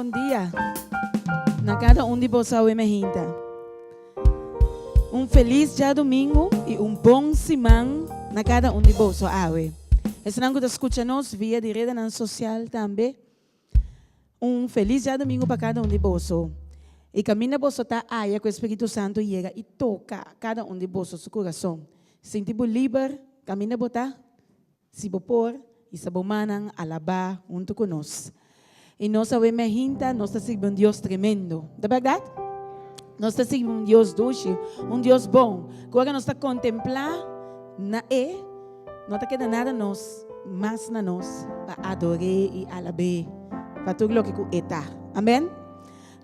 bon dia na kada un di boso awe mehinta. Un felis djadumingu i un bon siman na kada un di boso awe. Esnan ku ta skucha nos via di redenan sosial tambe, un felis djadumingu pa kada un di boso. I kaminda boso ta aya ku e Spiritu Santu yega i toka kada un di boso su kurason. Sinti bo liber kaminda bo ta. Si bo por, hisa bo mannan alabá huntu ku nos. I nos awe mehinta, nos ta sirbi un Dios tremendo. Ta bèrdat? Nos ta sirbi un Dios dushi, un Dios bon, ku ora nos ta kontemplá na E, no ta keda nada nos mas na nos pa ador'é i alab'é pa tur loke ku E ta. Amèn?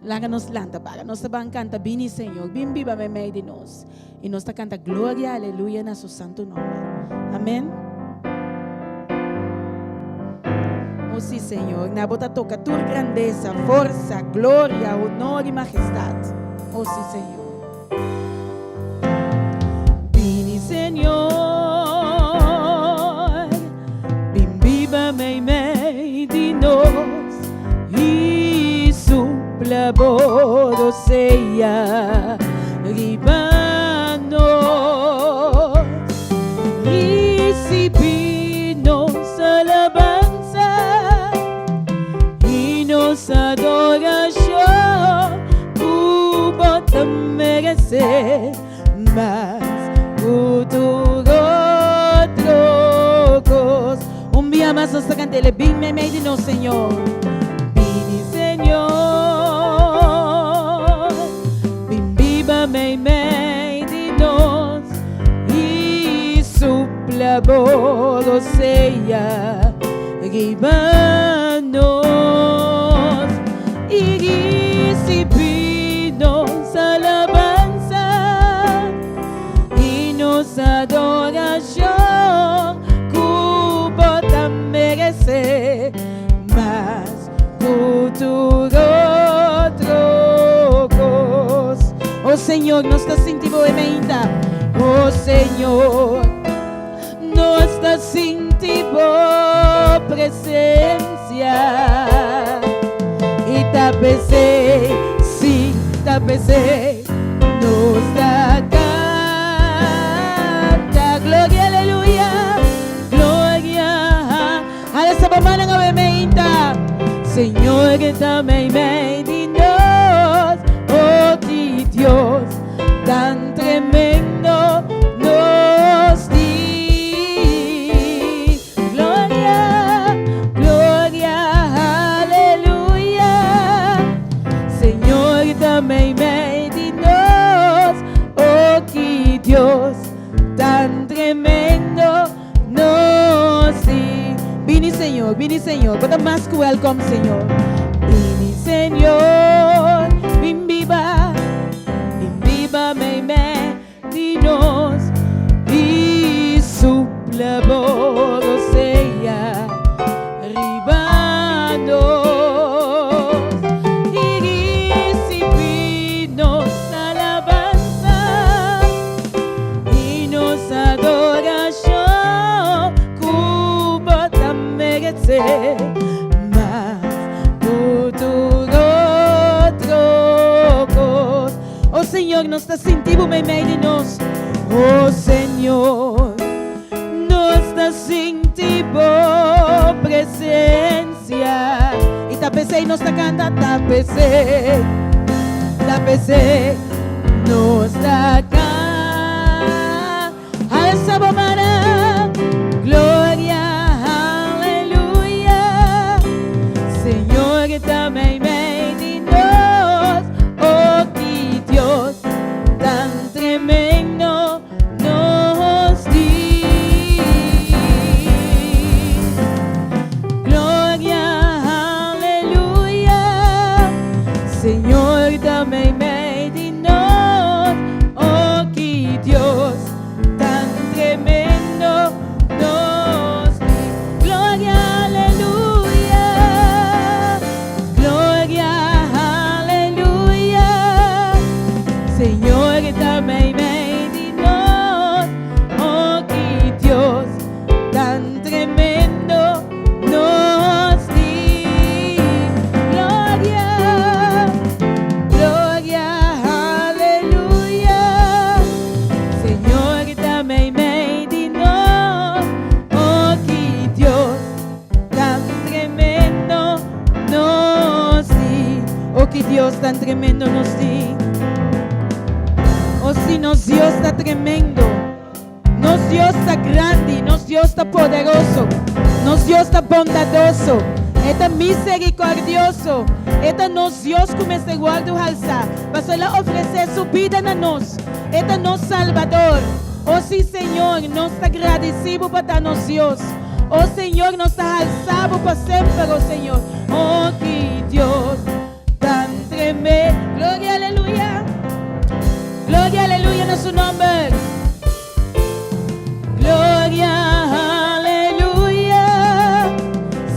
Laga nos lanta para. Nos ta ban kanta, Bini, Señor, bin biba meimei di nos. I nos ta kanta Gloria, aleluya na su santu nomber. Amen. O si, Señor, na bo ta toka tur grandesa, forsa, gloria, honor i majestat. O si, Señor. Bini, Señor, bin biba meimei di nos i supla bo rosea riba nos. Ricibi nos alabansa i nos adoracion ku bo ta meresé mas ku tur otro kos. Un bia mas nos ta kant'el, Bin meimei di nos, Señor. Bini, Señor, bin biba meimei di nos i supla bo rosea riba nos i risibí nos alabansa i nos adorashon ku bo ta meresé mas ku tur otro kos. O Señor, nos ta sinti bo ainda. O Señor. Nos ta sinti bo presencia y ta pesey, sí, ta pesey nos ta canta. Gloria, aleluya, gloria. Alza bo mannan awe meinta. Señor ta meimei di nos, oh ki Dios tan tremendo nos di. Gloria, gloria, aleluya. Señor ta meimei di nos, oh ki Dios tan tremendo nos di. Bini Señor, bini Señor, bo ta mas ku welkom Señor. Bini Señor, bin biba, bin biba meimei di nos i supla bo rosea riba nos i risibí nos alabansa. I nos adorashon ku bo ta meresé mas ku tur otro kos. O Señor, nos ta sinti bo meimei di nos. O Señor, nos ta sinti bo presensia. I ta p'esei nos ta kanta, ta p'esei, ta p'esei nos ta kanta. Alsa bo mannan, gloria, aleluya. Señor ta meimei di nos, oh ki Dios tan tremendo nos di. Gloria, aleluya. Señor ta meimei di nos, oh. tan tremendo nos tin. O si nos Dios ta tremendo. Nos Dios ta grandi, nos Dios ta poderoso, nos Dios ta bondadoso, E ta misericordioso. E ta nos Dios cu mester wordo halsa, pasobra El a ofrece Su bida na nos. E ta nos Salbador. O si Señor, nos ta gradici Bo pa ta nos Dios. O Señor, nos ta halsa Bo pa semper, o Señor. O ki Dios tan tremendo. Gloria, aleluya. Gloria, aleluya na Su nomber. Gloria, aleluya.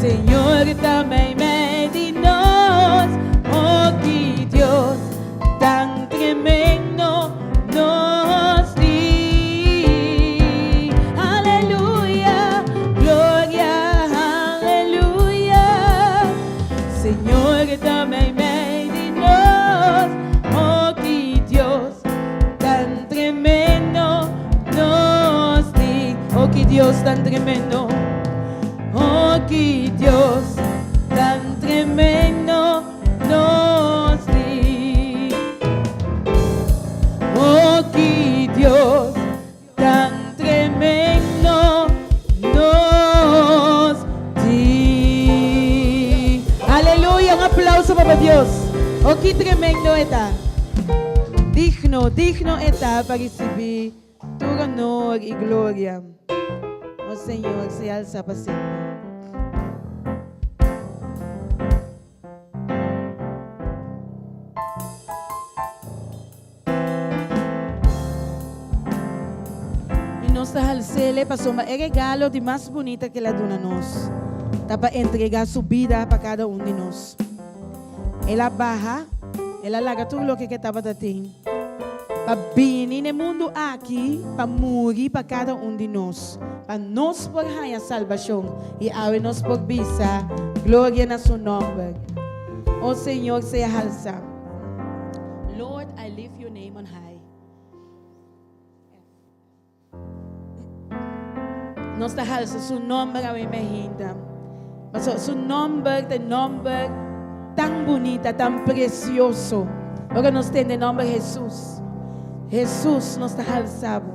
Señor ta meimei di nos. O ki Dios tan tremendo nos tin. Aleluya, gloria, aleluya. Señor ta meimei di nos. O ki Dios tan tremendo nos tin. O ki Dios tan tremendo. O ki Dios tan tremendo nos tin. O ki Dios tan tremendo nos tin. Aleluya, un aplauso pa Dios. O ki tremendo E ta. Digno, digno E ta pa ricibi tur honor y gloria. O Señor, sea alsa pa semper. Y nos ta hals'Ele pasobra e regalo di mas bunita ku El a duna nos ta pa entrega Su bida pa kada un di nos. El a baha, El a laga tur loke ku E tabata tin pa bini na e mundu aki pa muri pa kada un di nos, pa nos por haña salbashon i awe nos por bisa, Gloria na Su nòmber. O Señor, sea halsá. Lord, I lift your name on high. Nos ta halsa su nomber awe mehinta. Paso su nomber ta nomber tan bunita, tan precioso. Ora nos tende nomber Jesus. Jesus nos ta halsa bo.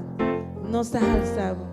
Nos ta halsa bo.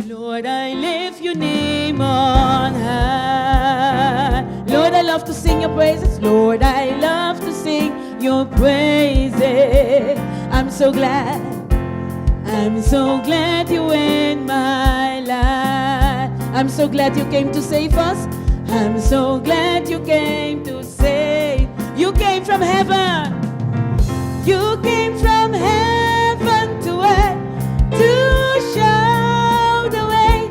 Lord, I lift your name on high. Lord, I love to sing your praises. Lord, I love to sing your praises. I'm so glad. I'm so glad you in my life. I'm so glad you came to save us. I'm so glad you came to save. You came from heaven. You came from heaven to earth to show the way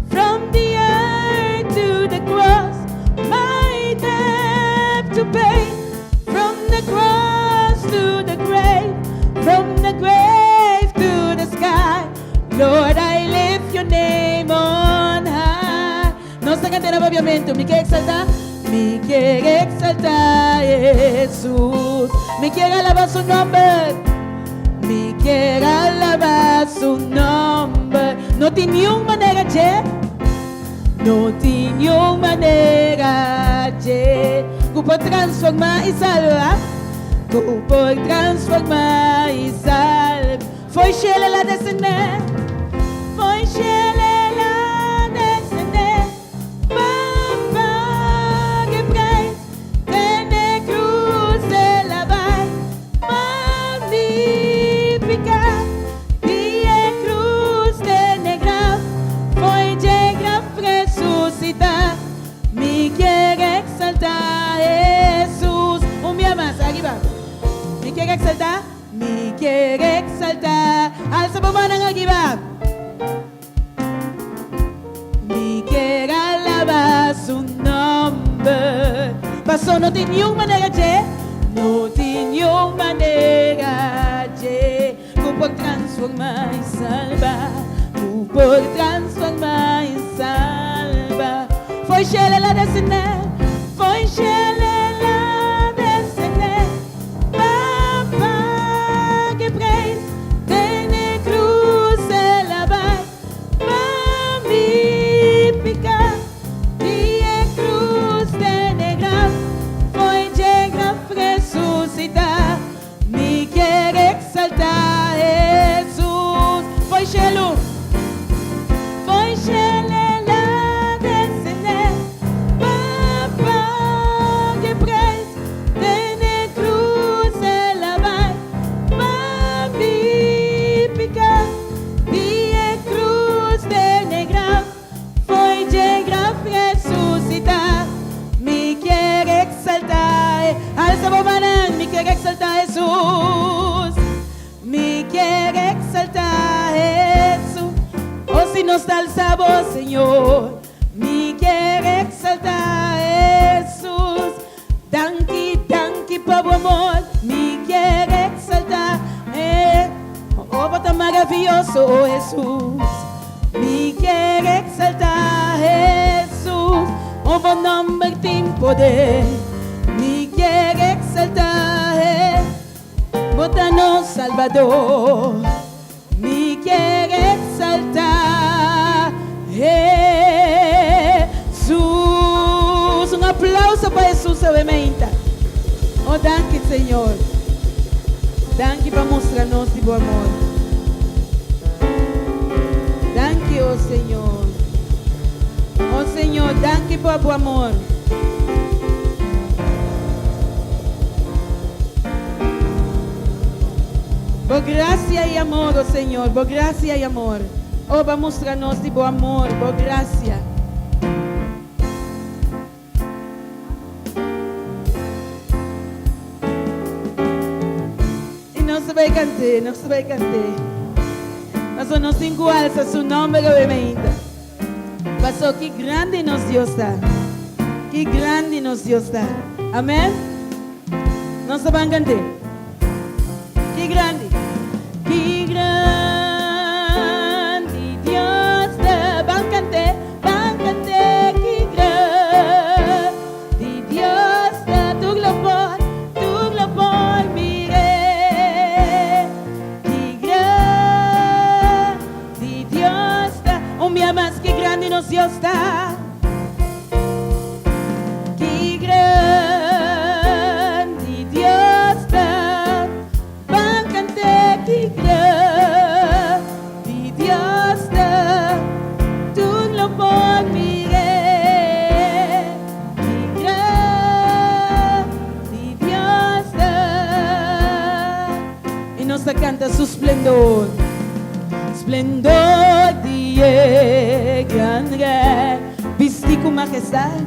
from the earth to the cross. My debt to pay from the cross to the grave, from the grave to the sky. Lord, I lift your name on high. Nos ta kanta na papiamento. Mi ke eksaltá, mi ke eksaltá Jesus. Mi ke alabá su nòmber. Mi ke alabá su nòmber. No tin niun manera dje. No tin niun manera dje. Ku por transformá i salba. Ku por transformá i salba. Fo'i shelu el a desendé. Fo'i shelu el a desendé. Pa paga e prijs. Den e krus el a bai. Pa mi piká. Di e krus den e graf. Fo'i dje graf resusitá. Mi kier eksaltá Hesus. Un bia mas, ariba. Mi kier eksaltá. Mi kier eksaltá. Alsa bo mannan ariba. Mi kier alabá su nòmber. Pasó no tin niun manera dje, no tin niun manera dje ku por transformá i salbá, ku por transformá. Fo'i shelu el a desendé, fo'i shelu el a desendé, pa paga e preis, den e krus el a bai, pa mi piká, di e krus den e graf, fo'i dje graf resusitá, mi kier eksaltá Hesus, fo'i shelu. Fo'i shelu el a desendé pa paga e preis, den e krus el a bai pa mi piká, di e krus den e graf, fo'i dje graf resusitá, mi kier eksaltá e. Alsa bo mannan, mi kier eksaltá Hesus. Mi kier exalta Hesus. Oh si nos ta alsa bo Señor. Mi kier exalta Hesus. Danki, danki pa bo amor. Mi kier exalta He. Oh bo ta maraviyoso oh Hesus. Mi kier exalta Hesus. Oh bo nomber tin poder. Mi kier exalta He. Bo ta nos Salbador, mi kier exalta Hesus. Un aplauso pa Hesus awe meinta. Oh danki Señor. Danki pa mustra nos di bo amor. Danki oh Señor. Oh Señor, danki pa bo amor. Bo gracia y amor, oh Señor, bo gracia y amor. Oh, ba mustra nos di bo amor, bo gracia. Y nos ta bay cant'é, nos ta bay cant'é. Pasobra nos tin cu alsa su nomber awe mainta. Paso ki grandi nos Dios ta. Ki grandi nos Dios ta. Amen. Nos ta ban cant'é. Ki grandi. Ki grandi Dios ta. Ban cant'é, ban cant'é. Ki grandi Dios ta. Tur lo por, tur lo por mir'é. Ki grandi. Di Dios ta. Un bia mas ki grandi nos Dios ta. Ki grandi Dios ta. Ban kant'é ki grandi Dios ta. Tur lo por mir'é. Ki grandi Dios ta. I nos ta kanta su splendor. Splendor di e gran Rei. Bisti ku majestad,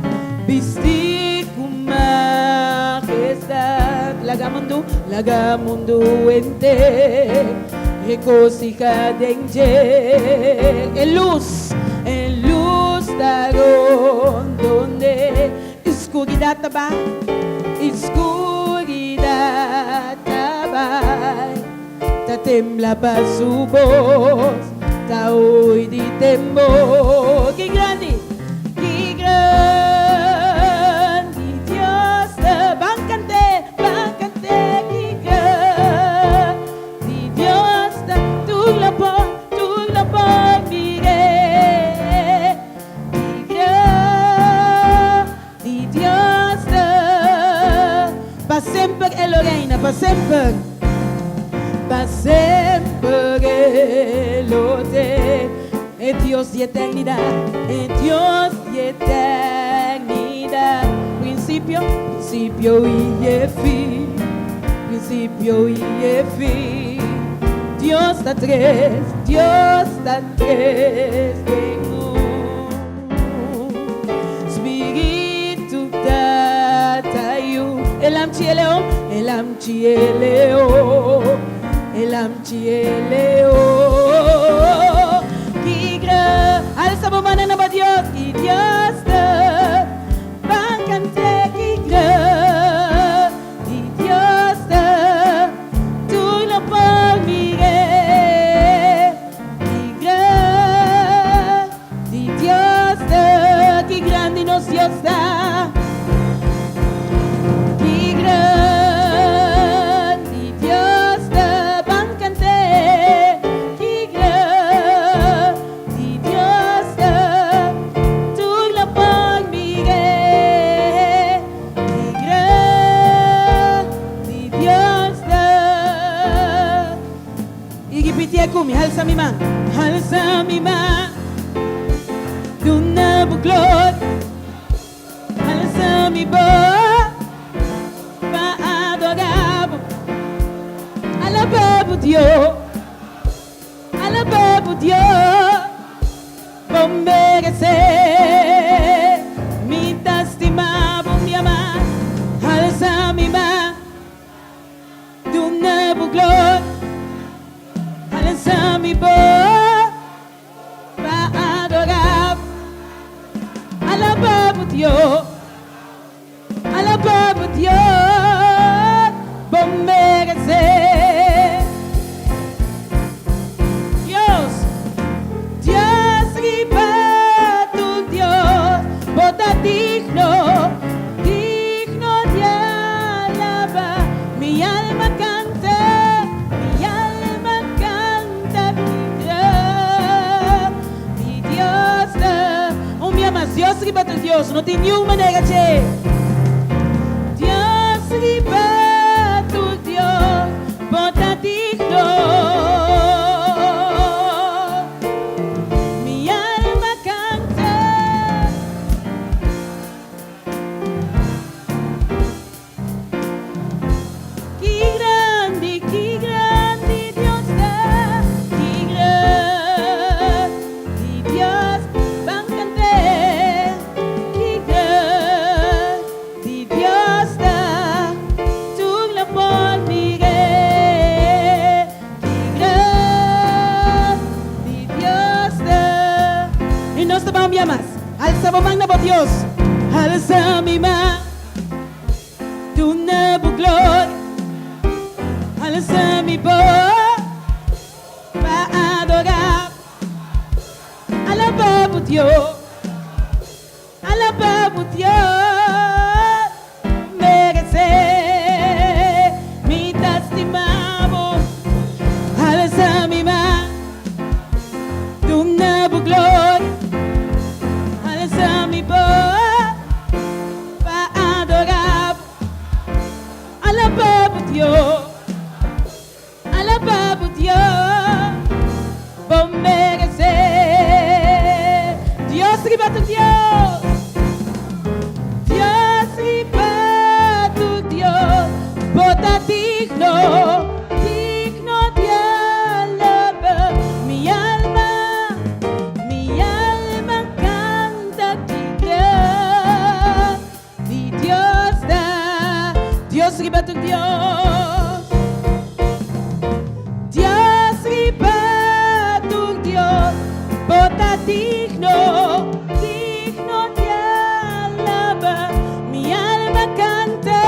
bisti ku majestad. Laga mundu, laga mundu henter regosija den dje. E lus, e lus ta rondonde. E skuridat ta bai, e skuridat ta bai. Ta tembla pa su bos, ta hui di temor. Ki grandi, ki grandi Dios ta. Ban kant'é, ban kant'é. Ki grandi Dios ta. Tur lo por, tur lo por mir'é. Ki grandi Dios ta. Pa semper e lo reina, pa semper. Pa semper e lo te. E Dios di eternidad, e Dios di eternidad. Principio, principio y e fin, principio y e fin. Dios ta tres, Dios ta tres den un. Spiritu, Tata, Yu. E Lamchi, e Leon, e Lamchi, e Leon, e Lamchi, e Leon. Ki gra, alsa bo mannan na ba Dios, ki Dios ta. Ban kant'é ki gra, ki Dios ta. Tur lo por mir'é, ki gra, di Dios ta. Ki grandi nos. ku mi, Halsa mi man. Halsa mi man. Duna bo gloria. Halsa mi bos pa adorá bo. Alabá bo Dios. Alabá bo Dios. Bo meresé. Mi ta stima bo, mi ama. Halsa mi man. Duna bo gloria. Halsa mi bos pa adorá bo. Alabá bo Dios. Alabá bo Dios. Bo meresé. Dios, Dios riba tur Dios, bo ta digno, digno di alabá. Mi alma kanta, mi alma kanta, mi grandi Dios ta. Un bia mas, Dios riba tur Dios, no tin niun manera dje. Dios riba tur Dios, bo ta digno. Mi alma kanta. Ki grandi, ki grandi Dios ta, ki grandi Dios, ban kant'é. Ki grandi Dios ta, tur lo por mir'é. Ki grandi Dios ta. I nos ta ban bia mas. Alsa bo man na bo Dios. Alsa mi man. Duna bo gloria. Alsa mi bos pa adorá. Alabá bo Dios. Alabá bo Dios. Meresé. Mi ta stima bo. Alsa mi man. Duna bo gloria. Alsa mi bos pa adorá. Alabá bo Dios. Alabá bo Dios. Bo meresé. Dios riba tur Dios. Dios riba tur Dios. Bo ta digno, digno di alabá. Mi alma, mi alma kanta ki grandi Dios ta. Dios riba tur Dios. Dios riba tur Dios. Bo ta digno, digno di alabá. Mi alma kanta.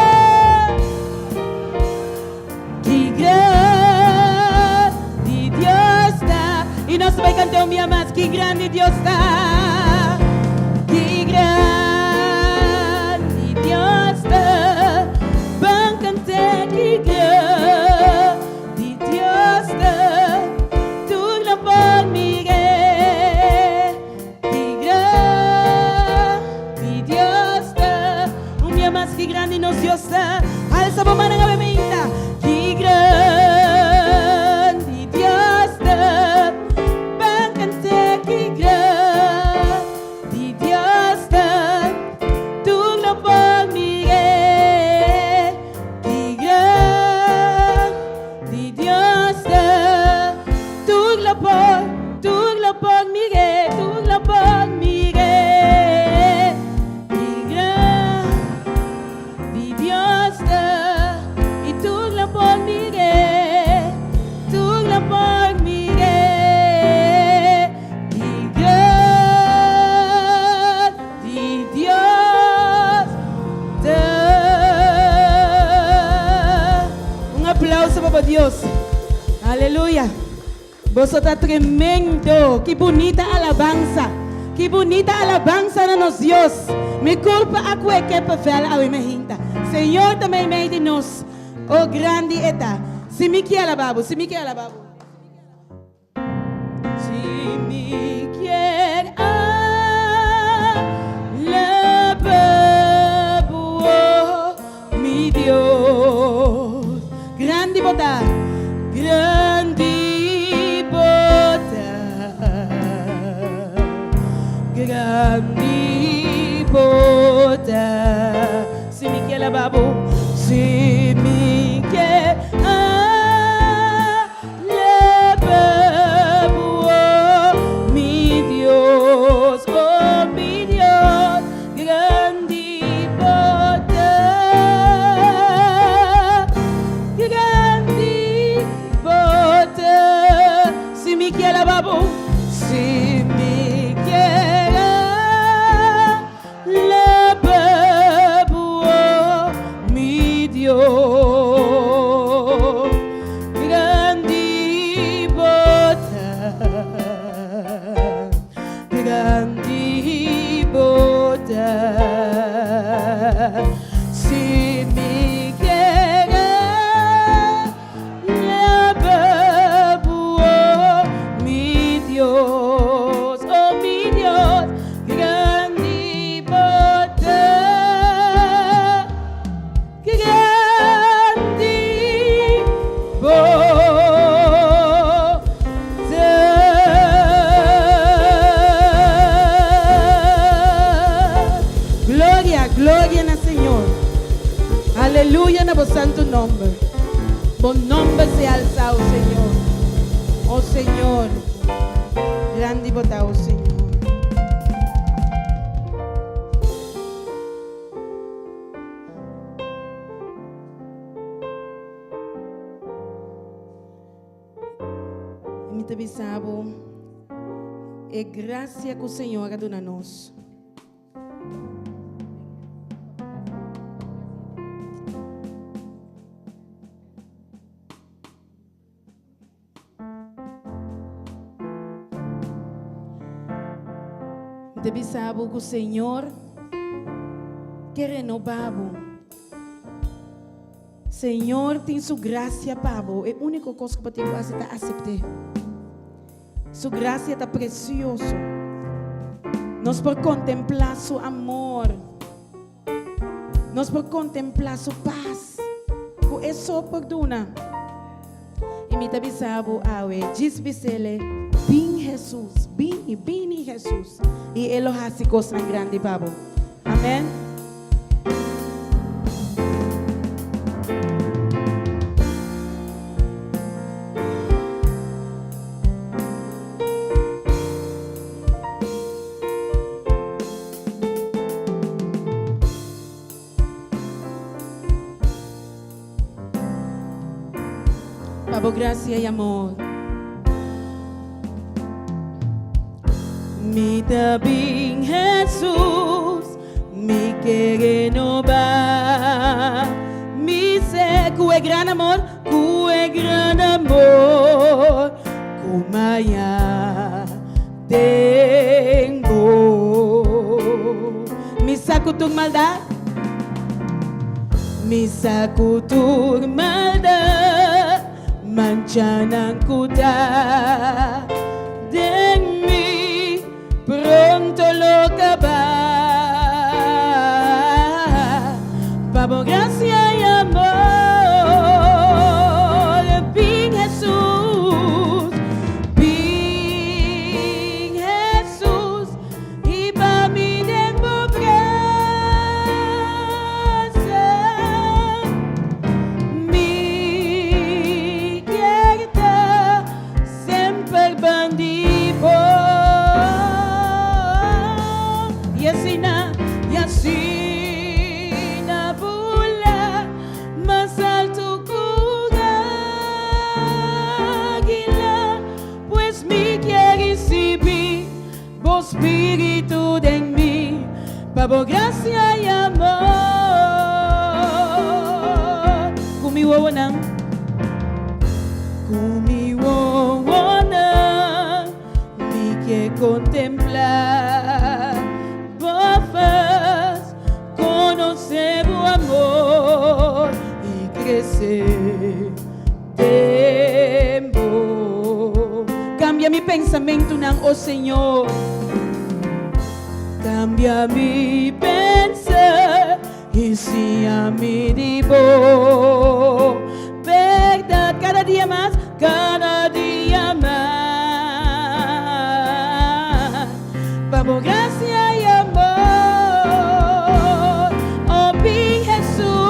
Ki grandi Dios ta. I nos ta bai kanta un bia mas. Ki grandi Dios ta. Ki grandi Dios ta. Ban kant'é ki grandi Dios ta. Tur lo por mir'é. Ki grandi Dios ta. Un bia mas ki grandi nos Dios ta. Alsa bo man awe mainta. Ki grandi Dios ta. Ban kant'é ki grandi Dios ta. Tur lo por mir'é. Ki grandi Dios ta. Tur lo por, tur lo por mir'é, tur lo por mir'é. Ki grandi Dios ta. I tur lo por mir'é, tur lo por mir'é. Ki grandi Dios ta. Un aplauso pa Dios. Aleluya. Boso ta tremendo. Ki bunita alabansa. Ki bunita alabansa na nos Dios. Mi kurpa a kue kippenvel awe mainta. Señor ta meimei di nos. Oh grandi e ta. Si mi ke alabá bo, si mi ke alabá bo. Si mi kier alabá bo, oh, mi Dios. Grandi bo ta, grandi bo. alabá bo. Si mi ke alabá bo, oh mi Dios, oh mi Dios, grandi bo ta, grandi bo ta. Si mi ke alabá bo, si mi ke alabá bo, oh mi Dios, grandi bo ta, grandi bo ta. Si mi ke alabá bo, oh mi Dios, oh mi Dios, grandi bo ta, grandi bo ta. Gloria, gloria na Señor. Aleluya na bo santo nomber. Bo nomber sea alsá, Señor. Oh Señor, grandi bo ta, oh Señor. Mi ta bisa bo e gracia cu Señor a duna nos. Mi ta bisa bo cu Señor ke renoba bo. Señor tin su gracia pa bo. E unico cos cu bo tin cu haci ta acepte. Su gracia ta precioso. Nos por contempla su amor. Nos por contempla su paz cu e so por duna. Y mi ta bisa bo awe, djis bisele, Bin Jesus, bini, bini Jesus, y e lo haci cosnan grandi pa bo. Amen. Pa bo gracia y amor. Mi ta bin Jesús, mi ke renoba mi ser cu e gran amor, cu e gran amor cu maya den bo. Mi sa cu tur maldad, mi sa cu tur maldad, manchanan cu ta den mi pronto lo caba. Pa bo gracia y amor, bin Jesús, bin Jesús, y pa mi den bo brasa. Mi kier ta semper bandi bo. Y asina, y asina bula mas alto cu aguila, pues mi kier ricibi bo spiritu den mi, pa bo gracia y amor. Cu mi wowonan, cu mi wowonan, mi ke contempla bo faz, conoce bo amor y crece den bo. Cambia mi pensamentonan, oh Señor. Cambia mi pensar y siña mi di bo berdad cada dia mas, cada dia mas. Pa bo gracia y amor, oh bin Jesús.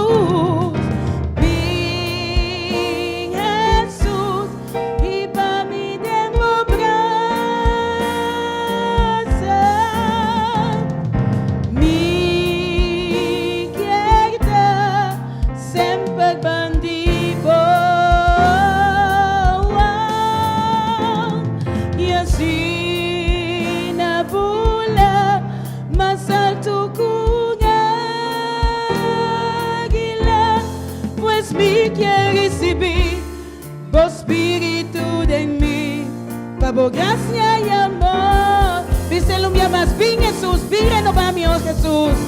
kier risibí Bo Spiritu den mi, pa Bo gracia i amor. Bis'el un bia mas, Bin Hesus, bin renobá mi, oh Hesus.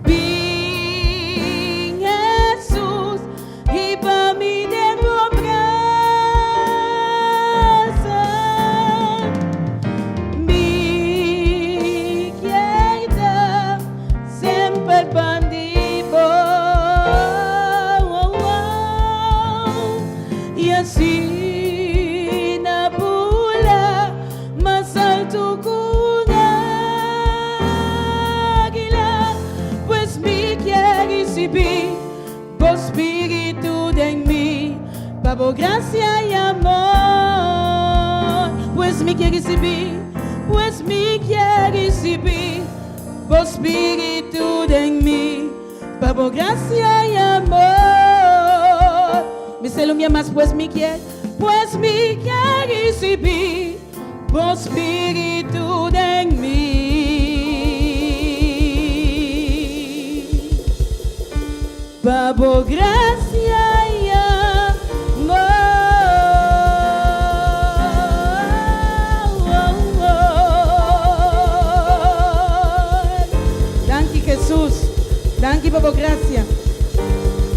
Bin Hesus, hiba mi den Bo brasa. Mi kier ta Semper pan di bo I asina bula mas alto ku un águila. Pues mi kier risibí bo spiritu den mi pa bo grasia i amor. Pues mi kier risibí, pues mi kier risibí. Bo spiritu den mi, pa bo gracia y amor. Mi celo mi mas, pues mi kier, pues mi kier ricibi bo spiritu den mi. Pa bo gracia y amor. Danki Jesus, danki pa bo gracia,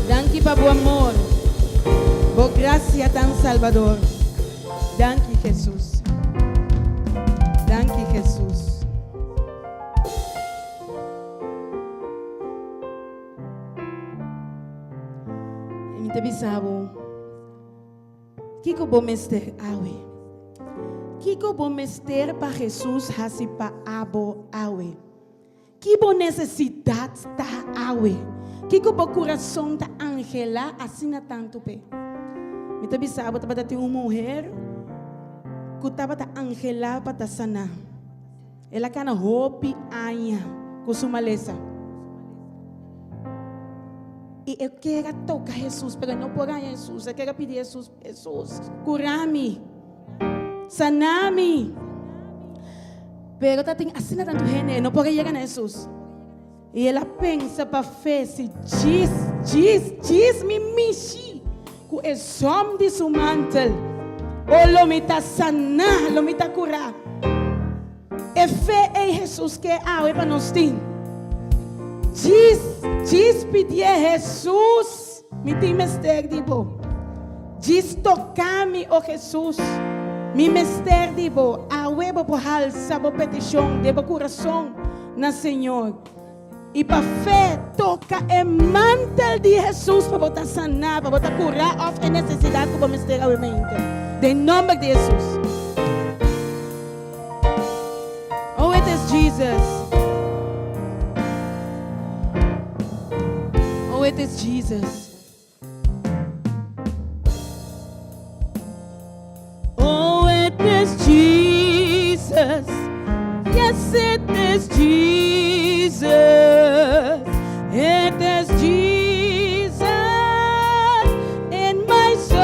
danki pa bo amor, bo gracia tan salvador. Danki Jesus, danki Jesus. I mi ta bisa bo, kiko bo mester awe? Kiko bo mester pa Hesus hasi pa abo awe? Ki bo nesesidat ta awe? Kiko bo kurason ta anhelá asina tantu p'e? Mi ta bisa bo, tabata tin un muher ku tabata anhelá pa ta saná. El a kana hopi aña ku su malesa. I e ker a toka Hesus, pero e no por haña Hesus. E ker a pidi Hesus, Hesus, kura mi, sana mi. Pero tatin asina tantu hende, e no por a yega na Hesus. I el a pensa pa fe, si djis, djis, djis mi mishi ku e zòm di su mantel, o lo mi ta saná, lo mi ta kurá. E fe ei Hesus ke awe pa nos tin. Djis, djis pidié, Hesus, mi tin mester di bo. Djis toka mi, o Hesus, mi mester di bo. Awe bo por halsa bo petishon den bo kurason na Señor i pa fe toka e mantel di Hesus pa bo ta saná, pa bo ta kurá òf e nesesidat ku bo mester awe mente. Den nòmber di Hesus. Oh, it is Jesus. Oh, it is Jesus. Oh, it is Jesus. Yes, it is Jesus. It is Jesus in my soul.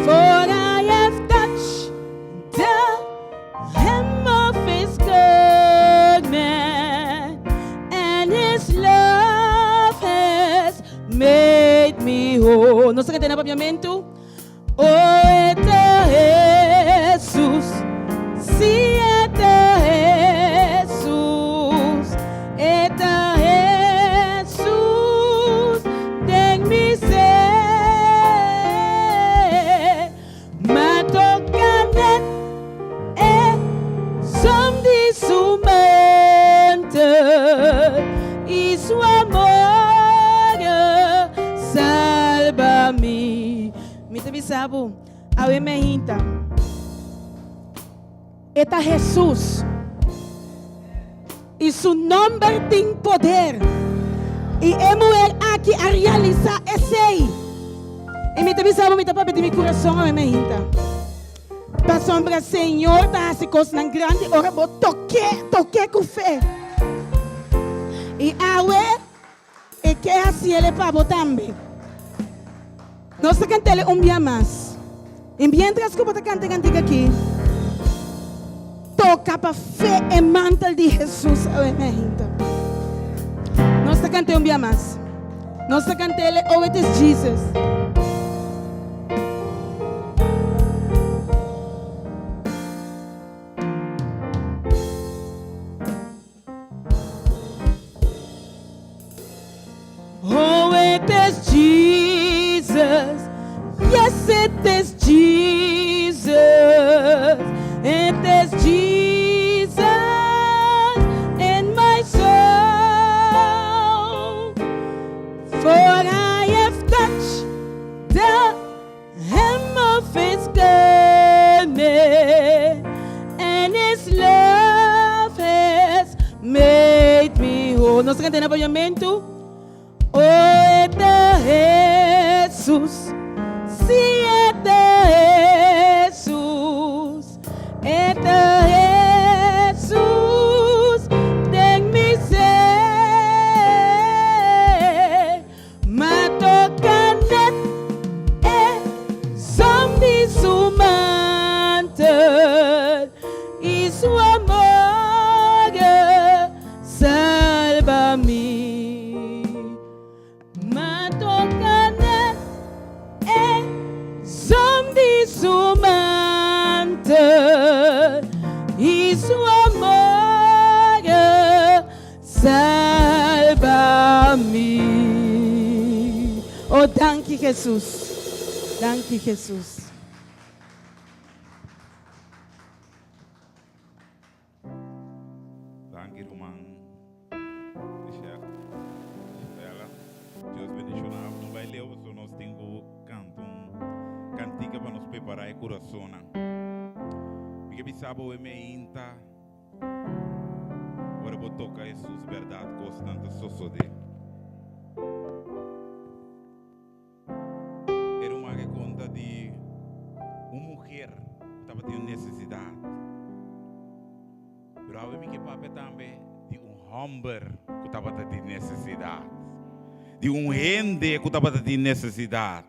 For I have touched the hem of his garment, and his love has made me whole. Nos ta kanta na papiamentu. Oh, e ta Jesus, si e ta Jesus, e ta Jesus den mi ser. Ma toca net e som di su mantel y su amor salba mi. Mi ta bisa bo, awe me hinta. E ta Hesus. I su nomber tin poder. I e muher aki a realisa esey. I mi ta bisa bo, mi ta papia di mi kurason awe mainta. Pasobra Señor ta hasi kosnan grandi ora bo tok'é, tok'é ku fe. I awe e ke hasiel e pa bo tambe. Nos ta kant'el un bia mas. I mientras ku bo ta kanta e kantika aki, toka pa fe e mantel di Hesus awe mainta. Nos ta kant'é un bia mas. Nos ta kant'ele Oh it is Jesus. Oh it is Jesus, yes it is Jesus, it is Jesus in my soul, for I have touched the hem of his garment, and his love has made me whole. Nos ta kanta na papiamentu. O e ta Hesus, si e ta Hesus, e ta Hesus den mi ser. Ma toca net e som di su mantel y su amor a salba mi. Ma toca net e som di su mantel y su amor a Salba mi. Oh danki Jesus. Danki Jesus. Danki ruman Michelle. Michelle. Dios bendiciona bo. No bai leu pasobra nos tin cu canta un cantica pa nos prepara e corazonnan. Mi ke bisa bo e meinta. Ora bo toka Hesus bèrdat kosnan ta sosodé. E ruman ke konta di un muher ku tabatin un nesesidat. Pero awe mi ke papia tambe di un hòmber ku tabata tin nesesidat. Di un hende ku tabata tin nesesidat.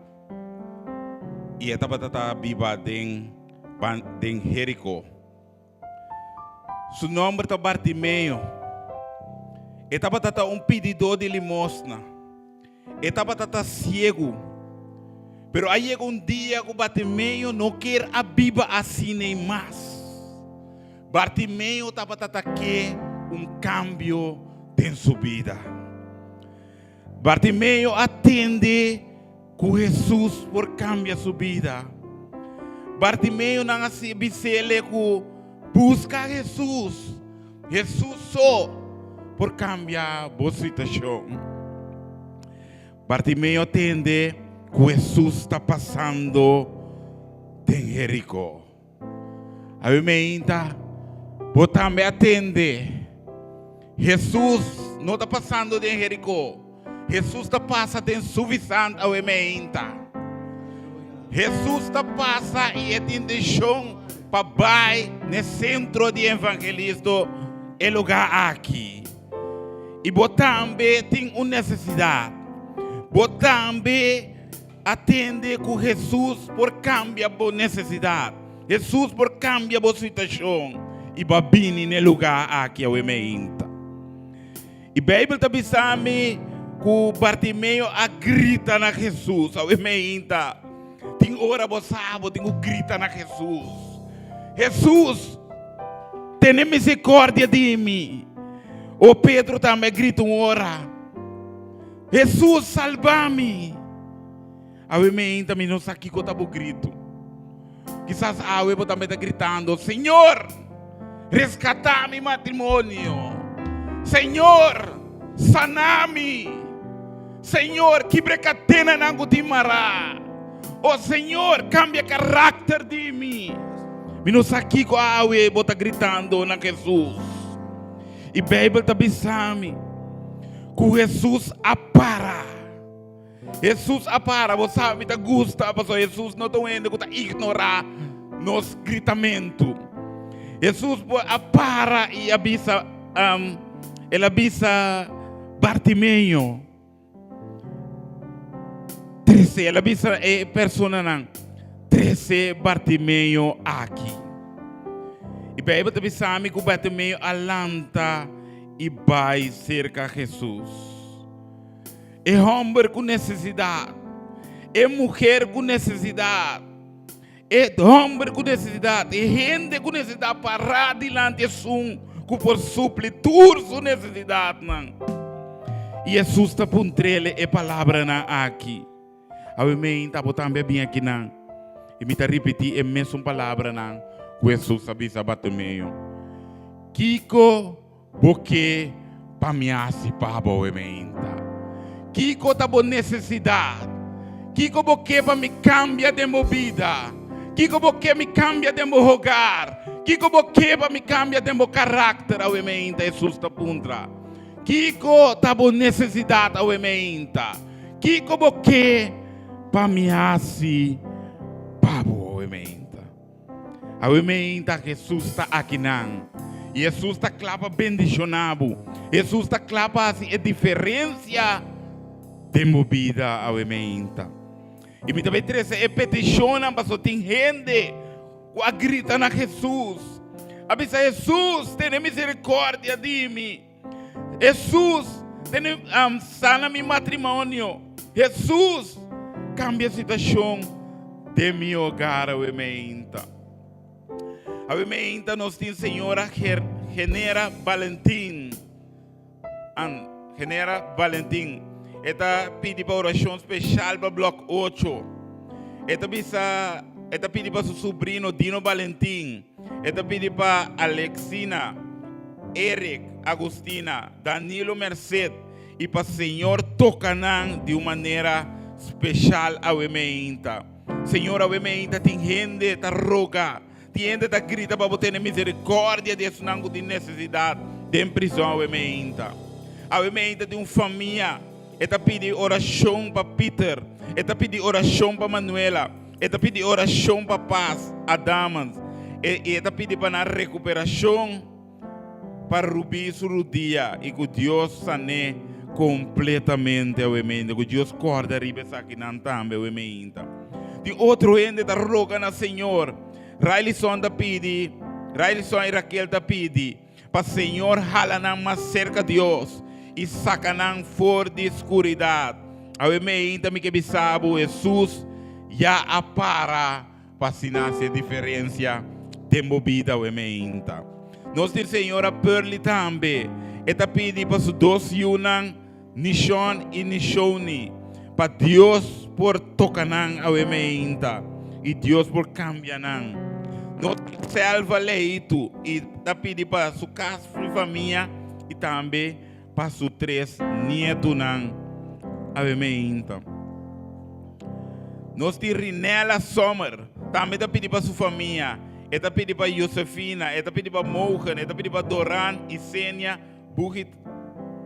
I e tabata ta biba den den Jeriko. Su nomber ta Bartimeo. E tabata ta un pididó di limosna. E tabata ta siegu. Pero a yega un dia ku Bartimeo no kier a biba asinei mas. Bartimeo tabata ta ke un kambio den su bida. Bartimeo a tende ku Hesus por kambia su bida. Bartimeo nan a bis'ele ku buska Hesus, Hesus so por kambia bo situashon. Bartimeo a tende ku Hesus ta pasando den Jeriko. Awe meinta, bo tambe a tende. Hesus no ta pasando den Jeriko. Hesus ta pasa den Suffisant awe meinta. Hesus ta pasa i e tin intenshon pa bai n'e sentro di evangelisto e lugá aki. I bo tambe tin un nesesidat. Bo tambe Atende ku Hesus por kambia bo nesesidat. Hesus por kambia bo situashon i bo a bini na e lugá aki awe meinta. I Beibel ta bisa mi ku Bartimeo a grita na Hesus awe meinta. Tin ora bo sa bo tin ku grita na Hesus, Hesus, tene miserikòrdia di mi. O Pedro tambe a grita un ora. Hesus, salba mi! Awe meinta mi no sa kiko ta bo gritu. Kisas awe bo tambe ta gritando, Señor, reskatá mi matrimonio! Señor, sana mi! Señor, kibra e kadenanan ku tin mará! O Señor, kambia karakter di mi! Mi no sa kiko awe bo ta gritando na Hesus. I Beibel ta bisa mi ku Hesus a para. Hesus a para. Bo sa, mi ta gusta pasobra Hesus no ta un hende ku ta ignorá nos gritamentu. Hesus por a para i a bisa, el a bisa Bartimeo, trese, el a bisa e personanan, trese Bartimeo aki. I Beibel ta bisa mi ku Bartimeo a lanta i bai serka Hesus. E hòmber ku nesesidat, e muher ku nesesidat, e hòmber ku nesesidat, e hende ku nesesidat pará dilanti esun ku por supli tur su nesesidatnan. I Hesus ta puntr'el e palabranan aki. Awe meinta bo tambe a bin akinan, i mi ta ripití e mesun palabranan ku Hesus a bisa Bartimeo, Kiko Bo ke pa mi hasi pa bo awe meinta? Kiko ta bo nesesidat? Kiko bo ke pa mi kambia den bo bida? Kiko bo ke mi kambia den bo hogar? Kiko bo ke pa mi kambia den bo karakter awe meinta? Hesus ta puntra. Kiko ta bo nesesidat awe meinta? Kiko bo ke pa mi hasi pa bo awe meinta? Awe meinta Hesus ta akinan. I Hesus ta kla pa bendishoná bo. Hesus ta kla pa hasi e diferensia den bo bida awe meinta. I mi ta bai trese e petishonnan pasobra tin hende ku a grita na Hesus, a bisa, Hesus, tene miserikòrdia di mi. Hesus, tene sana mi matrimonio. Hesus, kambia situashon den mi hogar awe meinta. Awe meinta nos tin señora Genera Valentin. An, Genera Valentin. E ta pidi pa orashon speshal pa Blok 8. E ta bisa, e ta pidi pa su subrino Dino Valentin. E ta pidi pa Alexina, Eric, Agustina, Danilo Merced i pa Señor toka nan di un manera speshal awe meinta. Señor awe meinta tin hende ta roga, tin hende ta grita pa bo tene misericordia di esunnan ku tin nesesidat den prison awe meinta. Awe meinta tin un famia e ta pidi orashon pa Peter, e ta pidi orashon pa Manuela. E ta pidi orashon pa pas Adamans i e ta pidi pa nan rekuperashon pa Rubí su rudia i ku Dios san'é kompletamente awe meinta. Ku Dios kòrda riba esakinan tambe awe meinta. Tin otro hende ta roga na Señor. Railison ta pidi, Railison i Raquel ta pidi pa Señor hala nan mas serka Dios i saka nan for di skuridat. Awe meinta mi ke bisa bo, Hesus ya a para pa asina hasi e diferensia den bo bida awe meinta. Nos tin señora Pearly tambe, e ta pidi pa su dos yunan, Nishon i Nishoni, pa Dios por toka nan awe meinta i Dios por kambia nan. Nos Selva Leitu i ta pidi pa su kas i famia i tambe pa su tres nietunan awe meinta. Nos tin Rinella Sommer tambe ta pidi pa su famia, e ta pidi pa Josefina, e ta pidi pa Mogen, e ta pidi pa Doran, Isenia, Bugit,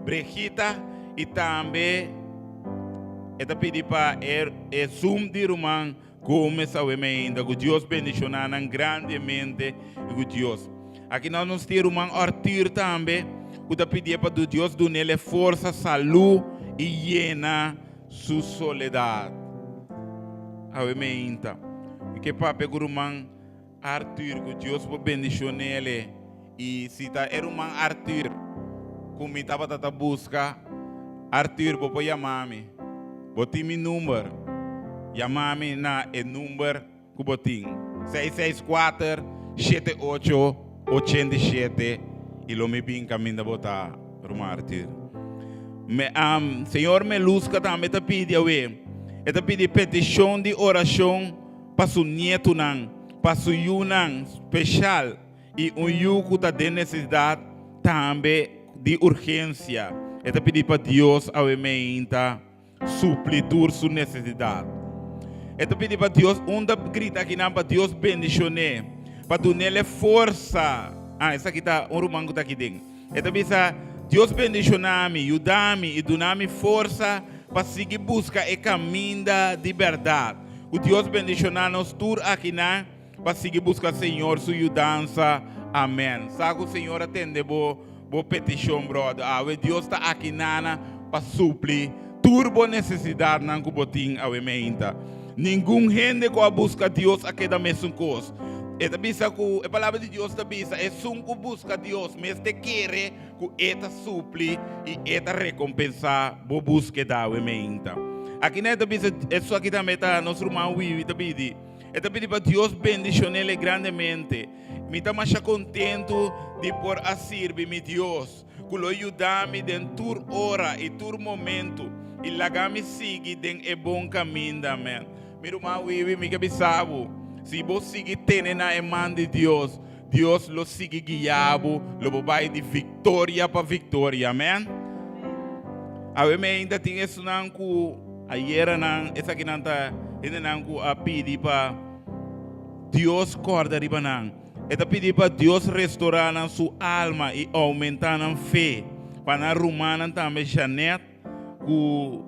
Brejita i tambe e ta pidi pa e e Zoom di ruman Gomez awe meinda ku Dios bendishoná nan grandemente i ku Dios. Aki nan nos tin ruman Arthur tambe ku ta pidié pa Dios dun'el e forsa, salú i yena su soledat awe meinta. Mi ke papia ku ruman Arthur ku Dios por bendishon'el. I si ta e ruman Arthur ku mi tabata ta buska, Arthur bo por yama mi. Bo tin mi number. Yama mi na e number ku bo tin, 664 78 87 i lo mi bin kaminda bo ta, ruman Arthur. Me, um, Señor Meluska tambe ta pidi awe. E ta pidi petishon di orashon pa su nietunan, pa su yunan speshal. I un yu ku ta den nesesidat tambe di urgensia. E ta pidi pa Dios awe meinta supli tur su nesesidat. E ta pidi pa Dios, un ta grita akinan pa Dios bendishon'é, pa dun'el e forsa. Ah, esaki ta un ruman ku ta aki den. E ta bisa, Dios bendishoná mi, yuda mi i duna mi forsa pa sigui buska e kaminda di bèrdat. Ku Dios bendishoná nos tur akinan. Pa sigui buska Señor su yudansa. Amen. Sa ku Señor a tende bo bo petishon brother. Awe Dios ta aki nana pa supli tur bo nesesidatnan ku bo tin awe meinta. Ningun hende ku a buska Dios a keda mesun kos. E ta bisa ku e palabra di Dios ta bisa, esun ku buska Dios mester kere ku e ta supli i e ta rekompensá bo búskeda awe meinta. Aki nan e ta bisa, esun aki tambe ta nos ruman Wiwi ta pidi. E ta pidi pa Dios bendishon'é grandemente. Mi ta masha kontentu di por a sirbi mi Dios, ku lo yuda mi den tur ora i tur momentu i laga mi sigui den e bon kaminda. Amèn. Mi ruman Wiwi, mi ke bisa bo, si bo sigui tene na e man di Dios, Dios lo sigui guia bo, lo bo bai di viktoria pa viktoria. Amen. Awe mi ainda tin esunnan ku ayera nan, esakinan ta hendenan ku a pidi pa Dios kòrda riba nan. E ta pidi pa Dios restorá nan su alma i oumentá nan fe. Pa nan rumannan tambe, Jeanette ku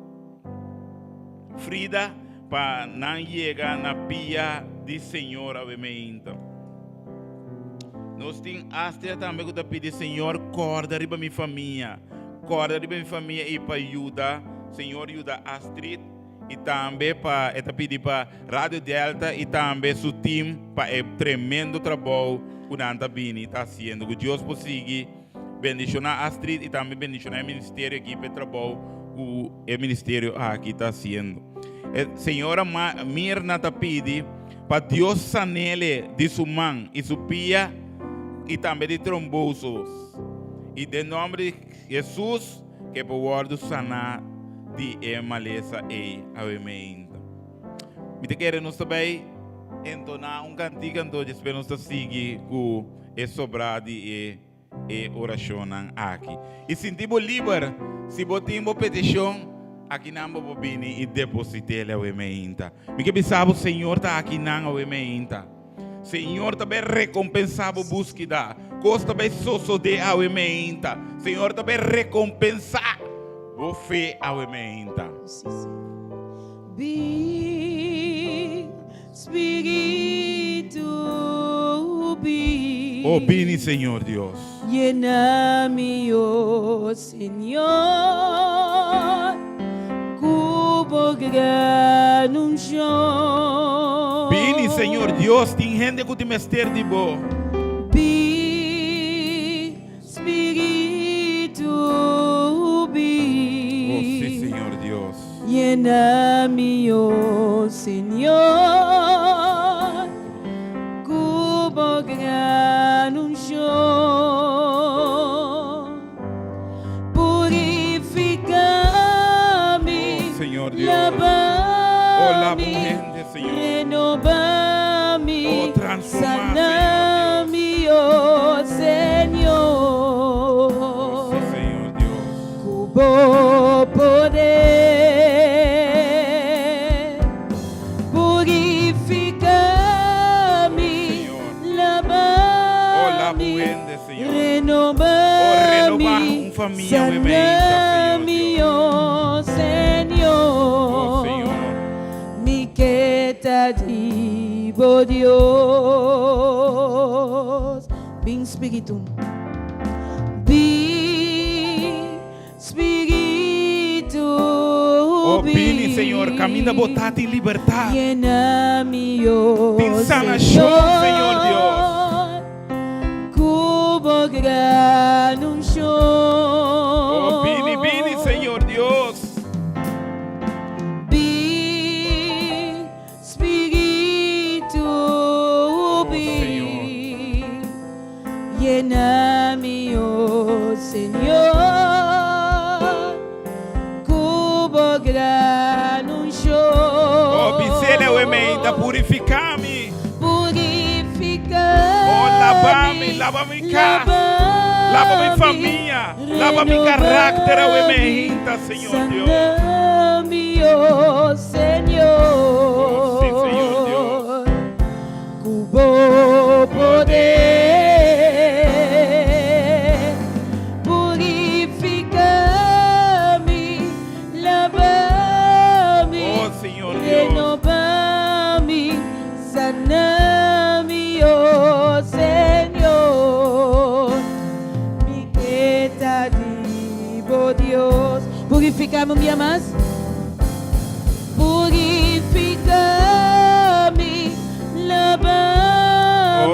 Frida pa nan yega na pia di Señor awe meinta. Nos tin Astria tambe ku ta pidi Señor kòrda riba mi famia, kòrda riba mi famia i pa yuda, Señor yuda Astrid i tambe pa e ta pidi pa Radio Delta i tambe su team pa e tremendo trabou ku nan ta bini ta hasiendo. Ku Dios por sigui Bendiciona Astrid y tambe bendiciona e ministerio aki pa e trabou cu e ministerio aki ta haciendo. E señora Mirna ta pidi pa Dios sanele di su man y su pia y tambe di trombosos. Y den nomber di Jesus ke por wordo sana di e malesa ey. Awe meinta. Mi ta kere nos ta bay entona un cantica anto despues nos ta sigui cu e sobrá di e e orashonnan aki. I sinti bo liber, si bo tin bo petishon, akinan bo por bini i deposit'el awe meinta. Mi ke bisa bo, Señor ta akinan awe meinta. Señor ta bai rekompensá bo búskeda. Kos ta bai sosodé awe meinta. Señor ta bai rekompensá bo fe awe meinta. Bin, Spiritu, bin. Oh, bini, Señor Dios. Yena mi, oh Señor, ku bo gran unshon. Bini, Señor Dios, tin hende ku tin mester di bo. Bin, Spiritu bin. Oh, sí, Señor Dios. Yena mi, oh Señor, ku bo gran unshon. Purifica mi, Oh, Señor Dios. laba Oh, laba mi, un hende, Señor. renoba mi, Oh, transforma, sana Señor Dios. mi, oh Señor. Oh, sí, Señor Dios. Ku bo poder purifica mi, Señor. laba Oh, laba un mi, hende, Señor. renoba Oh, renoba mi, un famia, we meinta, sana Señor mi, Dios. oh Señor. Oh, Señor. Mi ke ta di bo Dios. Bin Spiritu. Bin Spiritu. Oh, bini, Señor, kaminda bo ta tin libertat. Yena mi, oh Tin sanashon, Señor Dios. Ku bo gran unshon. Oh, bini, bini, Señor Dios. Bin, Spiritu, bin. Yena mi, oh Señor, ku bo gran unshon. Oh, bisele awe meinta, purifiká mi. Purifiká Oh, laba mi, laba mi kas, laba mi famia, laba mi karakter awe meinta, Señor Dios. Sana mi, oh Señor. Oh, sí, Señor Dios. Ku bo poder purifiká mi, laba mi, Oh, Señor Dios. renoba mi, sana mi, oh Señor. Mi ke ta di bo Dios. Purifiká mi un bia mas. Purifiká mi, laba Oh,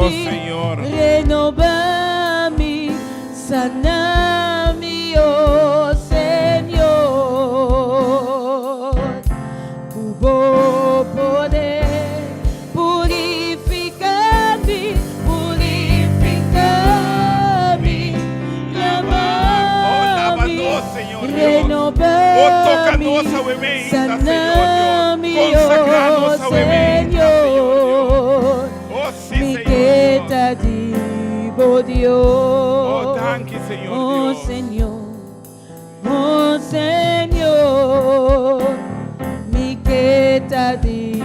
ta di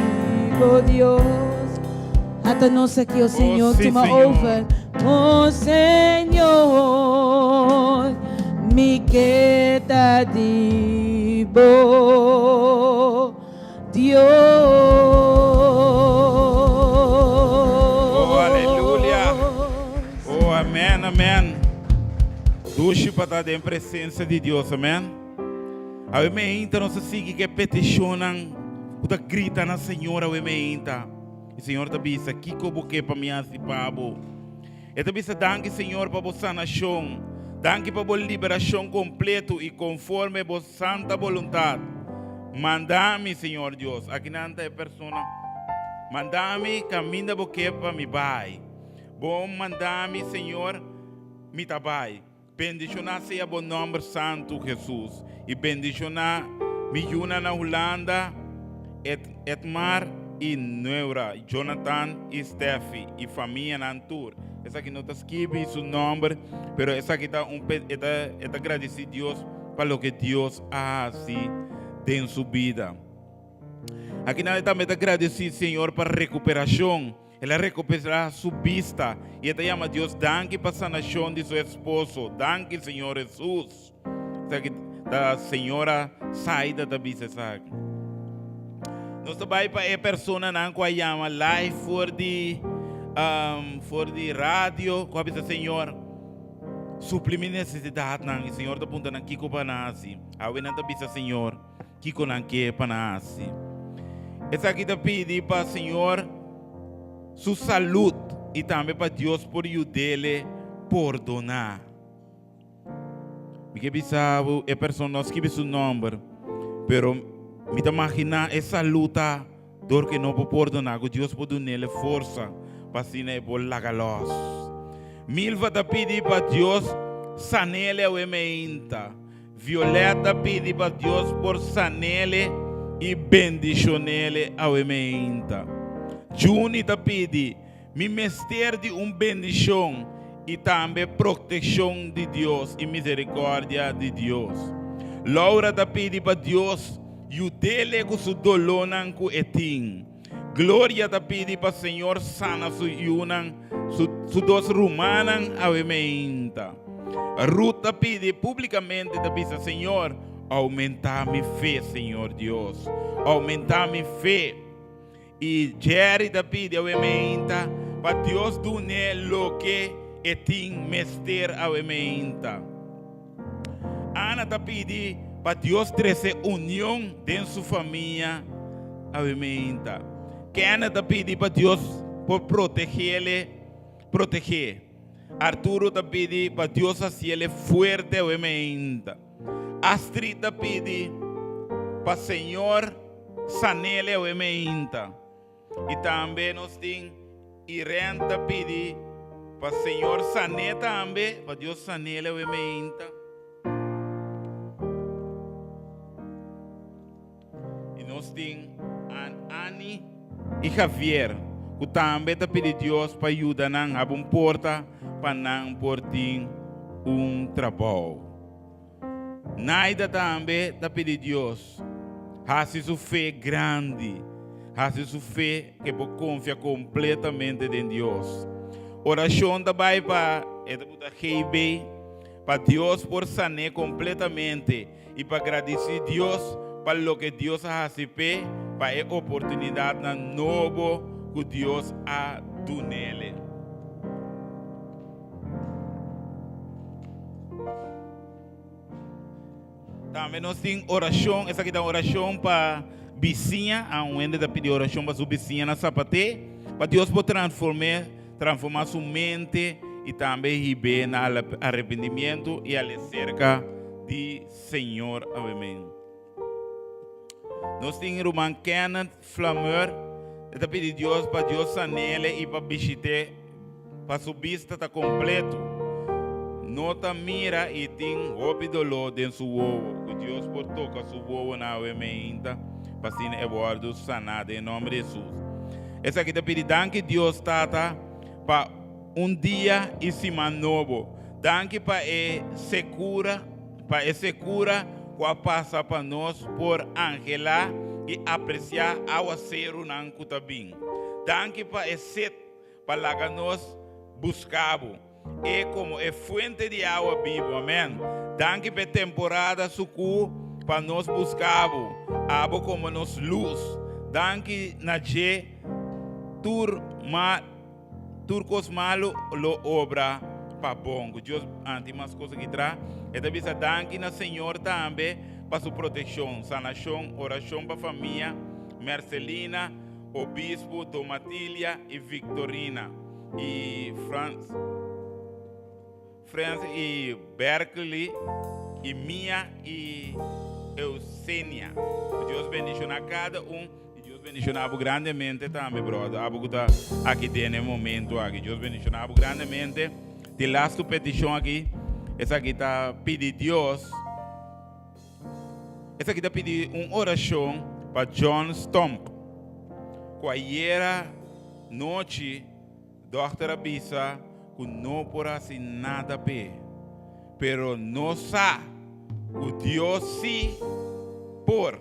bo Dios. Ata nos aki, o Señor, Oh, sí, tuma Señor. over. O Señor, mi ke ta di bo Dios. Oh, aleluya. Oh, amèn, amèn. Dushi pa ta den presensia di Dios, amèn. Awe meinta nos ta sigui ku e petishonnan ku ta grita na Señor awe meinta. I Señor ta bisa, Kiko bo ke pa mi hasi pa bo? E ta bisa, Danki, Señor, pa bo sanashon. Danki pa bo liberashon kompleto i konforme bo santa boluntat. Manda mi, Señor Dios. Akinan ta e persona. Manda mi kaminda bo ke pa mi bai. Bo manda mi, Señor, mi ta bai. Bendishoná sea bo nòmber santu, Hesus, i bendishoná mi yunan na Hulanda, Ed, Edmar i Neura, Jonathan i Steffi i famianan tur. Esaki no ta skibi su nòmber, pero esaki ta un pe, e ta, e ta gradisí Dios pa loke Dios a hasi den su bida. Akinan e tambe ta gradisí Señor pa rekuperashon. El a rekuperá su bista i e ta yama Dios danki pa sanashon di su esposo. Danki, Señor Hesus. Esaki ta señora Saida ta bisa esaki. Nos ta bai pa e personanan ku a yama live for di um, for di radio ku a bisa Señor supli mi nesesidatnan i Señor ta puntra nan kiko pa nan hasi. Awe nan ta bisa Señor Kiko nan ke pa nan hasi? Esaki ta pidi pa Señor su salud i tambe pa Dios por yud'ele pordoná. Mi ke bisa bo e persona no a skibi su nomber, pero mi ta maginá e salud ta dor ku e no por pordoná, ku Dios por dun'ele forsa pa asina e por laga lòs. Milva ta pidi pa Dios san'ele awe meinta. Violeta pidi pa Dios por sanele i bendishonele awe meinta. Juni ta pidi, Mi mester di un bendishon i tambe protekshon di Dios i miserikòrdia di Dios. Laura ta pidi pa Dios yudele ku su dolónan ku e tin. Gloria ta pidi pa Señor sana su yunan, su, su dos rumannan awe meinta. Ruth ta pidi públicamente, ta bisa, Señor, aumentá mi fe, Señor Dios. Aumentá mi fe. I Jerry ta pidi awe meinta pa Dios dun'é loke e tin mester awe meinta. Ana ta pidi pa Dios trese union den su famia awe meinta. Kenneth ta pidi pa Dios por protegele, protegé. Arturo ta pidi pa Dios hasiele fuerte awe meinta. Astrid ta pidi pa Señor sanele awe meinta. I tambe nos tin Irene ta pidi pa Señor san'é tambe, pa Dios san'é awe meinta. I nos tin Annie i Javier ku tambe ta pidi Dios pa yuda nan haba un porta pa nan por tin un trabou. Naida tambe ta pidi Dios hasi su fe grandi, hasi su fe ke por konfia kompletamente den Dios. Orashon ta bai pa e ta buta GB pa Dios por san'é kompletamente i pa gradisí Dios pa loke Dios a hasi p'e pa e oportunidatnan nobo ku Dios a dun'ele. Tambe nos tin orashon, esaki ta un orashon pa bisiña, a un hende ta pidi orashon pa su bisiña na Sapaté, pa Dios por transform'é, transformá su mente i tambe hib'é na arepentimiento i al'é serka di Señor. Amen. Nos tin ruman Kenneth Flameur, e ta pidi Dios pa Dios sanele i pa bishit'é pa su bista ta kompleto. No ta mira i tin hopi doló den su wowo. Ku Dios por toka su wowonan awe meinta pa asina e wòrdu saná den nòmber di Hesus. Esaki ta pidi danki Dios Tata pa un dia i siman nobo. Danki pa e sekura. Pa e sekura ku a pasa pa nos por anhelá i apresiá awaserunan ku ta bin. Danki pa e set pa laga nos buska bo, e komo e fuente di awa bibu. Amèn. Danki pa e temporada sukú pa nos buska bo, abo komo nos lus. Danki na dje tur ma. Tur kos malu lo obra pa bon. Ku Dios anti mas kos aki tra. E ta bisa danki na Señor tambe pa su protekshon, sanashon, orashon pa famia Mercelina, Obispo, Domatilia i Victorina i Frans Frans i Berkeley i Mia i Eusenia. Ku Dios bendishona kada un. I Dios bendiciona bo grandemente tambe, brother. Abo ku ta aki den e momento aki. Dios bendiciona bo grandemente. Di lastu peticion aki, esaki ta pidi Dios, esaki ta pidi un oracion pa John Stump, ku ayera nochi dokter a bisa ku no por hasi nada p'e, pero no sa ku Dios si por.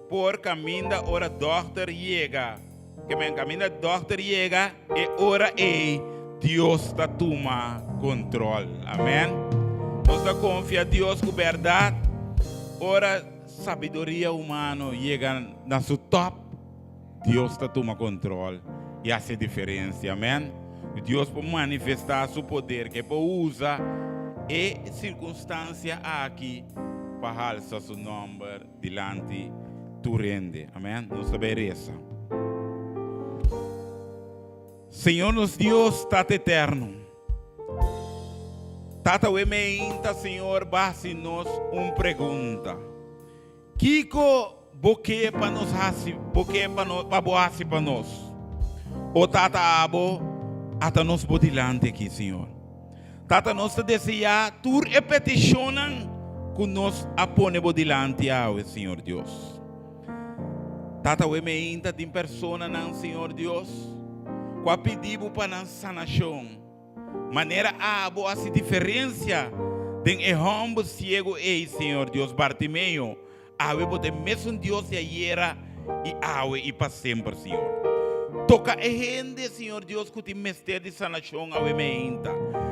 Por kaminda ora dòkter yega. Ke men kaminda dòkter yega, e ora ei Dios ta tuma kontrol. Amen. Nos ta konfia Dios ku bèrdat ora sabiduria humano yega na su tòp, Dios ta tuma kontrol i hasi e diferensia. Amen. Dios por manifestá su poder, ke por usa e sirkunstansia aki pa halsa su nòmber dilanti tur hende. Amen. Nos ta bai resa. Señor nos Dios, Tata eterno, Tata we meinta, Señor, basi nos un pregunta. Kiko Bo ke pa nos hasi, Bo ke pa nos, pa Bo hasi pa nos? O Tata, Abo a ta nos Bo dilanti aki, Señor. Tata, nos ta deseá tur e petishonnan ku nos a pone Bo dilanti awe, Señor Dios. Tata, awe meinta tin personanan, Señor Dios, ku a pidi Bo pa nan sanashon. Manera abo hasi diferensia den e hòmber siego ei, Señor Dios, Bartimeo, awe bo ta e mesun Dios di ayera i awe i pa semper, Señor. Toka e hende, Señor Dios, ku tin mester di sanashon awe meinta.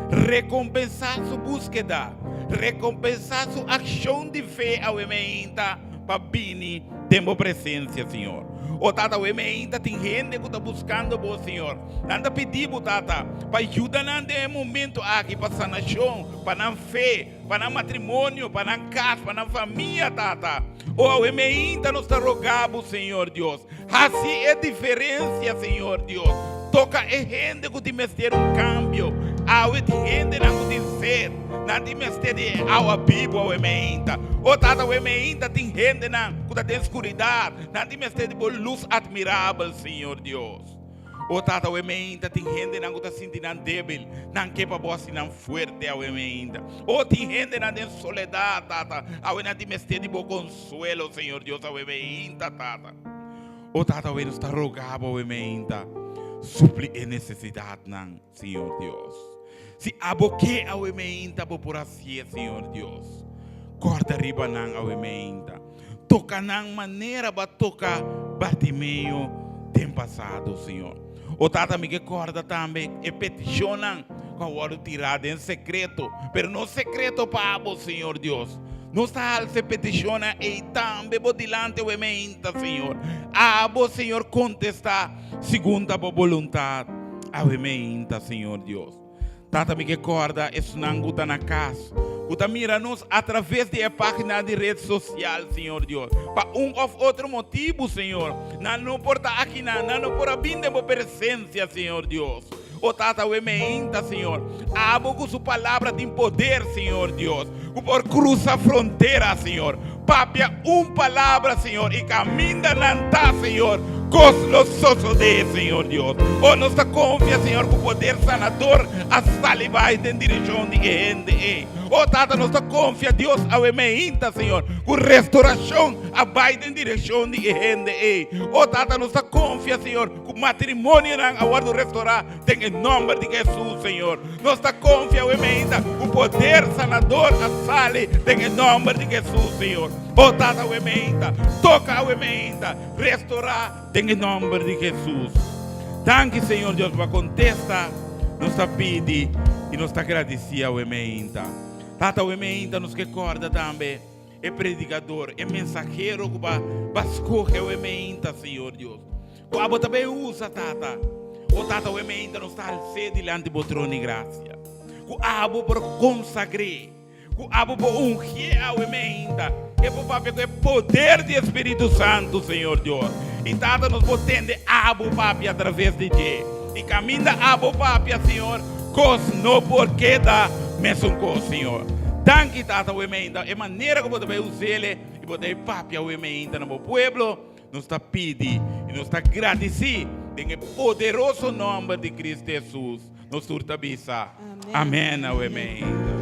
Rekompensá su búskeda, rekompensá su akshon di fe awe meinta pa bini den bo presensia, Señor. O Tata, awe meinta tin hende ku ta buskando bo, Señor. Nan ta pidi bo, Tata, pa yuda nan den e momento aki pa sanashon, pa nan fe, pa nan matrimonio, pa nan kas, pa nan famia, Tata. O awe meinta nos ta roga bo, Señor Dios, hasi e diferensia, Señor Dios. Toka e hende ku tin mester un kambio. Awe tin hendenan ku tin sed, nan tin mester di e awa bibu awe meinta. O Tata, awe meinta tin hendenan ku ta den skuridat, nan tin mester di bo lus admirabel, Señor Dios. O Tata, awe meinta tin hendenan ku ta sinti nan débil, nan ke pa Bo hasi nan fuerte awe meinta. O tin hendenan den soledat, Tata, awe nan tin mester di Bo konsuelo, Señor Dios, awe meinta, Tata. O Tata, awe nos ta roga Bo awe meinta, supli e nesesidatnan, Señor Dios. Si Abo ke awe meinta, Bo por hasié, Señor Dios. Kòrda riba nan awe meinta. Toka nan manera Bo a toka Bartimeo den pasado, Señor. O Tata, mi ke kòrda tambe e petishonnan ku a wòrdu tirá den sekreto, pero no sekreto pa Abo, Señor Dios. Nos ta halsa e petishonnan ei tambe Bo dilanti awe meinta, Señor. Abo, Señor, kontestá segun ta Bo boluntat awe meinta, Señor Dios. Tata mi ke kòrda esnan ku ta na kas, ku ta mira nos atraves di e página di ret sosial, Señor Dios. Pa un òf otro motibu, Señor, nan no por ta akinan, nan no por a bin den bo presensia, Señor Dios. O Tata, awe meinta, Señor, abo ku su palabra tin poder, Señor Dios, ku por krusa frontera, Señor. Papia un palabra, Señor, i kaminda nan ta, Señor. Kos lo sosodé, Señor Dios. O nos ta konfia, Señor, ku poder sanador a sali bai den direkshon di e hende ei. O Tata, nos ta konfia, Dios, awe meinta, Señor, ku restorashon a bai den direkshon di e hende ei. O Tata, nos ta konfia, Señor, ku matrimonionan a wòrdu restorá den e nòmber di Hesus, Señor. Nos ta konfia awe meinta ku poder sanador a sali den e nòmber di Hesus, Señor. O Tata, awe meinta, toka awe meinta, restorá den e nòmber di Hesus. Danki, Señor Dios, pa kontesta nos ta pidi i nos ta gradisí awe meinta. Tata, awe meinta nos ke kòrda tambe e predikador, e mensahero ku bo a skohe awe meinta, Señor Dios. Ku abo ta bay usa, Tata. O Tata, awe meinta nos ta hals'é dilanti bo trono di grasia. Ku abo por konsagr'é, ku abo por ungié awe meinta, e por papia ku e poder di e Spiritu Santu, Señor Dios. I Tata, nos por tende abo papia atraves di dje. I kaminda abo papia, Señor, kos no por keda mesun kos, Señor. Danki, Tata, awe meinta, e manera ku bo ta bay us'el i bo ta bay papia awe meinta na bo pueblo. Nos ta pidi i nos ta gradisí den e poderoso nòmber di Cristo Hesus. Nos tur ta bisa, Amèn. Awe meinta.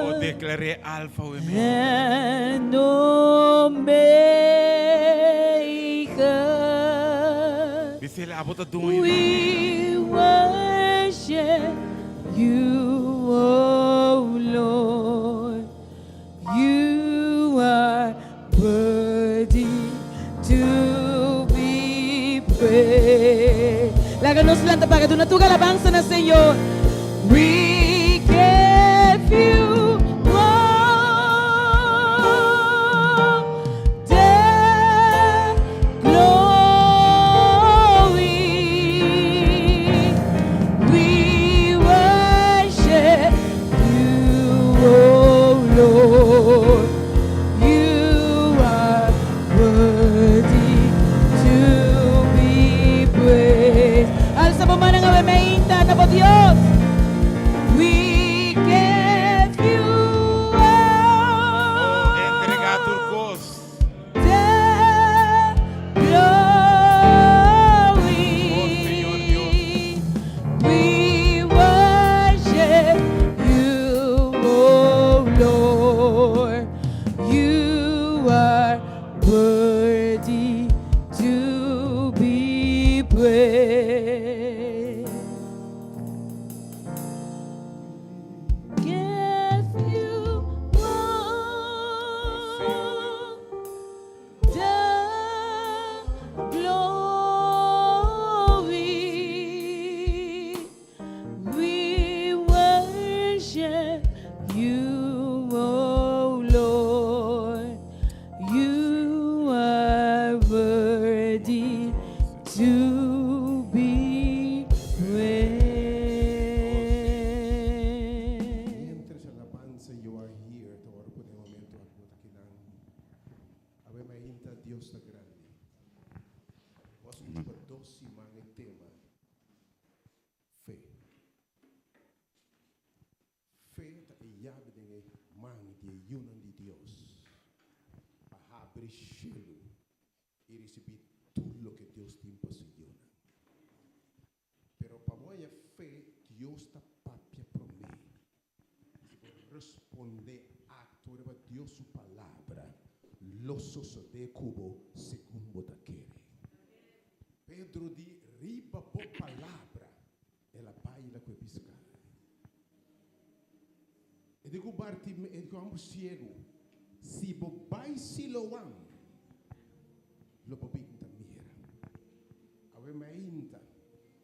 O declar'é Alfa Omega. Bis'el, Abo ta duño di mi bida. Laga nos lanta para duna tur alabansa na Señor. We give you all the glory. We worship you, oh Lord. You are worthy to be praised. Alsa bo mannan awe meinta na bo Dios. Dios ta grandi. Bo a skucha pa dos siman e tema fe. Fe ta e yabi den e man di e yunan di Dios pa habri shelu i risibí tur loke Dios tin pa su yunan. Pero pa bo haña fe, Dios ta papia promé. Si bo respondé aktua riba Dios su palabra, lo sosodé ku bo segun bo ta kere. Pedro di, Riba bo palabra el a baila ku e piská. E di ku Bartimeo, e di ku hòmber siegu, Si bo bai Siloam, lo bo bin ta mira. Awe mainta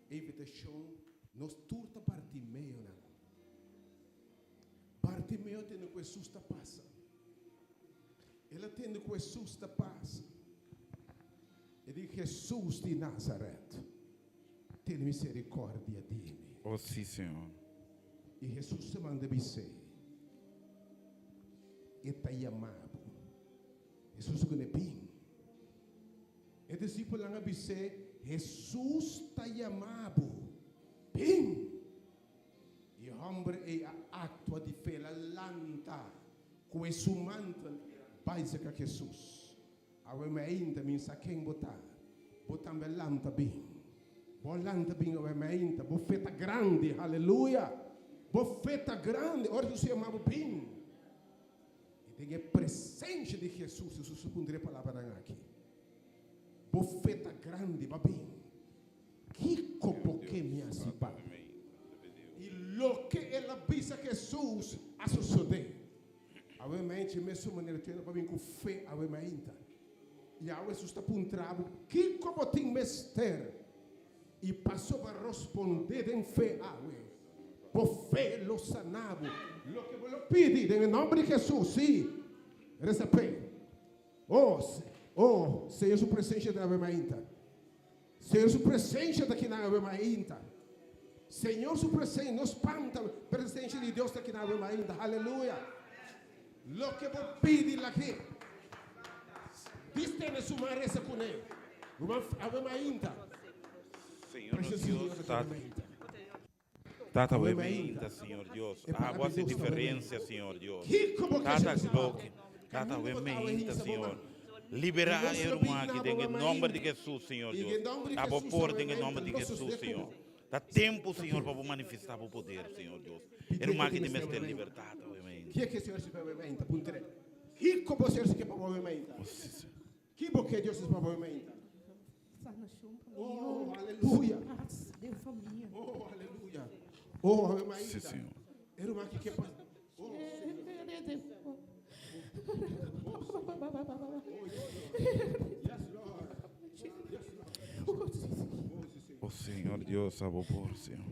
e invitashon nos tur ta Bartimeonan. Bartimeo a tende ku Hesus ta pasa. El a tende ku Hesus ta pasa. E di, Hesus di Nazaret, tene misericordia di mi. O si, Señor. I Hesus a manda bis'é, E ta yama bo. Hesus ku ne bin. E disipelnan a bis'é, Hesus ta yama bo. Bin! I e hòmber ei a aktua di fe, el a lanta ku e su mantel bai serka Hesus. Awe mi ainda mi sa ken bo ta. Bo tambe a lanta bin. Bo a lanta bin awe mi ainda. Bo fe ta grandi. Haleluya! Bo fe ta grandi. Ora Hesus yama bo bin. I den e presencia di Hesus, Hesus a puntra e palabranan aki, Bo fe ta grandi, ba bin. Kiko bo ke mi hasi pa bo? I loke el a bisa Hesus a sosodé. Awe mainta e mesun manera tu hende pa bin ku fe awe mainta. I awe Hesus ta puntra bo, Kiko bo tin mester? I pasobra rospondé den fe awe, bo fe lo sana bo. Loke bo lo pidi den e nòmber di Hesus, sí, resa p'e. Oh, oh, Señor su presencia ta awe mainta. Señor su presencia ta kinan awe mainta. Señor su presencia, no spanta, presencia di Dios ta kinan awe mainta. Aleluya. Loke bo pidi lag'é. Distende su man resa kuné. Ruman awe mainta. Señor nos Dios, Tata. Tata awe mainta, Señor Dios. Abo haci diferencia, Señor Dios. Tata loke. Tata awe mainta, Señor. Libera e ruman aki den e nomber di Jesus, Señor Dios. Abo por den e nomber di Jesus, Señor. Ta tempu, Señor, pa bo manifestá bo poder, Señor Dios. E ruman aki tin mester libertat awe mainta. Kiko ke Señor si pa awe mainta? Puntr'é. Kiko bo Señor si ke pa bo awe mainta? Kiko ke Dios si pa bo awe mainta? Sanashon pa mi Oh, aleluya. Pas den famia. Oh, aleluya. Oh, awe mainta. Sí, Señor. E ruman aki ke pa Oh, Señor. Yes, Lord. Yes, Lord. Oh, sí, Señor. Oh, Señor Dios, abo por, Señor.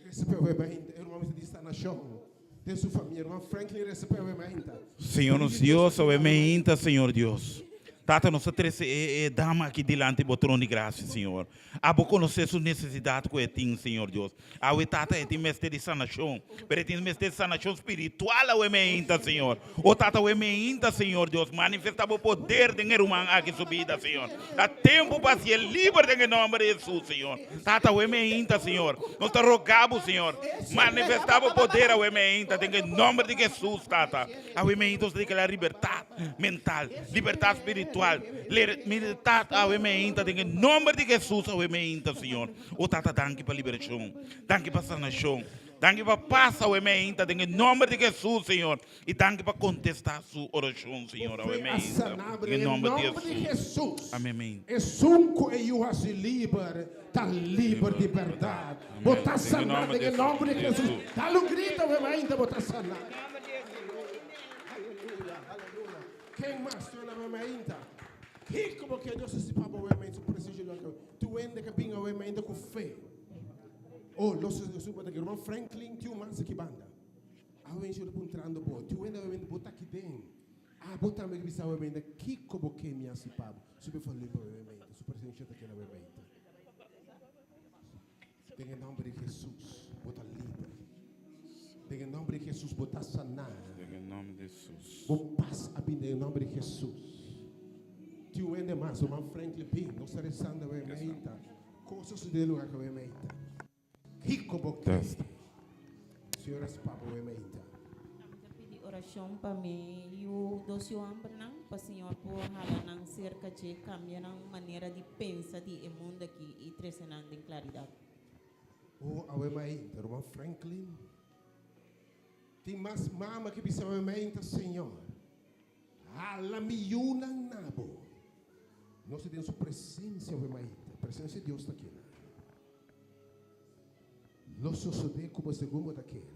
Recibe awe mainta. E ruman mester di sanashon den su famia. Ruman Franklin recibe awe mainta. Señor nos Dios, awe mainta, Señor Dios. Tata, nos ta trece e, e dama aki dilanti bo trono di gracia, Señor. Abo conoce su necesidad cu e tin, Señor Dios. Awe, Tata, e tin mester di sanacion, pero e tin mester di sanacion spiritual awe meinta, Señor. O Tata, awe meinta, Señor Dios, manifesta bo poder den e ruman aki su bida, Señor. Ta tempo pa hacié liber den e nomber di Jesus, Señor. Tata, awe meinta, Señor, nos ta roga bo, Señor, manifesta bo poder awe meinta den e nomber di Jesus, Tata. Awe meinta nos ta declara libertad mental, libertad spiritual, libertad awe meinta den e nomber di Jesus awe meinta, Señor. O Tata, danki pa liberashon, danki pa sanashon, danki pa pas awe meinta den e nomber di Jesus, Señor. I danki pa kontestá su orashon, Señor, awe Bo fe a meinta sana den e den e nomber di nomber di Jesus. Jesus. Amen, meinta. Esun ku e Yu hasi liber ta liber di bèrdat. Bo ta Den e saná nomber den di e nomber di Jesus. Jesus. Dal un grito awe mainta, bo ta saná. Aleluya, aleluya. Ken mas tin awe mainta? Kiko bo ke Dios hasi pa bo awe mainta? Su presencia lo aki. Tur hende ke bin awe mainta ku fe. Oh, los su bo ta ki. Ruman Franklin tin un mas aki banda. Awe mainta lo puntrando bo. Tur hende awe mainta bo ta aki den. Abo tambe ke bisa awe mainta kiko bo ke mi hasi pa bo? Su be for limpa awe mainta. Su presencia ta aki awe mainta. Den e nomber di Jesus bo ta liber. Den e nomber di Jesus bo ta saná. Den e nomber di Jesus. Bo pas a bin den e nomber di Jesus. Tin un hende mas, ruman Franklin bin, nos ta rezando awe meinta. Kos a sucede lugar ku awe meinta. Kiko bo ke? Señor a spa bo awe meinta. Ami ta pidi orashon pa mi yu dos yu hombernan, pa Señor por hala nan serka dje, kambia nan manera di pensa di e mundu aki i trese nan den klaridat. Oh, awe meinta, ruman Franklin. Tin mas mama ke bisa awe meinta, Señor, Hala mi yunan na bo. Nos ta den su presencia awe mainta. Presencia di Dios ta kina. Lo sosode ku bo segun bo ta kere.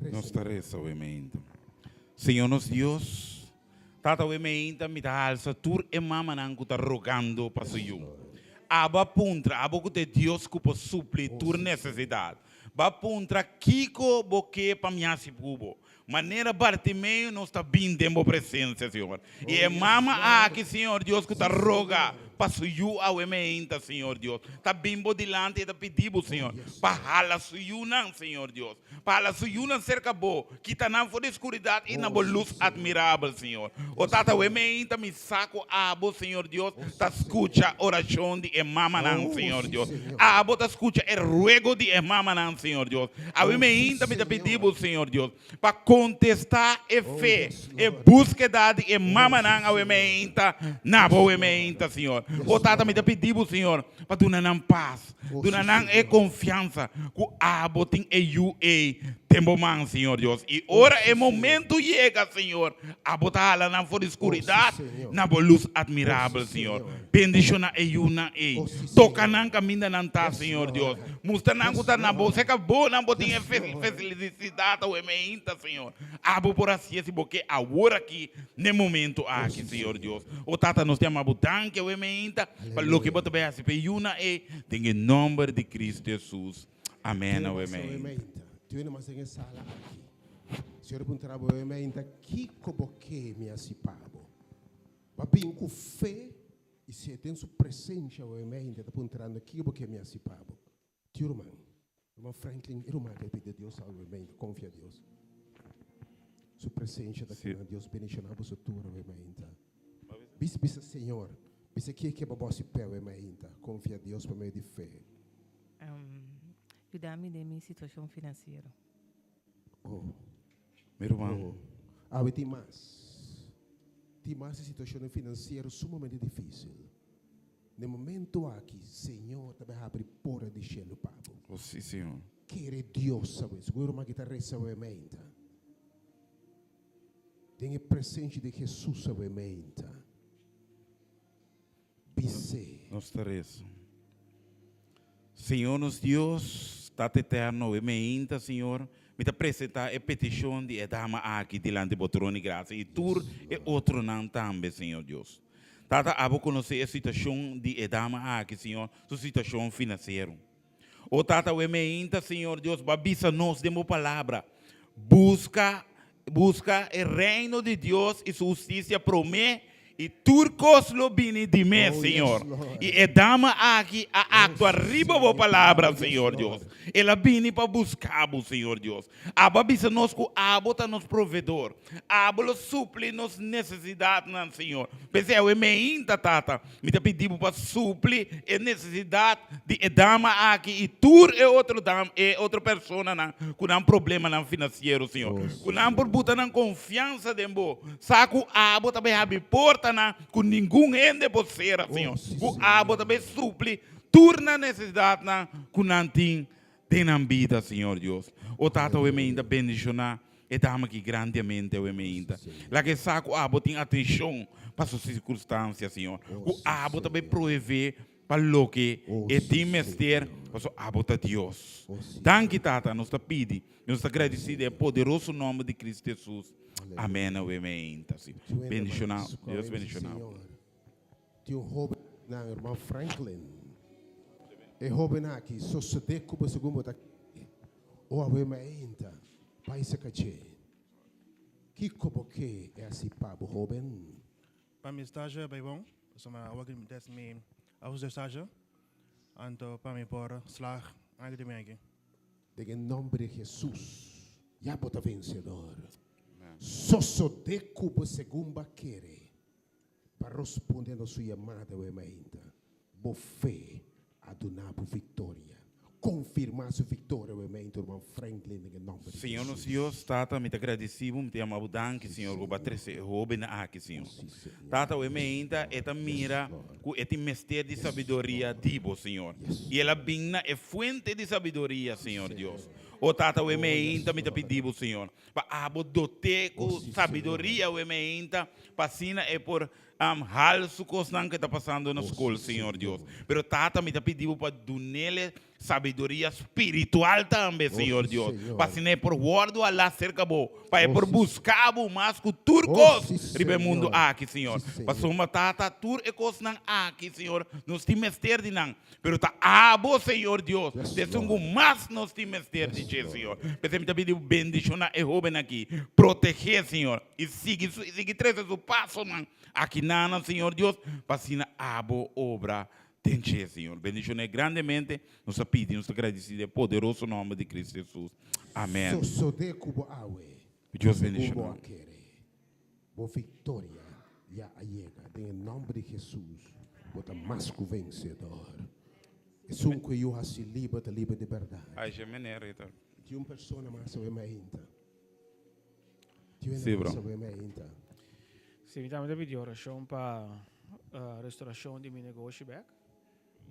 Resa. Nos ta resa awe mainta. Señor nos Dios, Tata awe mainta mi ta halsa tur e mamanan ku ta rogando pa su yu. Abo a puntra, abo ku ta e Dios ku por supli tur nesesidat. Bo a puntra kiko bo ke pa mi hasi ku bo. Manera Bartimeo nos ta bin den bo presencia, Señor. I e mama aki, Señor Dios, ku ta roga pa su yu awe meinta, Señor Dios, ta bin bo dilanti i ta pidi bo, Señor, pa hala su yunan, Señor Dios, pa hala su yunan serka bo, kita nan for di skuridat i na bo lus admirabel, Señor. O Tata, awe meinta mi sa ku abo, Señor Dios, ta skucha orashon di e mamanan, Señor Dios. Abo ta skucha e ruego di e mamanan, Señor Dios. Awe meinta mi ta pidi bo, Señor Dios, pa kontestá e fe, e búskeda di e mamanan awe meinta na bo awe meinta, Señor. O Tata, mi ta pidi bo, Señor, pa duna nan pas, duna nan e konfiansa ku abo tin e yu ei den bo man, Señor Dios. I ora e momento yega, Señor, abo ta hala nan for di skuridat na bo lus admirabel, Señor. Bendishoná e yunan ei. Toka nan kaminda nan ta, Señor Dios. Mustra nan ku ta na bo, serka bo nan bo tin e felisidat awe meinta, Señor. Abo por hasié si bo ke awor aki, n'e momento aki, Señor Dios. O Tata, nos ta yama bo danki awe meinta pa loke bo ta bai hasi pa e yunan ei, den e nòmber di Cristo Hesus. Amèn awe meinta. Tin mas den e sala aki. Señor a puntra bo awe meinta, Kiko bo ke mi hasi pa bo? Bo a bin ku fe i si e den su presensia awe meinta ta puntrando, Kiko bo ke mi hasi pa bo? Tin ruman, ruman Franklin, e ruman ke a pidi Dios awe meinta, konfia Dios. Su presensia ta kina. Dios bendishoná boso tur awe meinta. Bisa, bisa Señor, bisa ke ke bo bo hasi p'e awe meinta. Konfia Dios pa medio di fe. Yuda mi den mi situashon finansiero. Oh. Mi ruman. Oh. Awe tin mas. Tin mas e situashonnan finansiero sumamente difísil. Na e momento aki, Señor ta bai habri porta di shelu pa bo. Oh, sí, Señor. Kere Dios awe. Segun e ruman ki ta resa awe meinta. Den e presensia di Hesus awe meinta. Bis'é. Nos ta resa. Señor nos Dios, Tata Eterno, e meinta, Señor, mi ta presenta e peticion di e dama aki dilanti bo trono di gracia y tur e otronan tambe, Señor Dios. Tata, abo conoce e situacion di e dama aki, Señor, su situacion financiero. O Tata, e meinta, Señor Dios, bo a bisa nos den bo palabra, busca, busca e reino di Dios y su husticia prome, y tur cos lo bini di mes, Oh, Señor. yes, Lord. Y e dama aki a Oh, actua sí, riba bo Señor. palabra, Yes, Señor Lord. Dios. El a bini pa busca bo, Señor Dios. Abo a bisa nos cu abo ta nos proveedor. Abo lo supli nos necesidadnan, Señor. P'esei awe meinta, Tata, mi ta pidi bo pa supli e necesidad di e dama aki y tur e otro dam, e otro personanan cu nan problemanan financiero, Señor. Cu nan por buta nan confiansa den bo. Sa cu abo ta bay habri portanan cu ningun hende por cera, Señor. Cu abo ta bay supli tur nan necesidadnan cu nan tin den nan bida, Señor Dios. O Tata, awe meinta bendiciona e dama aki grandemente awe meinta. Laga e sa cu abo tin atencion pa su circunstancia, Señor. Cu abo ta bay proeve pa loke e tin mester, pasobra abo ta Dios. Danki, Tata, nos ta pidi y nos ta gradici den e poderoso nomber di Cristo Jesus. Amen awe meinta. Bendiciona, Dios bendiciona bo. Tin un hoben nan, herman Franklin. E hoben aki sosode ku bo segun bo ta kere. O awe mainta, bai saka dje. Kiko bo ke e hasi pa bo, hoben? Pa mi stage bai bon, pasobra awor ki des mi afstudeerstage, anto pa mi por slaag aki di mi aki. Den e nomber di Jesus, ya bo ta vencedor. Sosodé ku bo segun bo a kere pa rosponde na su yamada awe mainta. Bo fe a duna bo viktoria. Konfirmá su viktoria awe mainta, ruman Franklin, den e nòmber di Señor nos Hesus. Dios, Tata, mi ta gradisí bo, mi ta yama bo danki, Señor, ku bo a trese e hóbennan aki, Señor. Tata, awe mainta e ta mira ku e tin mester di sabiduria di bo, Señor. I el a bin na e fuente di sabiduria, Señor Dios. O Tata, awe mainta mi ta pidi bo, Señor, pa abo dot'é ku sabiduria awe mainta, pa asina e por hal su kosnan ku e ta pasando na skol, Señor Dios. Pero Tata, mi ta pidi bo pa dun'el sabiduria spiritual tambe, Señor Dios, pa asina e por wòrdu alá serka bo, pa e por buska bo mas ku tur kos riba e mundu aki, Señor. Pasobra, Tata, tur e kosnan aki, Señor, nos tin mester di nan. Pero ta abo, Señor Dios, ta esun ku mas nos tin mester di dje, Señor. P'esei mi ta pidi bo bendishoná e hóben aki, protegé, Señor, i sigui su, sigui trese su pasonan aki nanan, Señor Dios, pa asina abo obra den dje, Señor. Bendishoné grandemente, nos ta pidi, nos ta gradisí den e poderoso nòmber di Cristo Hesus. Amèn. Sosodé ku bo awe, Dios segun bendishoná bo a bo. kere. Bo victoria ya a yega. Den e nomber di Jesus bo ta mas cu vencedor. Esun cu e yu haci liber ta liber di berdad. Ay, je meneer Rita. Tin un persona mas awe mainta. Tin Sí, un bro. mas awe mainta. Sí, mi tambe ta pidi oracion pa restauracion di mi negoshi bek.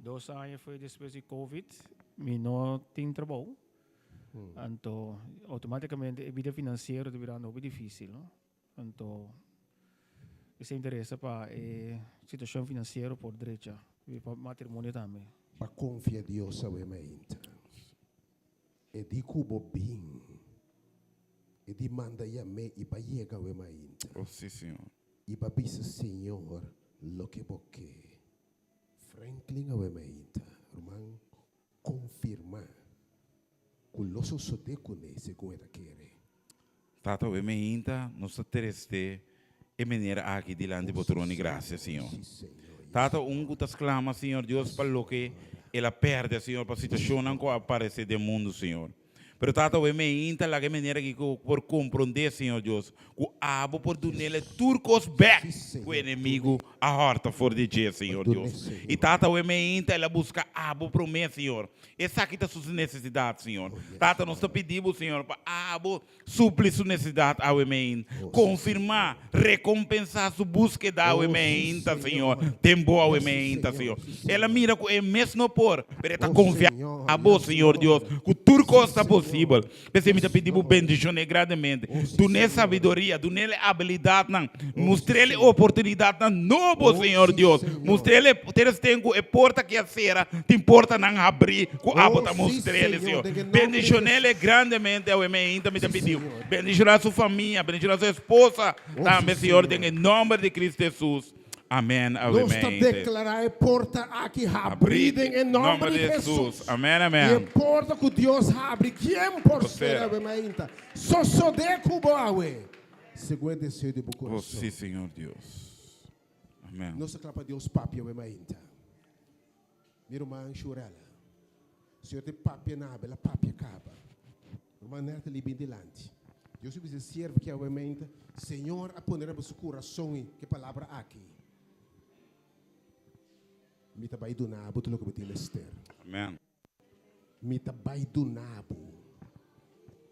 Dos aña foi despues di Covid, mi no tin trabou. Anto automaticamente e bida financiero ta birando hopi dificil, no? Anto esei interesa pa e situacion financiero por drecha y pa matrimonio tambe. Pa confia Dios awe mainta. E di cu bo bin. E di manda yam'é y pa yega awe mainta. Oh, sí, Señor. Y pa bisa Señor loke bo ke. Franklin awe mainta, ruman. Konfirmá ku lo sosodé kuné segun e ta kere. Tata, awe meinta nos ta treste e manera aki dilanti bo trono di grasia, Señor. Tata, un ku ta sklama, Señor Dios, pa loke el a pèrdè, Señor, pa situashonnan ku a aparesé den mundu, Señor. Pero Tata, awe meinta laga e manera aki ku por komprondé, Señor Dios, ku abo por dunele tur kos bèk ku e enemigu a hòrta for di dje, Señor Dios. I Tata, awe meinta el a buska abo promé, Señor. Esaki ta su nesesidat, Señor. Tata, nos ta pidi bo, Señor, pa abo supli su nesesidat awe meinta. Konfirmá, rekompensá su búskeda awe meinta, Señor, den bo awe meinta, Señor. El a mira ku e mes no por, pero e ta konfia abo, Señor Dios, ku tur kos ta posibel. P'esei mi ta pidi bo bendishon'é grandemente. Dun'é sabiduria, dun'é e abilidatnan, mustr'é e oportunidatnan nobo, Señor Dios. Mustr'é e ten ku e porta ki a sera, tin portanan habrí ku abo ta mustr'é, Señor. Bendishon'é grandemente awe meinta mi ta pidi bo. Bendishoná su famia, bendishoná su esposa tambe, Señor, den e nòmber di Cristo Hesus. Amen, awe Nos ta meinta. deklará e porta aki habrí den e nòmber di Hesus. Amen, I e amen. porta ku Dios habri, kien por Por sera sera. awe mainta? Sosodé ku bo awe, segun e deseo di bo Oh, kurason. sí, Señor Dios. Amen. Nos ta kla pa Dios papia awe mainta. Mi ruman Shurella, Señor te papia na awe, el a papia kaba. Ruman Natalie bin dilanti. Dios a bisa e siervo ki awe meinta, Señor a pone riba su kurason i ke palabra aki, Mi ta bai duna bo tur loke bo tin mester. Amen. Mi ta bai duna bo.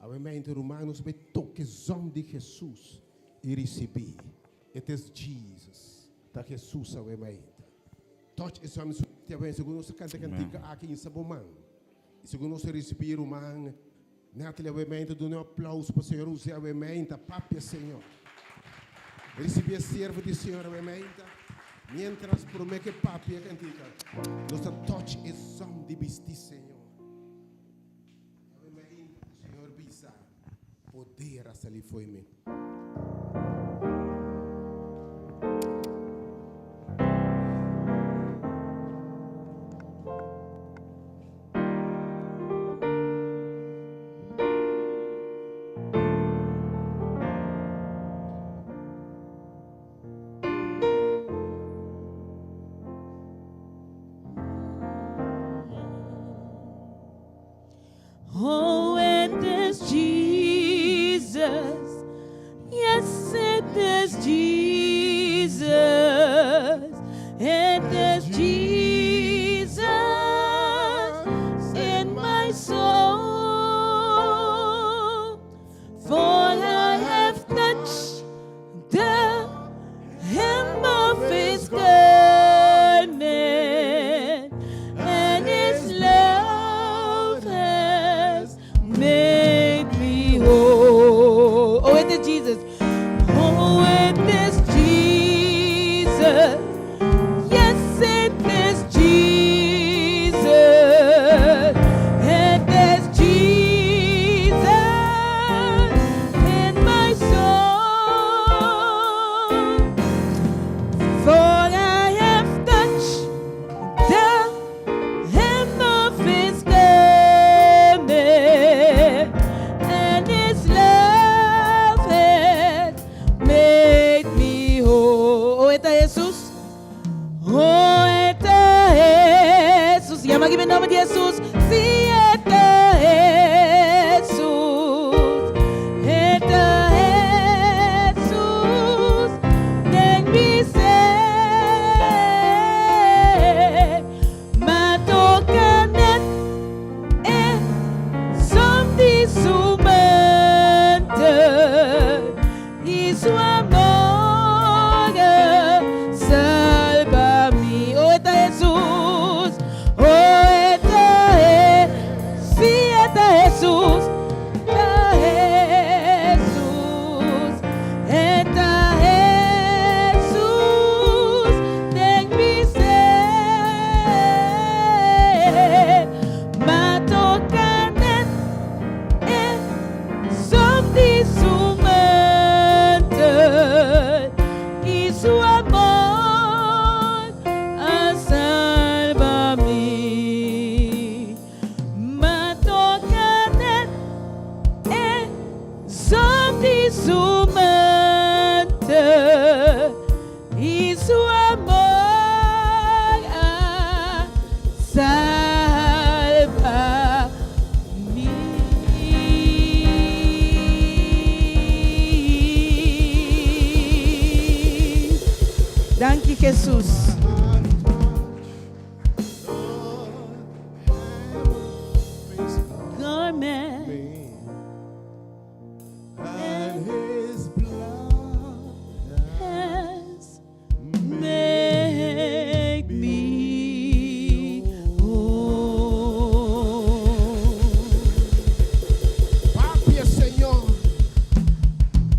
Awe meinta, ruman, nos bai toke zòm di Jesus i risibí. It is Jesus. Ta Jesus awe meinta. Touch e zòm di su awe, segun nos ta kanta e kantika aki, insa bo man. I segun nos a risibí ruman Natalie awe-meinta, duna un aplauso pa Señor José awe-meinta, papia Señor. Risibí e siervo di Señor awe-meinta, mientras promé ke papia e kantika, nos ta touch e zòm di bistí Señor. Awe-meinta ku Señor bisa, poder a sali fo'i mi. Oh, it is Jesus. Yes, it is Jesus. It is Jesus in my soul. For I have touched the hem of his garment, and his love has made me whole. Oh, it is Jesus. Oh, it is Jesus. Yes, it is Jesus. It is Jesus in my soul. For I have touched the hem of his garment, and his love has made me whole. Oh, e ta Jesus. Oh, e ta Jesus. Yama aki e nomber di Jesus. Si, e ta Jesus. E ta Jesus. Den mi ser. M'a toka net e zom di su mantel i su amor a salba mi. Oh, e ta Jesus. Oh, e ta Si, e ta Jesus. Ta Jesus. E ta Jesus. Den mi ser. M'a toka net e zom di su mantel i su amor a salba mi. M'a toka net e zom di su mantel i su amor a salba mi. Danki Jesus. Garment. And his blood has made me whole. Papia Señor,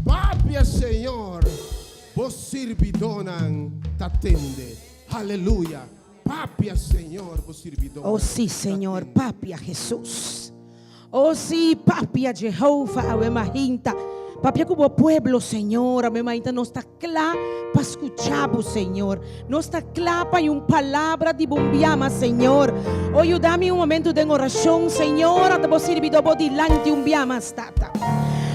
papia Señor, bo sirbidónan ta tende. Aleluya. Papia Señor, bo sirbidónan. Oh sí, Señor, papia Jesus. Oh sí, papia Jehová, awe mainta. Papia ku bo pueblo, Señor, awe mainta nos ta kla pa skucha bo, Señor. Nos ta kla pa un palabra di bo biama, Señor. Oh, yuda mi un momento di orashon, Señor, ata bo sirbidó bo dilanti un biama, tata.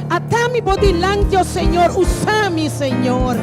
Ata mi bo dilanti, oh Señor, usa mi, Señor.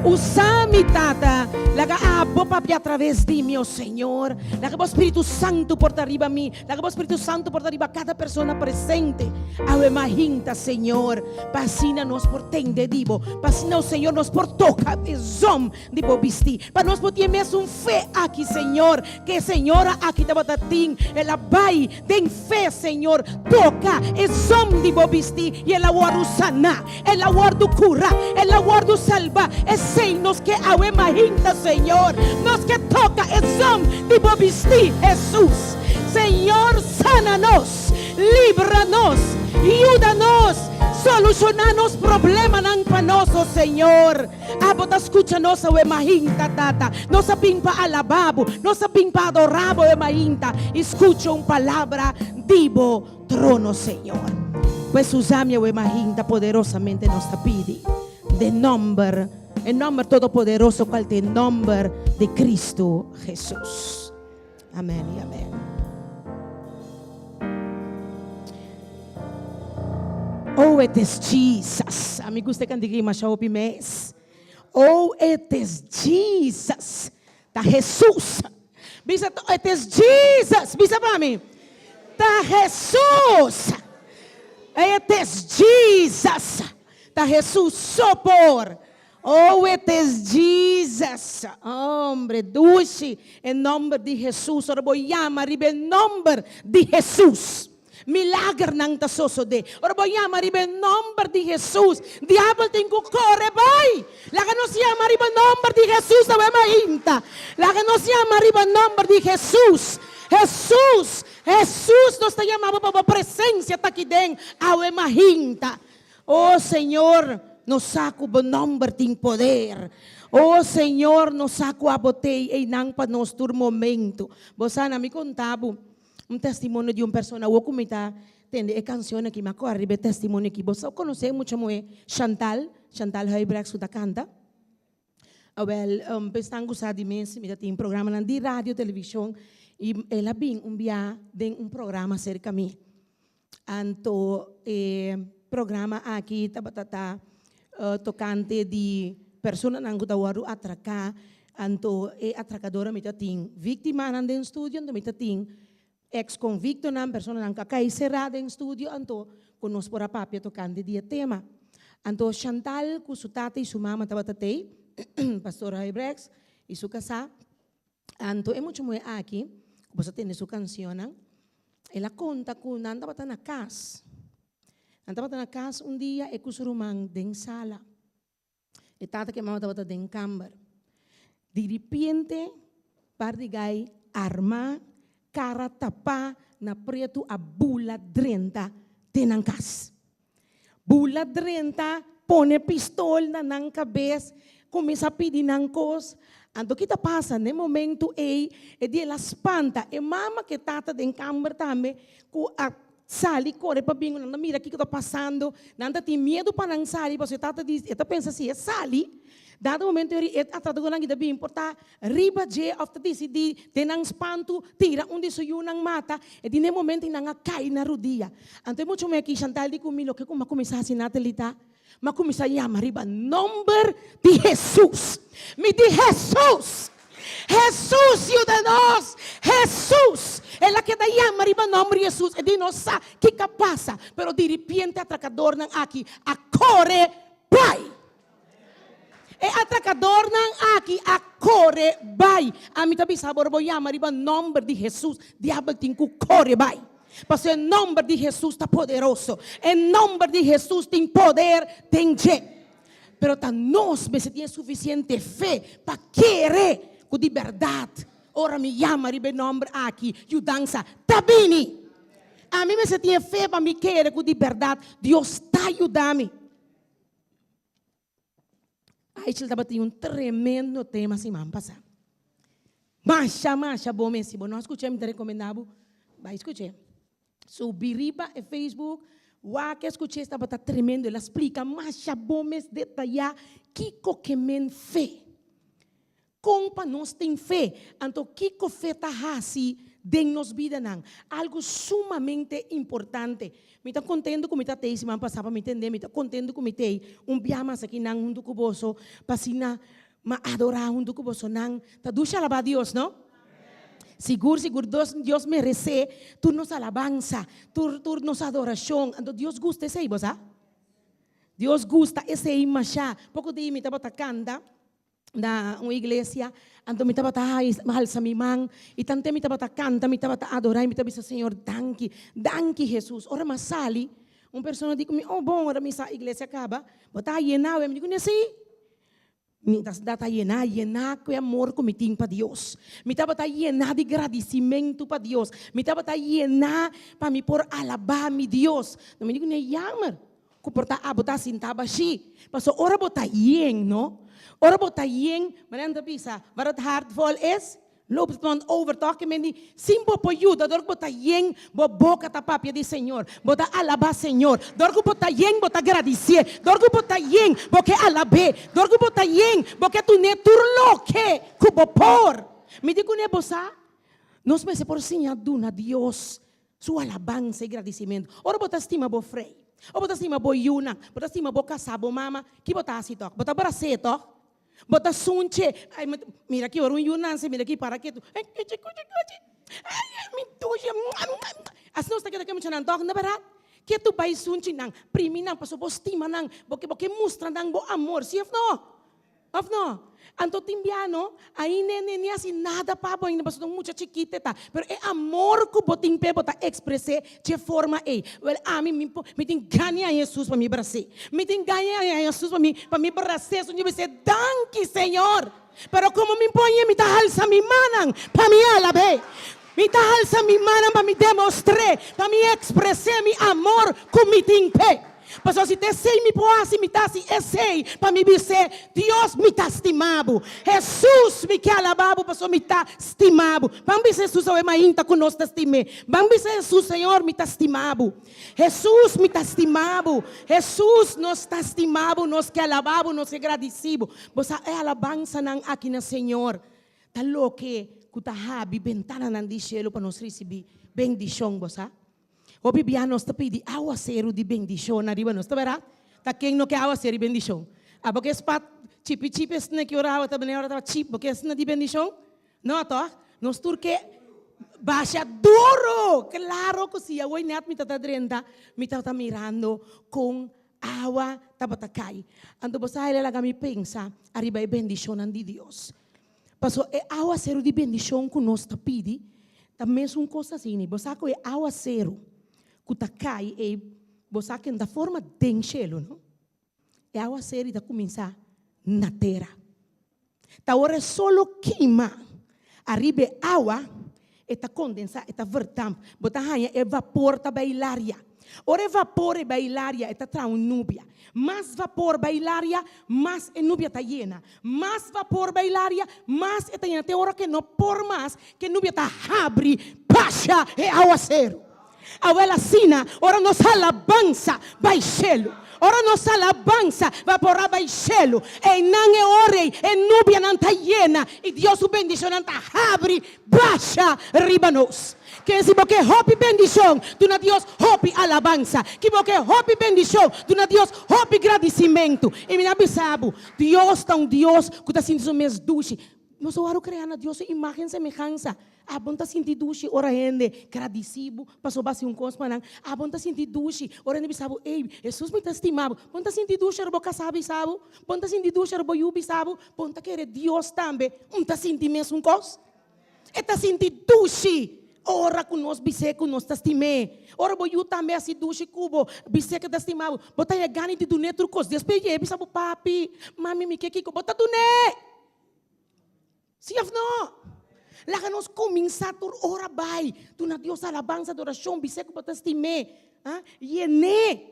Usa mi, tata. Laga abo papia atraves di mi, oh Señor. Laga bo Spiritu Santu por ta riba mi. Laga bo Spiritu Santu por ta riba kada persona presente. Awe mainta, Señor. Pa asina nos por tende di bo. Pa asina, oh Señor, nos por toka e zom di bo bistí. Pa nos por tin mesun fe aki, Señor. Ku e señora aki tabata tin. El a bai den fe, Señor. Toka e zom di bo bistí i el a wòrdu saná. El a wòrdu kurá. El a wòrdu salbá. Esei nos ke awe mainta, Señor. Nos ke toka e zom di bo bistí, Hesus. Señor, sana nos. Libra nos. Yuda nos. Solushoná nos problemanan pa nos, o Señor. Abo ta skucha nos awe mainta, Tata. Nos a bin pa alabá bo. Nos a bin pa adorá bo awe mainta. I skucha un palabra di bo trono, Señor. Pues usa mi awe mainta poderosamente nos ta pidi. Den nòmber, e nòmber todopoderoso kual ta e nòmber di Cristo Jesus. Amèn i amèn. Oh, it is Jesus. Ami gusta e kantika ei masha hopi mes. Oh, it is Jesus. Ta Jesus. Bisa, it is Jesus. Bisa pa mi. Ta Jesus. It is Jesus. Ta Hesus so por. Oh, it is Jesus. Hombre, dushi e nomber di Hesus. Ora bo yama riba e nomber di Hesus, milagernan ta sosodé. Ora bo yama riba e nomber di Hesus, diabel tin ku kore bai. Laga nos yama riba nomber di Hesus awe mainta. Laga nos yama riba nomber di Hesus. Hesus, Hesus, nos ta yama bo pa bo presensia ta aki den awe mainta. Oh Señor, nos sa ku bo nomber tin poder. Oh Señor, nos sa ku abo t'ei einan pa nos tur momento. Bo sa, na mi konta bo un testimonio di un persona. Awor ku mi ta tende e kanshon aki, mi a kòrda riba e testimonio aki. Bo sa konosé e mucha muhé Chantal, Chantal Huijbregts ku ta kanta? Awel, esnan ku sa di mes, mi ta tin programanan di radio, televishon, i el a bin un bia den un programa serka mi. Anto e programa aki tabata ta tokante di personanan ku ta wòrdu atraká, anto e atrakador mi ta tin víktimanan den studio, anto mi ta tin eks konviktonan, personanan ku a kai será den studio, anto ku nos por a papia tokante di e tema. Anto Chantal ku su tata i su mama tabata tei, Pastor Huijbregts i su kasá. Anto e mucha muhé aki, ku boso a tende su kanshonnan, el a konta ku nan tabata na kas. Nan tabata na kas un dia e ku su ruman den sala. E tata ku e mama tabata den kamber. Di ripiente, par di gai armá, kara tapá na pretu a bula drenta den nan kas. Bula drenta, pone pistol na nan kabes, kuminsá pidi nan kos. Anto ki ta pasa? Na e momentu ei, e di el a spanta e mama ku e tata den kamber tambe ku a sali kore pa bin ku nan ta mira kiko ta pasando. Nan ta tin miedu pa nan sali pasobra e tata di e ta pensa si e sali, dado momento e atrakadonan ki ta bin por ta Riba dje òf ta disidí den nan spantu tira un di su yunan mata, e di n'e momento ei nan a kai na rudia. Anto e mucha muhé aki Chantal di ku mi loke ku m'a kuminsá hasi Natalie ta, m'a kuminsá yama riba nòmber di Hesus. Mi di, Hesus! Hesus yuda nos! Hesus! El a keda yama riba nòmber di Hesus. E di no sa kiko a pasa, pero diripiente atrakadornan aki a kore bai. E atrakadornan aki a kore bai. Ami ta bisa bo, ora bo yama riba nòmber di Hesus, diabel tin ku kore bai. Pasobra e nòmber di Hesus ta poderoso. E nòmber di Hesus tin poder den dje. Pero ta nos mester tin e sufisiente fe pa kere ku di bèrdat ora mi yama riba e nòmber aki, yudansa ta bini. Ami mester tin e fe pa mi kere ku di bèrdat Dios ta yuda mi. Aichel tabatin un tremendo tema siman pasá. Masha, masha bon mes. Si bo no a skuch'é, mi ta rekomendá bo bai skuch'é. Subi riba e Facebook, wak e skuch'é, tabata tremendo. El a splika masha bon mes detayá kiko ke men fe. Kon pa nos tin fe? Anto kiko fe ta hasi den nos bidanan? Algu sumamente importante. Mi ta kontentu ku mi ta tei siman pasá pa mi tende, mi ta kontentu ku mi tei un bia mas aki nan huntu ku boso pa asina ma adorá huntu ku boso nan. Ta dushi alabá Dios, no? Sigur, sigur Dios, Dios meresé tur nos alabansa, tur, tur nos adorashon. Anto Dios gusta esei, bo sa? Dios gusta esei mashá. Poko di mi tabata kanta. na un iglesia, anto mi tabata halsa mi man i tante mi tabata kanta, mi tabata adorá i mi ta bisa Señor danki, danki Hesus. Ora mi a sali, un persona di ku mi, oh bon, ora mi sa iglesia kaba, bo ta yená awe? Mi di ku ne, si. Mi ta tabata yená, yená ku e amor ku mi tin pa Dios. Mi tabata yená di gradisimentu pa Dios. Mi tabata yená pa mi por alabá mi Dios. Mi di ku ne, jammer. Ku por ta abo ta sinta bashí. Paso ora bo ta yen, no? Ora bo ta yen, manera nan ta bisa, waar het hart vol is, loopt het mond over, tòg? Ke men di, sin bo por yuda, dor ku bo ta yen, bo boka ta papia di Señor. Bo ta alabá Señor. Dor ku bo ta yen, bo ta gradisié. Dor ku bo ta yen, bo ke alab'é. Dor ku bo ta yen, bo ke dun'é tur loke ku bo por. Mi di kuné, bo sa, nos mester por siña duna Dios Su alabansa i gradisimentu. Ora bo ta stima bo frei, ora bo ta stima bo yunan, bo ta stima bo kasá, bo mama, ki bo ta hasi tòg? Bo ta bras'é tòg? Bo ta sunch'é? Ai, mira aki ora un yu nanse, mira aki para ketu. Ai, kuchi, kuchi, kuchi. Ai, ai, mi dushi. Asina nos ta keda ku e muchanan tòg, no bèrdat? Ketu bai sunchi nan, primi nan, pasobra bo stima nan, bo ke bo ke mustra nan bo amor, si of no? Of no? Anto tin bia no, ainda e nene hasi nada pa bo ainda pasobra ta un mucha chikito e ta, pero e amor ku bo tin p'e bo ta ekspres'é dje forma ei. Wèl ami mi por mi tin gana di haña Hesus pa mi bras'é. Mi tin gana di haña Hesus pa mi pa mi bras'é sunchi bis'é danki Señor. Pero komo mi por hañ'é mi ta halsa mi mannan pa mi alab'é. Mi ta halsa mi mannan pa mi demostr'é, pa mi ekspres'é mi amor ku mi tin p'e. Pasobra si ta esei mi por hasi, mi ta hasi esei pa mi bis'é, Dios, mi ta stima bo. Hesus, mi ke alabá bo pasobra mi ta stima bo. Ban bisa Hesus awe mainta ku nos ta stim'é. Ban bisa Hesus, Señor, mi ta stima bo. Hesus, mi ta stima bo. Hesus, nos ta stima bo, nos ke alabá bo, nos ke gradisí bo. Bo sa e alabansanan aki na Señor ta loke ku ta habi bentananan di shelu pa nos risibí bendishon, bo sa. Hopi bia nos ta pidi awaseru di bendishon ariba nos, ta bèrdat? Ta ken no ke awaseru di bendishon? Abo ke spat chipi chipi esnan ki ora awa ta bini ora ta chip, bo ke esnan di bendishon? No tòg? Nos tur ke basha duru! Klaro ku si, awor nèt mi ta ta drenta, mi tabata mirando kon awa tabata kai. Anto bo sa el a laga mi pensa ariba e bendishonnan di Dios. Pasobra e awaseru di bendishon ku nos ta pidi ta mesun kos asini. Bo sa ku e awaseru ku ta kai ei, bo sa ku e no ta forma den shelu, no. E awaseru ta kuminsá na tera. Ta ora e solo kima ariba e awa, e ta kondensá, e ta verdamp. Bo ta haña e vapor ta bai laria. Ora e vapor e bai laria, e ta traha un nubia. Mas vapor bai laria, mas e nubia ta yena. Mas vapor bai laria, mas e ta yena. Te ora ku e no por mas, ku e nubia ta habri, basha e awaseru. Awel asina, ora nos alabansa bai shelu, ora nos alabansa vaporá bai shelu, einan e ora ei e nubianan ta yena i Dios su bendishonnan ta habri basha riba nos. Ken si bo ke hopi bendishon, duna Dios hopi alabansa. Ki bo ke hopi bendishon, duna Dios hopi gradisimentu. I mi ta bisa bo, Dios ta un Dios ku ta sinti su mes dushi. Nos a wòrdu kreá na Dios su imágen semehansa. Abo no ta sinti dushi ora hende gradisí bo pasobra bo hasi un kos pa nan? Abo no ta sinti dushi ora hende bisa bo, Ey, Hesus mi ta stima bo? Bo no ta sinti dushi ora bo kasá bisa bo? Bo no ta sinti dushi ora bo yu bisa bo? Bo no ta kere Dios tambe un ta sinti mesun kos? E ta sinti dushi ora ku nos bis'é ku nos ta stim'é. Ora bo yu tambe hasi dushi ku bo, bis'é ku e ta stima bo, bo ta haña gana di dun'é tur kos. Despues e bisa bo, Papi, mami, mi ke kiko. Bo ta dun'é! Sí of no? Laga nos kuminsá tur ora bai duna Dios alabansa, adorashon, bis'é ku bo ta stim'é, ah, yen'é,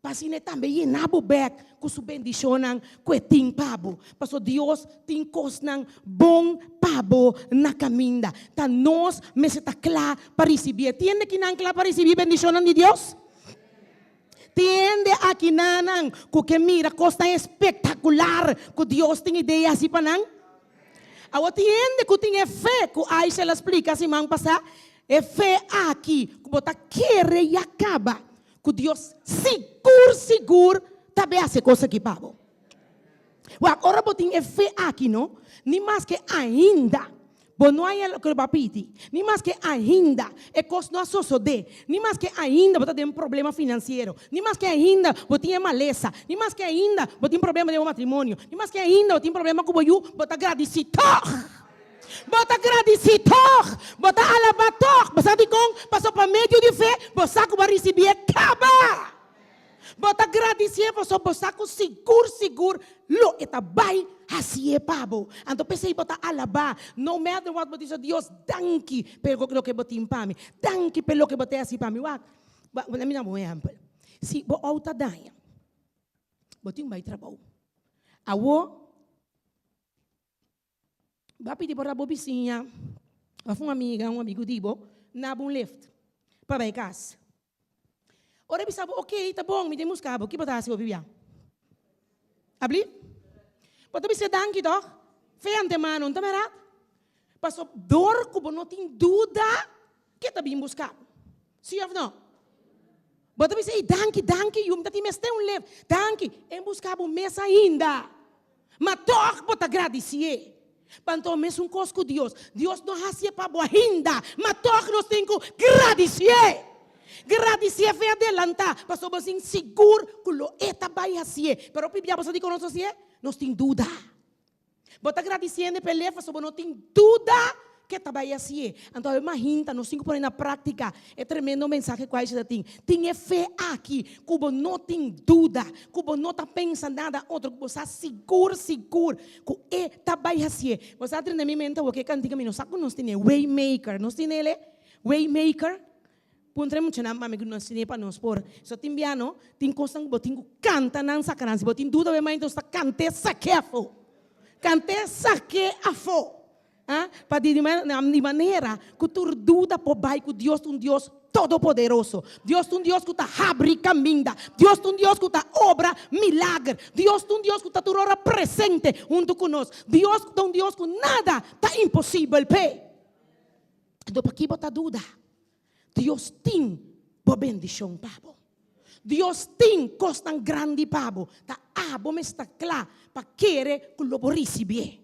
pa asina e tambe yena bo bèk ku su bendishonnan ku e tin pa bo. Pasobra Dios tin kosnan bon pa bo na kaminda. Ta nos mester ta kla pa risibié. Tin hende kinan kla pa risibí bendishonnan di Dios? Tin hende akinanan ku ke mira kosnan espektakular ku Dios tin idea hasi pa nan? Awor tin hende ku tin e fe ku Aisha la splika siman pasá, e fe aki ku bo ta kere ya kaba ku Dios sigur sigur ta be hasi e kos aki pa bo. Wak, ora bo tin e fe aki no, ni maske ainda bo no haña loke bo a pidi, ni maske ainda e kos no a sosodé, ni maske ainda bo ta den problema finansiero, ni maske ainda bo tin e malesa, ni maske ainda bo tin problema den bo matrimonio, ni maske ainda bo tin problema ku bo yu, bo ta gradisí tòg! Bo ta gradisí tòg! Bo ta alabá tòg! Bo sa dikon? Pasobra pa medio di fe bo sa ku bo a risibié kaba! Bo ta gradisié pasobra bo sa ku sigur sigur lo e ta bai hasié pa bo. Anto p'esei bo ta alabá. No matter what bo bisa Dios danki p'e loke bo tin pa mi. Danki p'e loke bo ta hasi pa mi. Wak, mi daba un ehèmpel. Si bo outo a daña, bo tin bai trabou. Awor. Bo a pidi por bo bisiña of un amiga, un amigu di bo, na bo un lift pa bai kas. Ora e bisa bo, ok, ta bon, mi tin buska bo, ki bo ta hasi hopi bia? Abli? Bo ta bisa danki tòg? Fe antemano, no ta bèrdat? Pasobra dor ku bo no tin duda ke ta bin buska bo. Sí òf no? Bo ta bisa, ey, danki, danki yu, mi ta tin mester un lift. Danki. E buska bo mes ainda. Ma tòg bo ta gradisié. Panto mesun kos ku Dios. Dios no hasié pa bo ainda, ma tòg nos tin ku gradisié. Gradisié fe adelantá, pasobra bo sin sigur ku lo e ta bai hasié. Pero hopi bia bo sa dikon nos hasié? Nos tin duda. Bo ta gradisiendo p'e lef pasobra bo no tin duda ke ta bai hasié. Anto awe mahinta nos tin ku pone na práktika e tremendo mensahe ku Aisha ta tin. Tin e fe aki ku bo no tin duda, ku bo no ta pensa nada otro, ku bo sa sigur sigur ku e ta bai hasié. Bo sa drenta mi mente awor ku e kantika mi no sa ku nos tene Waymaker. Nos tene el e Waymaker? Puntra e muchanan pa mi ku nos tene pa nos por. So tin bia no, tin kosnan ku bo tin ku kanta nan saka nan. Si bo tin duda bo e mainta nos ta kant'é sak'é afó. Kant'é sak'é afó. Ah, pa di di manera ku tur duda por bai ku Dios ta un Dios todopoderoso. Dios ta un Dios ku ta habri kaminda. Dios ta un Dios ku ta obra milager. Dios ta un Dios ku ta tur ora presente huntu ku nos. Dios ta un Dios ku nada ta imposibel p'e. Anto paki bo ta duda? Dios tin bo bendishon pa bo. Dios tin kosnan grandi pa bo. Ta abo mester ta kla pa kere ku lo bo risibié.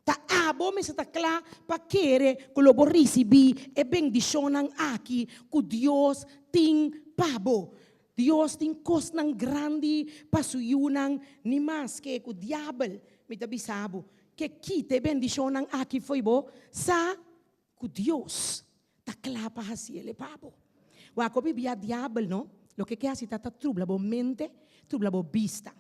Ta abo mester ta kla pa kere ku lo bo risibí e bendishonnan aki ku Dios tin pa bo. Dios tin kosnan grandi pa su yunan, ni maske ku diabel, mi ta bisa bo, ke kita e bendishonnan aki fo'i bo, sa ku Dios ta kla pa hasi el e pa bo. Wak hopi bia diabel no, loke ke hasi ta ta trubla bo mente, trubla bo bista.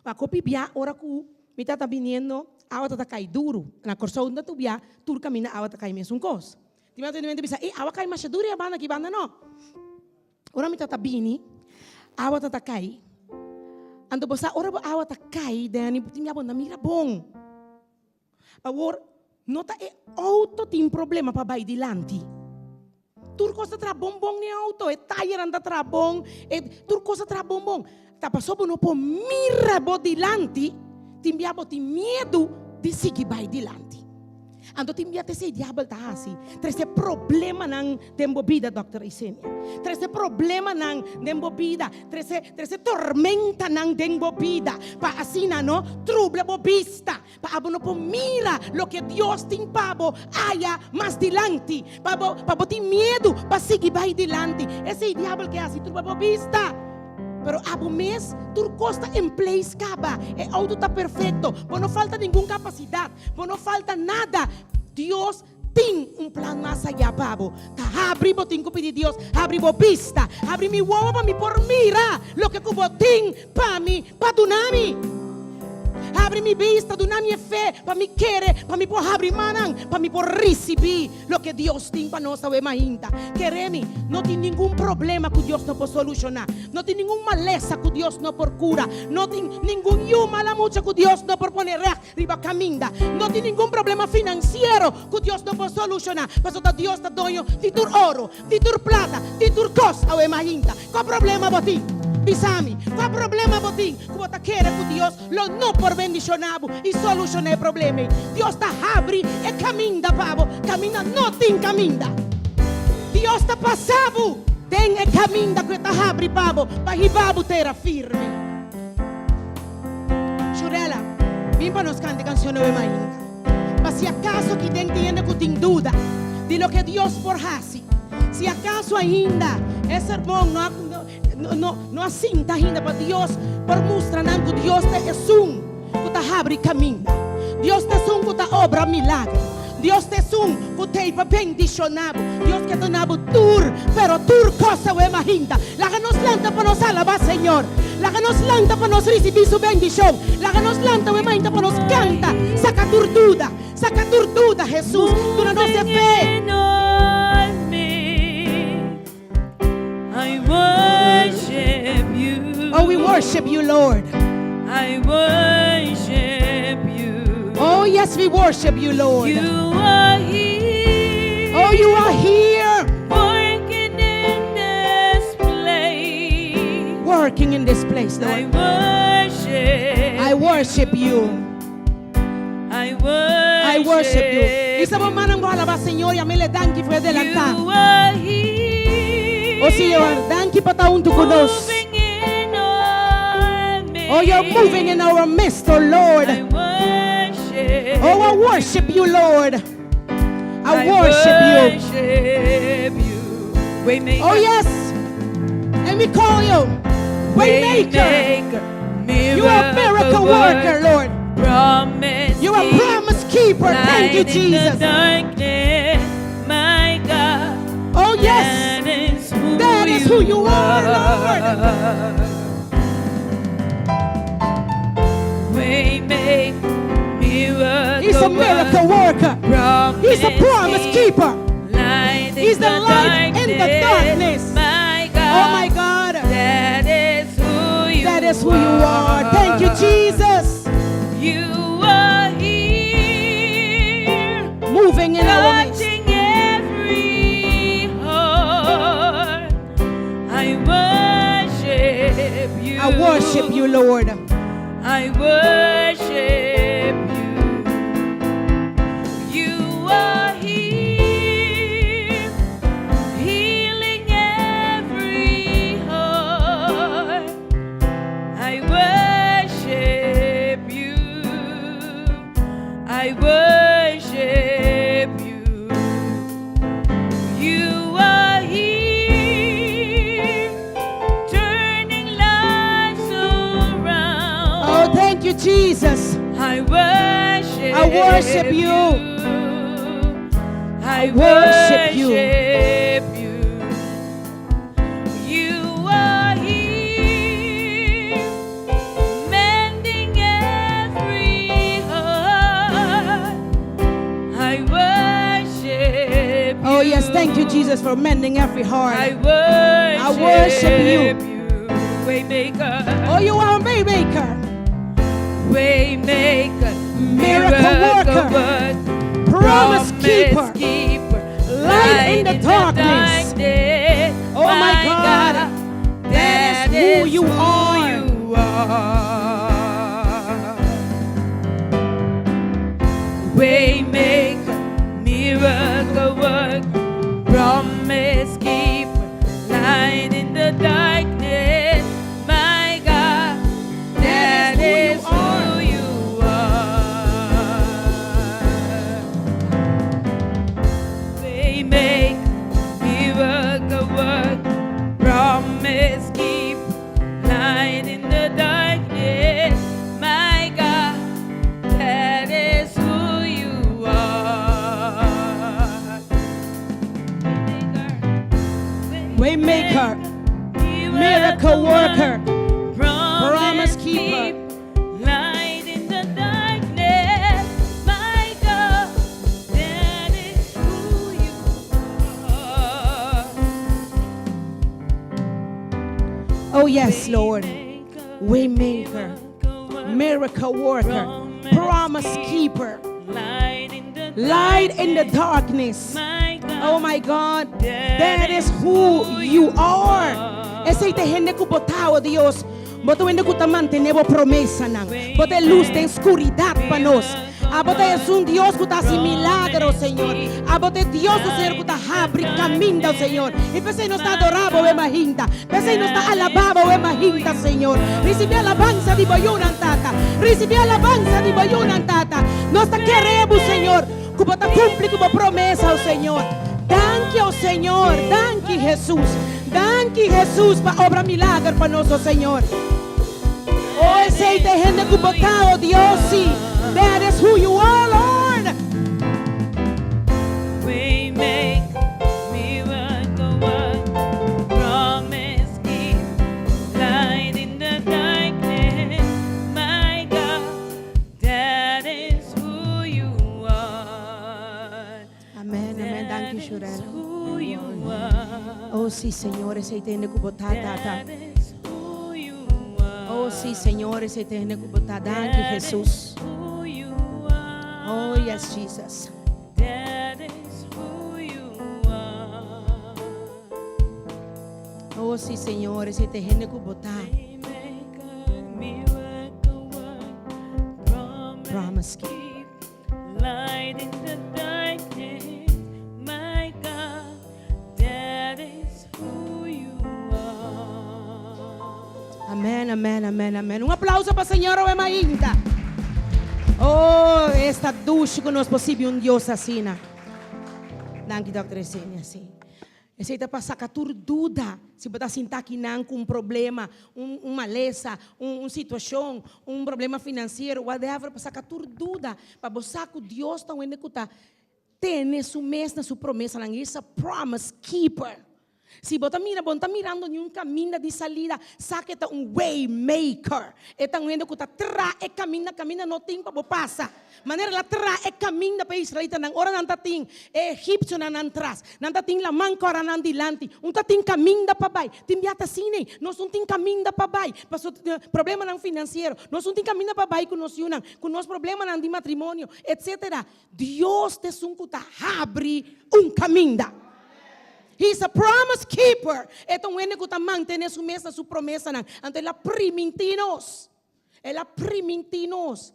Wak hopi bia ora ku mi ta ta biniendo awa ta ta kai duru, na Kòrsou no ta tur bia tur kaminda awa ta kai mesun kos. Tin bia ta bisa, e awa kai masha duru e banda aki banda no. Ora mi ta ta bini, awa ta ta kai. Anto bo sa ora bo awa ta kai, Danny, bo tin bia bo no mira bon. Awor, no ta e auto tin problema pa bai dilanti. Tur kos ta traha bon bon n'e auto, e tayeran ta traha bon, e tur kos ta traha bon bon. Ta pasobra bo no por mira bo dilanti, tin bia bo tin miedu di sigui bai dilanti. Anto tin bia ta esei diabel ta hasi, trese problemanan den bo bida, Dòkter Isenia. Trese problemanan den bo bida, trese trese tormentanan den bo bida, pa asina no trubla bo bista, pa abo no por mira loke Dios tin pa bo aya mas dilanti, pa bo pa bo tin miedu pa sigui bai dilanti. Esei diabel ke hasi, trubla bo bista. Pero abo mes, tur kos ta en place kaba, e auto ta perfecto, bo no falta ningun kapasidat. Bo no falta nada. Dios tin un plan mas ayá pa bo. Ta habri bo tin ku pidi Dios, habri bo bista, habri mi wowo pa mi por mira loke ku bo tin pa mi, pa duna mi. Habri mi bista, duna mi e fe pa mi kere, pa mi por habri mannan, pa mi por risibí loke Dios tin pa nos awe mainta. Kere mi, no tin ningun problema ku Dios no por solushoná. No tin ningun malesa ku Dios no por kura. No tin ningun yu mala mucha ku Dios no por pone règt. Riba kaminda. No tin ningun problema finansiero ku Dios no por solushoná, pasobra ta Dios ta doño di tur oro, di tur plata, di tur kos. Awe mainta, kua problema bo tin? Bisa mi, kua problema bo tin ku bo ta kere ku Dios lo no por bendishoná bo i solushoná e problema ei? Dios ta habri e kaminda pa bo, kaminda no tin kaminda. Dios ta pasa bo den e kaminda ku e ta habri pa bo pa hiba bo tera firme. Shurella, bin pa nos kanta e kanshon awe mainta. Pa si akaso ki den tin hende ku tin duda di loke Dios por hasi, si akaso ainda e sermon no a no no a sinta ainda pa Dios por mustra nan ku Dios ta esun ku ta habri kaminda, Dios ta esun ku ta obra milager, Dios ta esun ku t'ei pa bendishoná bo, Dios ke duna bo tur, pero tur kos awe mahinta. Laga nos lanta pa nos alabá Señor. Laga nos lanta pa nos risibí su bendishon. Laga nos lanta awe mahinta pa nos kanta. Saka tur duda, saka tur duda, Hesus. Duna nos e fe. I worship you. Oh, we worship you, Lord. I worship you. Oh, yes, we worship you, Lord. You are here. Oh, you are here. Working in this place. Working in this place, I Lord. worship. I worship you. I worship. I worship you. Isa bo mannan bo alabá Señor i amele danki for e delantá. You are here. O Señor, danki pa ta huntu ku nos. Moving in our midst. Oh, you're moving in our midst, oh Lord. I worship. Oh, I worship you, Lord. I worship you. worship you. Waymaker. Oh yes. And we call you Waymaker. You are a miracle worker, Lord. Promise You are a promise keeper. Thank you, Light in the Jesus. darkness, my God. Oh yes. That is who That is who you are, Lord. Waymaker, miracle He's a miracle worker. Promise He's a promise keeper. Light in He's the light in the darkness. My God. Oh my God. That is who you That is who you are. Thank you, Jesus. You are here. Moving in our midst. Touching every heart. I worship you. I worship you, Lord. I worship you. You are here, healing every heart. I worship you. I worship you. You are here, turning lives around. Oh, thank you, Jesus. I worship. I worship you. I worship you. worship you. You are here, mending every heart. I worship Oh, you. yes. Thank you, Jesus, for mending every heart. I worship, I worship you. you. Waymaker. Oh, you are a waymaker, Waymaker, Miracle worker, promise keeper, keeper, light in the darkness. darkness. Oh, my God, that is who you are. you are. Waymaker, miracle worker, promise keeper, light in the darkness. My God, that is who you are. Waymaker, miracle worker, promise keeper, light in the darkness. My God, that is who you are. Waymaker, miracle worker, promise promise keeper. Light in the darkness, my God, that is who you are. Oh, yes, Lord. Waymaker, miracle worker, promise keeper, Light in the light in the darkness. My God, Oh my God, that is who you are. Esei ta e hende ku bo ta, oh Dios. Bo ta hende ku ta mantené bo promesanan. Bo ta lus den skuridat pa nos. Abo ta un Dios ku ta hasi milager, Señor. Abo ta Dios, oh Señor, ku ta habri kaminda, Señor. I p'esei nos ta adorá bo mainta. P'esei nos ta alabá bo mainta, Señor. Risibí alabansa di bo yunan, Tata. Risibí alabansa di bo yunan, Tata. Nos ta kere, Señor. Ku bo ta kumpli ku bo promesa, oh Señor. Danki, oh Señor. Danki, Jesus. Danki, Jesus, pa obra milager pa nos, oh Señor. Oh, esei ta e hende ku bo ta, oh Dios, si. That is who you are, Lord. Waymaker, miracle worker, promise keeper, light in the darkness, my God, that is who you are. Amèn, amèn. That Danki, is Shurel. who you are. Oh, si, Señor, esei ta e hende ku bo ta, Tata. That is who you are. Oh, si, Señor, esei ta e hende ku bo ta. Danki, That is Jesus. who you are. Oh, yes, Jesus. That is who you are. Oh, si, Señor, esei ta e hende ku bo ta. Waymaker, miracle worker, promise, Promise keeper. keeper, light in the darkness, my God, that is who you are. Amèn, amèn, amèn, amèn. Un aplouso pa Señor awe mainta. Oh, esta dushi ku nos por sirbi un Dios asina. Danki, Dr. Esenia, si. Esei ta pa saka tur duda. Si bo ta sinta akinan ku un problema, un un malesa, un un situashon, un problema finansiero, whatever, pa saka tur duda, pa bo sa ku Dios ta un hende ku ta tene su mes na su promesanan. He is a promise keeper. Si bo ta mira, bo no ta mirando niun kaminda di salida, sa ku e ta un way maker. E ta un hende ku ta traha e kaminda, kaminda no tin pa bo pasa. Manera el a traha e kaminda pa e israelitanan ora nan ta tin e egipsionan nan tras, nan ta tin laman kòrá nan dilanti, un ta tin kaminda pa bai. Tin bia ta asina ei, nos no tin kaminda pa bai pasobra problemanan finansiero, nos no tin kaminda pa bai ku nos yunan, ku nos problemanan di matrimonio, etsetera. Dios ta esun ku ta habri un kaminda. He is a promise keeper. E ta un hende ku ta mantené su mes na su promesanan. Anto el a primintí nos. El a primintí nos.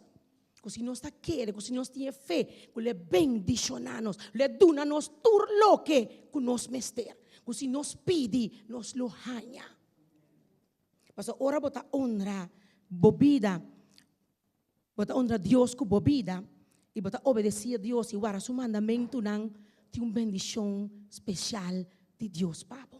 Ku si nos ta kere, ku si nos tin e fe, ku lo e bendishoná nos, lo e duna nos tur loke ku nos mester. Ku si nos pidi, nos lo haña. Pasobra ora bo ta honra bo bida, bo ta honra Dios ku bo bida, i bo ta obedesí a Dios i wara su mandamentunan, tin un bendishon spesial di Dios pa bo.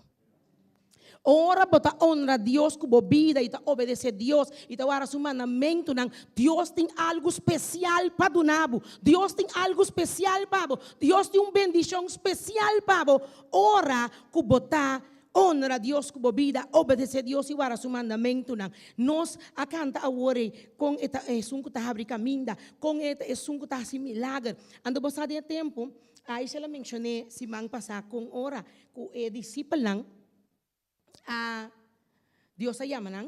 Ora bo ta honra Dios ku bo bida i ta obedesé Dios i ta wara su mandamentunan, Dios tin algu spesial pa duna bo. Dios tin algu spesial pa bo. Dios tin un bendishon spesial pa bo ora ku bo ta honra Dios ku bo bida, obedesé Dios i wara su mandamentunan. Nos a kanta awor ei kon e ta esun ku ta habri kaminda, kon e ta esun ku ta hasi milager. Anto bo sa den e tempu, Aisha la menshoné siman pasá kon ora ku e disipelnan a Dios a yama nan.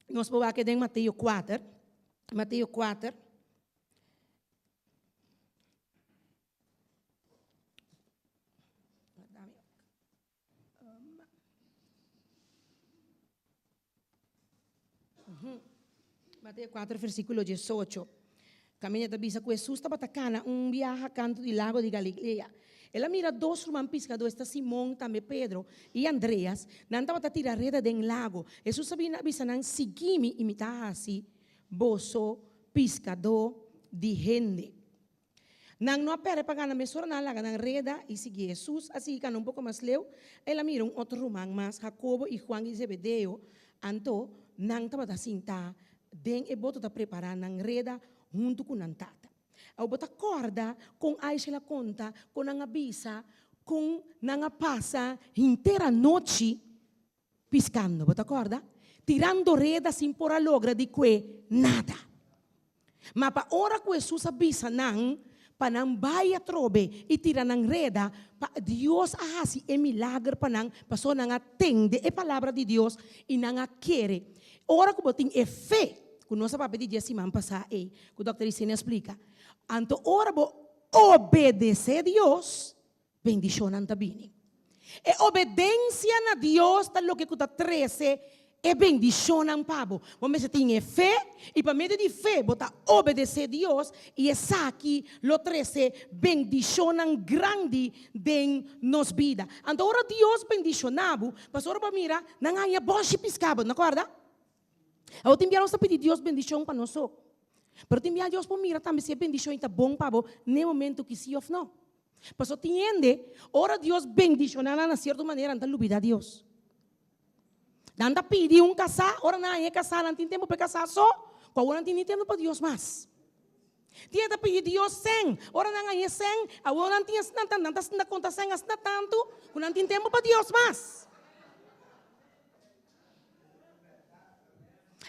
Nos por wak den Mateo kuater, Mateo kuater. Mateo 4 versículo 18. Kaminda ta bisa ku Hesus tabata kana un biaha kantu di lago di Galilea. El a mira dos ruman piskadó, esta Simon, tambe Pedro, i Andreas. Nan tabata tira reda den lago. Hesus a bini a bisa nan, Sigui mi i mi ta hasi boso piskadó di hende. Nan no a perde pa gana, mesora nan a laga nan reda i sigui Hesus. A sigui kana un poko mas leu, el a mira un otro ruman mas, Hakobo i Juan di Zebedeo. Anto nan tabata sintá den e boto ta prepará nan reda huntu ku nan tata. Awor bo ta kòrda kon Aishel a konta kon nan a bisa kon nan a pasa henter anochi Piskando, bo ta kòrda? Tirando reda sin por a logra di kue nada. Ma pa ora ku Hesus a bisa nan pa nan bai atrobe i tira nan reda, pa Dios a hasi e milager pa nan, pasobra nan a tende e palabra di Dios i nan a kere. Ora ku bo tin e fe, ku nos a papia di dje siman pasá ei, ku Dòkter Isenia a splika, anto ora bo obedesé Dios, Bendishonnan ta bini. E obedensia na Dios ta loke ku ta trese e bendishonnan pa bo. Bo mester tin e fe, i pa medio di fe bo ta obedesé Dios, i esaki lo trese bendishonnan grandi den nos bida. Anto ora Dios bendishoná bo, pasobra ora bo a mira, nan haña bòshi piská bo, no kòrda? Awor tin bia nos ta pidi Dios bendishon pa nos so. Pero tin bia Dios por mira tambe si e bendishon ei ta bon pa bo n'e momento ki sí òf no. Pasobra tin hende, ora Dios bendishoná nan na sierto manera, nan ta lubidá Dios. Nan ta pidi un kasá, ora nan haña e kasá, nan tin tempu pa e kasá so, ku awor nan tin ni tempu pa Dios mas. Tin hende ta pidi Dios sèn, ora nan haña e sèn, awor nan tin asina tantu, nan ta sinta konta sèn asina tantu, ku nan tin tempu pa Dios mas.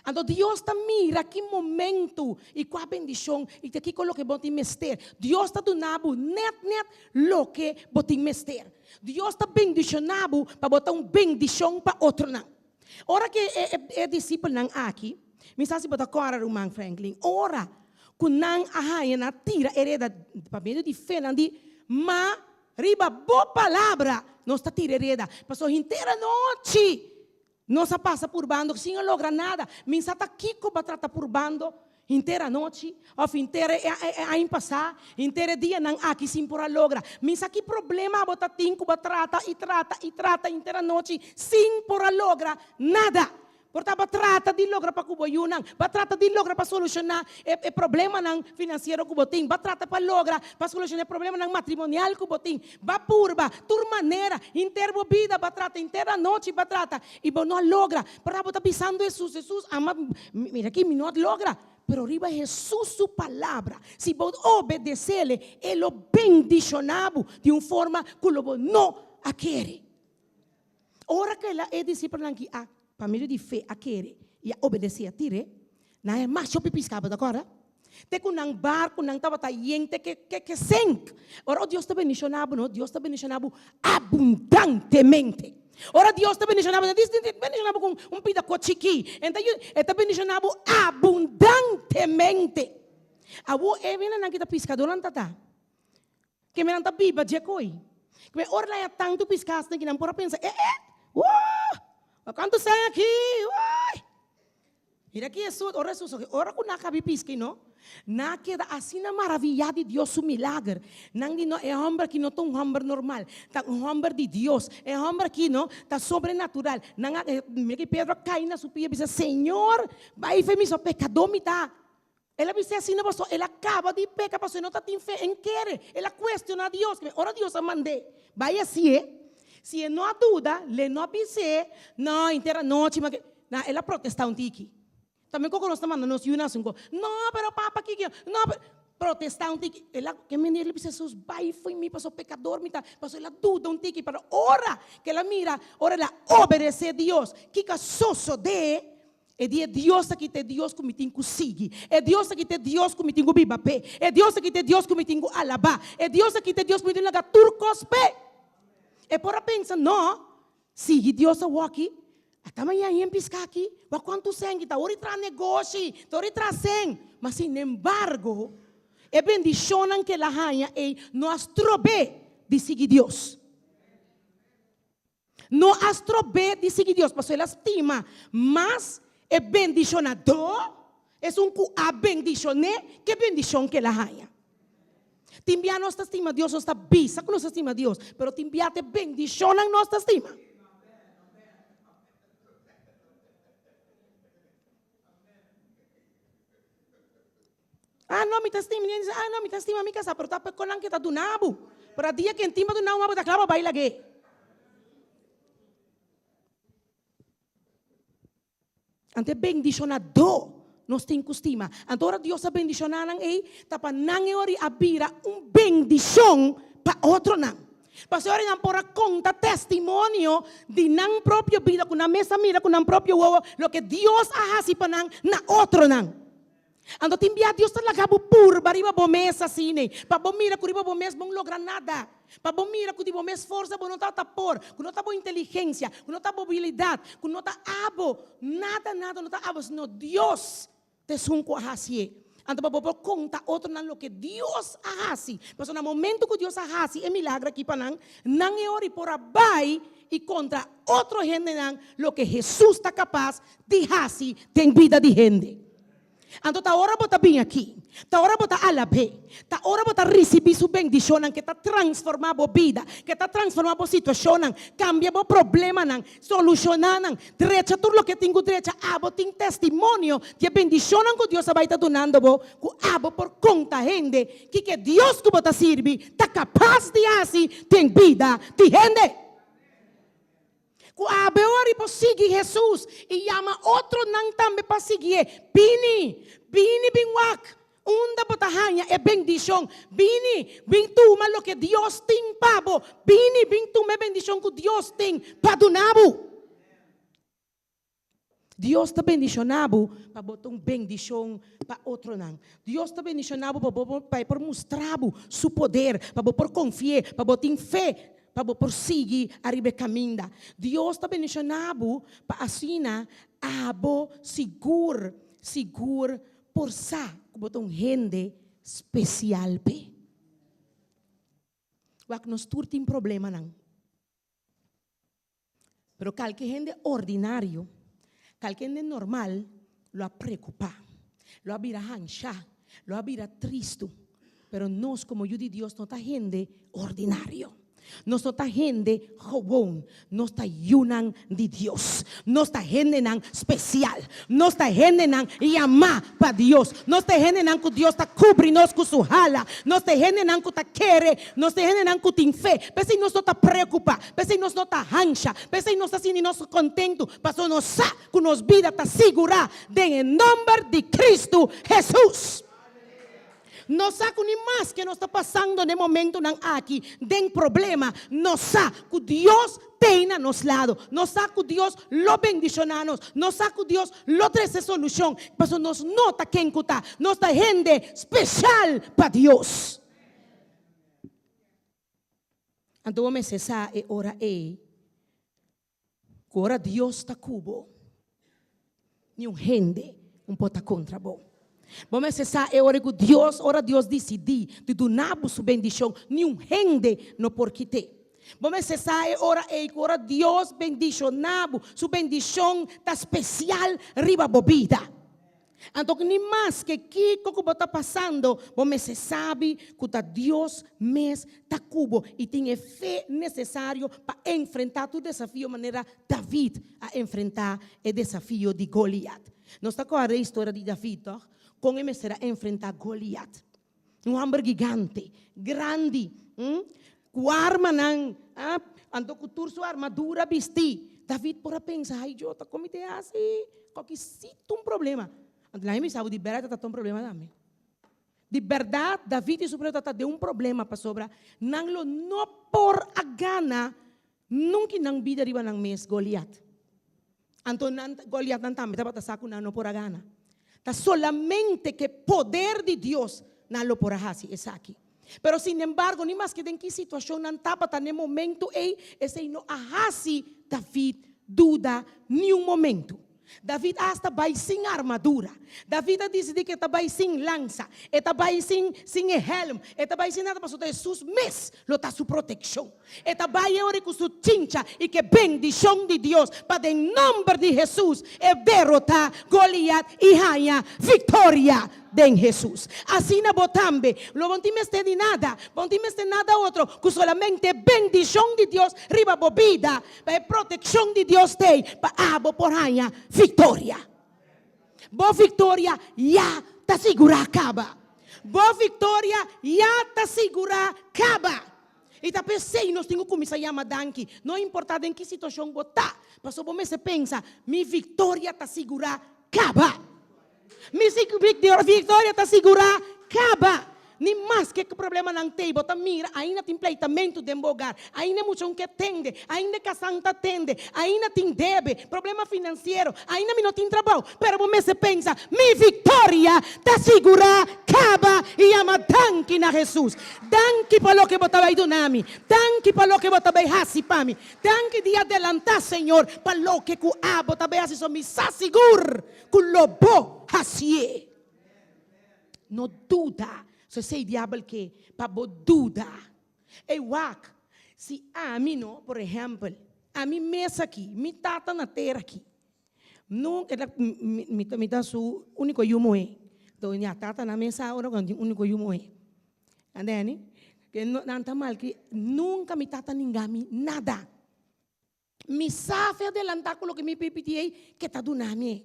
Anto Dios ta mira ki momento i kua bendishon i ta kiko loke bo tin mester. Dios ta duna bo nèt nèt loke bo tin mester. Dios ta bendishoná bo pa bo ta un bendishon pa otronan. Ora ku e disipelnan aki, mi sa si bo ta kòrda ruman Franklin, ora ku nan a haña nan a tira e reda pa medio di fe nan di, Ma riba bo palabra nos ta tira e reda, pasobra henter anochi Nos a pasa purbando sin a logra nada. Mi sa ta kiko bo a trata purbando henter anochi of henter e aña pasá, henter e dianan aki sin por a logra. Mi sa ki problema bo ta tin ku bo a trata i trata i trata henter anochi sin por a logra nada. Por ta bo a trata di logra pa ku bo yunan, bo a trata di logra pa solushoná e e problemanan finansiero ku bo tin, bo a trata pa logra pa solushoná e problemanan matrimonial ku bo tin, bo a purba tur manera, henter bo bida bo a trata, henter anochi bo a trata i bo no a logra. Por ta bo ta bisando Hesus, Hesus, ama, mira aki mi no a logra. Pero riba Hesus su palabra, si bo obedesele, e lo bendishoná bo di un forma ku lo bo no a kere. Ora ku el a e disipelnan ki a, pa medio di fe, a kere i a obedesé a tir'é, nan a masha hopi piská, bo ta kòrda? Te ku nan barkunan tabata yen te ke ke ke senk. Ora Dios ta bendishoná bo, no, Dios ta bendishoná bo abundantemente. Ora Dios ta bendishoná bo, no ta bendishoná bo ku un pida kos chikí, e ta e ta bendishoná bo abundantemente. Awor e hendenan ki ta piskadónan ta ta. Ke nan ta biba dje koi. Ke men ora nan ya tantu piskas nan ki nan por a pensa, eh eh, woo, kantu sèn aki, woi. Mira ki Hesus, ora Hesus, ora ku nan a kabi piska i no, nan a keda asina maraviyá di Dios su milager. Nan di, no, e hòmber aki no ta un hòmber normal, ta un hòmber di Dios. E hòmber aki no, ta sobrenatural. Nan a, mira ki Pedro a kai na su pia i bisa, Señor, bai fe mi, so pekadó mi ta. El a bis'é asina pasobra el a kaba di peka pasobra e no ta tin fe en kere. El a kuestioná Dios. Ora Dios a mand'é bai hasié, si e no a duda, l'e no a bis'é, No, henter anochi mi a ke. Na, el a protestá un tiki. Tambe koko nos ta manda nos yunan hasi un kos. No, pero papa kiko. No, pero. Protestá un tiki. El a, ke manera el a bisa Hesus, Bai fo'i mi, pasobra pekador mi ta. Pasobra el a duda un tiki. Pero ora ku el a mira, ora el a obedesé Dios, kiko a sosodé? E di e Dios aki ta e Dios ku mi tin ku sigui. E Dios aki ta e Dios ku mi tin ku biba p'e. E Dios aki ta e Dios ku mi tin ku alabá. E Dios aki ta e Dios ku mi tin laga tur kos p'e. E por a pensa, No, sigui Dios awoki, ata mañana yen piska aki, wak kuantu sèn ki ta ora i traha negoshi, ta ora i traha sèn. Ma sinembargo, e bendishonnan ku el a haña ei no a strob'é di sigui Dios. No a strob'é di sigui Dios, pasobra el a stima mas e bendishonadó, esun ku a bendishon'é, ke bendishon ku el a haña. Tin bia nos ta stima Dios, nos ta bisa ku nos ta stima Dios, pero tin bia ta e bendishonnan nos ta stima. Ah no, mi ta stima, mi ah no, mi ta stima mi kasá, pero ta pa konan ke ta duna bo. Pero a dia ken tin pa duna bo, bo ta kla pa bai lag'é. Anto e bendishonadó nos tin ku stima. Anto ora Dios a bendishoná nan ei, ta pa nan e ora a bira un bendishon pa otronan. Pasobra ora nan por a konta testimonio di nan propio bida ku nan mes a mira ku nan propio wowo loke Dios a hasi pa nan na otronan. Anto tin bia Dios ta laga bo purba riba bo mes asina, pa bo mira ku riba bo mes bo no logra nada, pa bo mira ku di bo mes forsa bo no tabata por, ku no ta bo inteligensia, ku no ta bo abilidat, ku no ta abo, nada nada no ta abo, sino Dios ta esun ku a hasié. Anto pa bo por konta otronan loke Dios a hasi, pasobra na momento ku Dios a hasi e milagro aki pa nan, nan e ora por a bai i konta otro hendenan loke Hesus ta kapas di hasi den bida di hende. Anto ta ora bo ta bin aki, ta ora bo ta alab'é, ta ora bo ta risibí su bendishonnan ke ta transformá bo bida, ke ta transformá bo situashonnan, kambia bo problemanan, solushoná nan, drecha tur loke tin ku drecha. Abo tin testimonio di e bendishonnan ku Dios a bai ta dunando bo, ku abo por konta hende kiko e Dios ku bo ta sirbi ta kapas di hasi den bida di hende. Ku abe ora i por sigui Hesus i yama otronan tambe pa siguié. Bini, bini bin wak unda bo ta haña e bendishon. Bini, bin tuma loke Dios tin pa bo. Bini, bin tuma e bendishon ku Dios tin pa duna bo. Dios ta bendishoná bo pa bo ta un bendishon pa otronan. Dios ta bendishoná bo pa bo pa e por mustra bo su poder, pa bo por konfi'é, pa bo tin fe, pa bo por sigui ariba e kaminda. Dios ta bendishoná bo pa asina abo sigur, sigur por sa ku bo ta un hende spesial p'e. Wak, nos tur tin problemanan. Pero kalke hende ordinario, kalke hende normal lo a preokupá, lo a bira hanshá, lo a bira tristu. Pero nos komo yu di Dios no ta hende ordinario. Nos no ta hende gewoon, nos ta yunan di Dios. Nos ta hendenan spesial. Nos ta hendenan yamá pa Dios. Nos ta hendenan ku Dios ta kubri nos ku su hala. Nos ta hendenan ku ta kere. Nos ta hendenan ku tin fe. P'esei nos no ta preokupá. P'esei nos no ta hansha. P'esei nos ta sinti nos kontentu, pasobra nos sa ku nos bida ta sigurá den e nòmber di Kristu Hesus. Nos sa ku ni maske nos ta pasando den momentunan aki den problema, nos sa ku Dios t'ei na nos lado. Nos sa ku Dios lo bendishoná nos. Nos sa ku Dios lo trese solushon, pasobra nos no ta ken ku ta. Nos ta hende speshal pa Dios. Anto bo mester sa e ora ei Ku ora Dios ta ku bo, niun hende un por ta kontra bo. Bo mester sa e ora ku Dios, ora Dios disidí di duna bo su bendishon, niun hende no por kit'é. Bo mester sa e ora ei ku ora Dios bendishoná bo, su bendishon ta spesial riba bo bida. Anto ni maske kiko ku bo ta pasando, bo mester sabi ku ta Dios mes ta ku bo i tin e fe nesesario pa enfrentá tur desafio manera David a enfrentá e desafio di Goliat. Nos ta kòrda e historia di David, tòg? Kon e mester a enfrentá Goliat, un hòmber gigante, grandi, ku armanan, anto ku tur su armadura bistí. David por a pensa, Ai, yo ta kon mi te hasi? Koki si ta un problema. Anto nan a bisa bo, di bèrdat ta ta un problema tambe. Di bèrdat David i su pueblo ta ta den un problema pasobra nan lo no por a gana nunka nan bida riba nan mes Goliat. Anto nan, Goliatnan tambe tabata sa ku nan no por a gana. Ta solamente ku e poder di Dios nan lo por a hasi esaki. Pero sinembargo, ni maske den ki situashon nan tabata n'e momentu ei, esei no a hasi David duda niun momentu. David asta bai sin armadura. David a disidí ku e ta bai sin lansa, e ta bai sin sin e hèlm, e ta bai sin nada pasobra Hesus mes lo ta su protekshon. E ta bai e ora ku su chincha i ku e bendishon di Dios pa den nòmber di Hesus e derotá Goliat i haña viktoria den Hesus. Asina bo tambe lo bo no tin mester di nada, bo no tin mester nada otro ku solamente e bendishon di Dios riba bo bida. Pa e protekshon di Dios t'ei pa abo por haña viktoria. Bo viktoria ya ta sigurá kaba. Bo viktoria ya ta sigurá kaba. I ta p'esei nos tin ku kuminsá yama danki, no importá den ki situashon bo ta, pasobra bo mester pensa, Mi viktoria ta sigurá kaba. Mi viktoria ta sigurá kaba. Ni maske ku problemanan t'ei, bo ta mira ainda tin pleitamentu den bo hogar, ainda e mucha un ke tende, ainda e kasan ta tende, ainda tin debe, problema finansiero, ainda mi no tin trabou. Pero bo mester pensa, Mi viktoria ta sigurá kaba i yama danki na Hesus. Danki pa loke bo ta bai duna mi. Danki pa loke bo ta bai hasi pa mi. Danki di adelantá, Señor, pa loke ku abo ta bai hasi. So mi sa sigur ku lo bo hasié. No duda. So esei diabel ke pa bo duda. Ey wak, si ami no, por ehempel, ami mes aki, mi tata na tera aki, nunca el a, mi mi ta su unico yu muhé. Enton ya tatanan mes sa ora ku nan tin unico yu muhé. Andeni? Ke nan ta malkri, nunca mi tata ninga mi nada. Mi sa fe adelantá ku loke mi pipiti ei ke ta duna mi ei.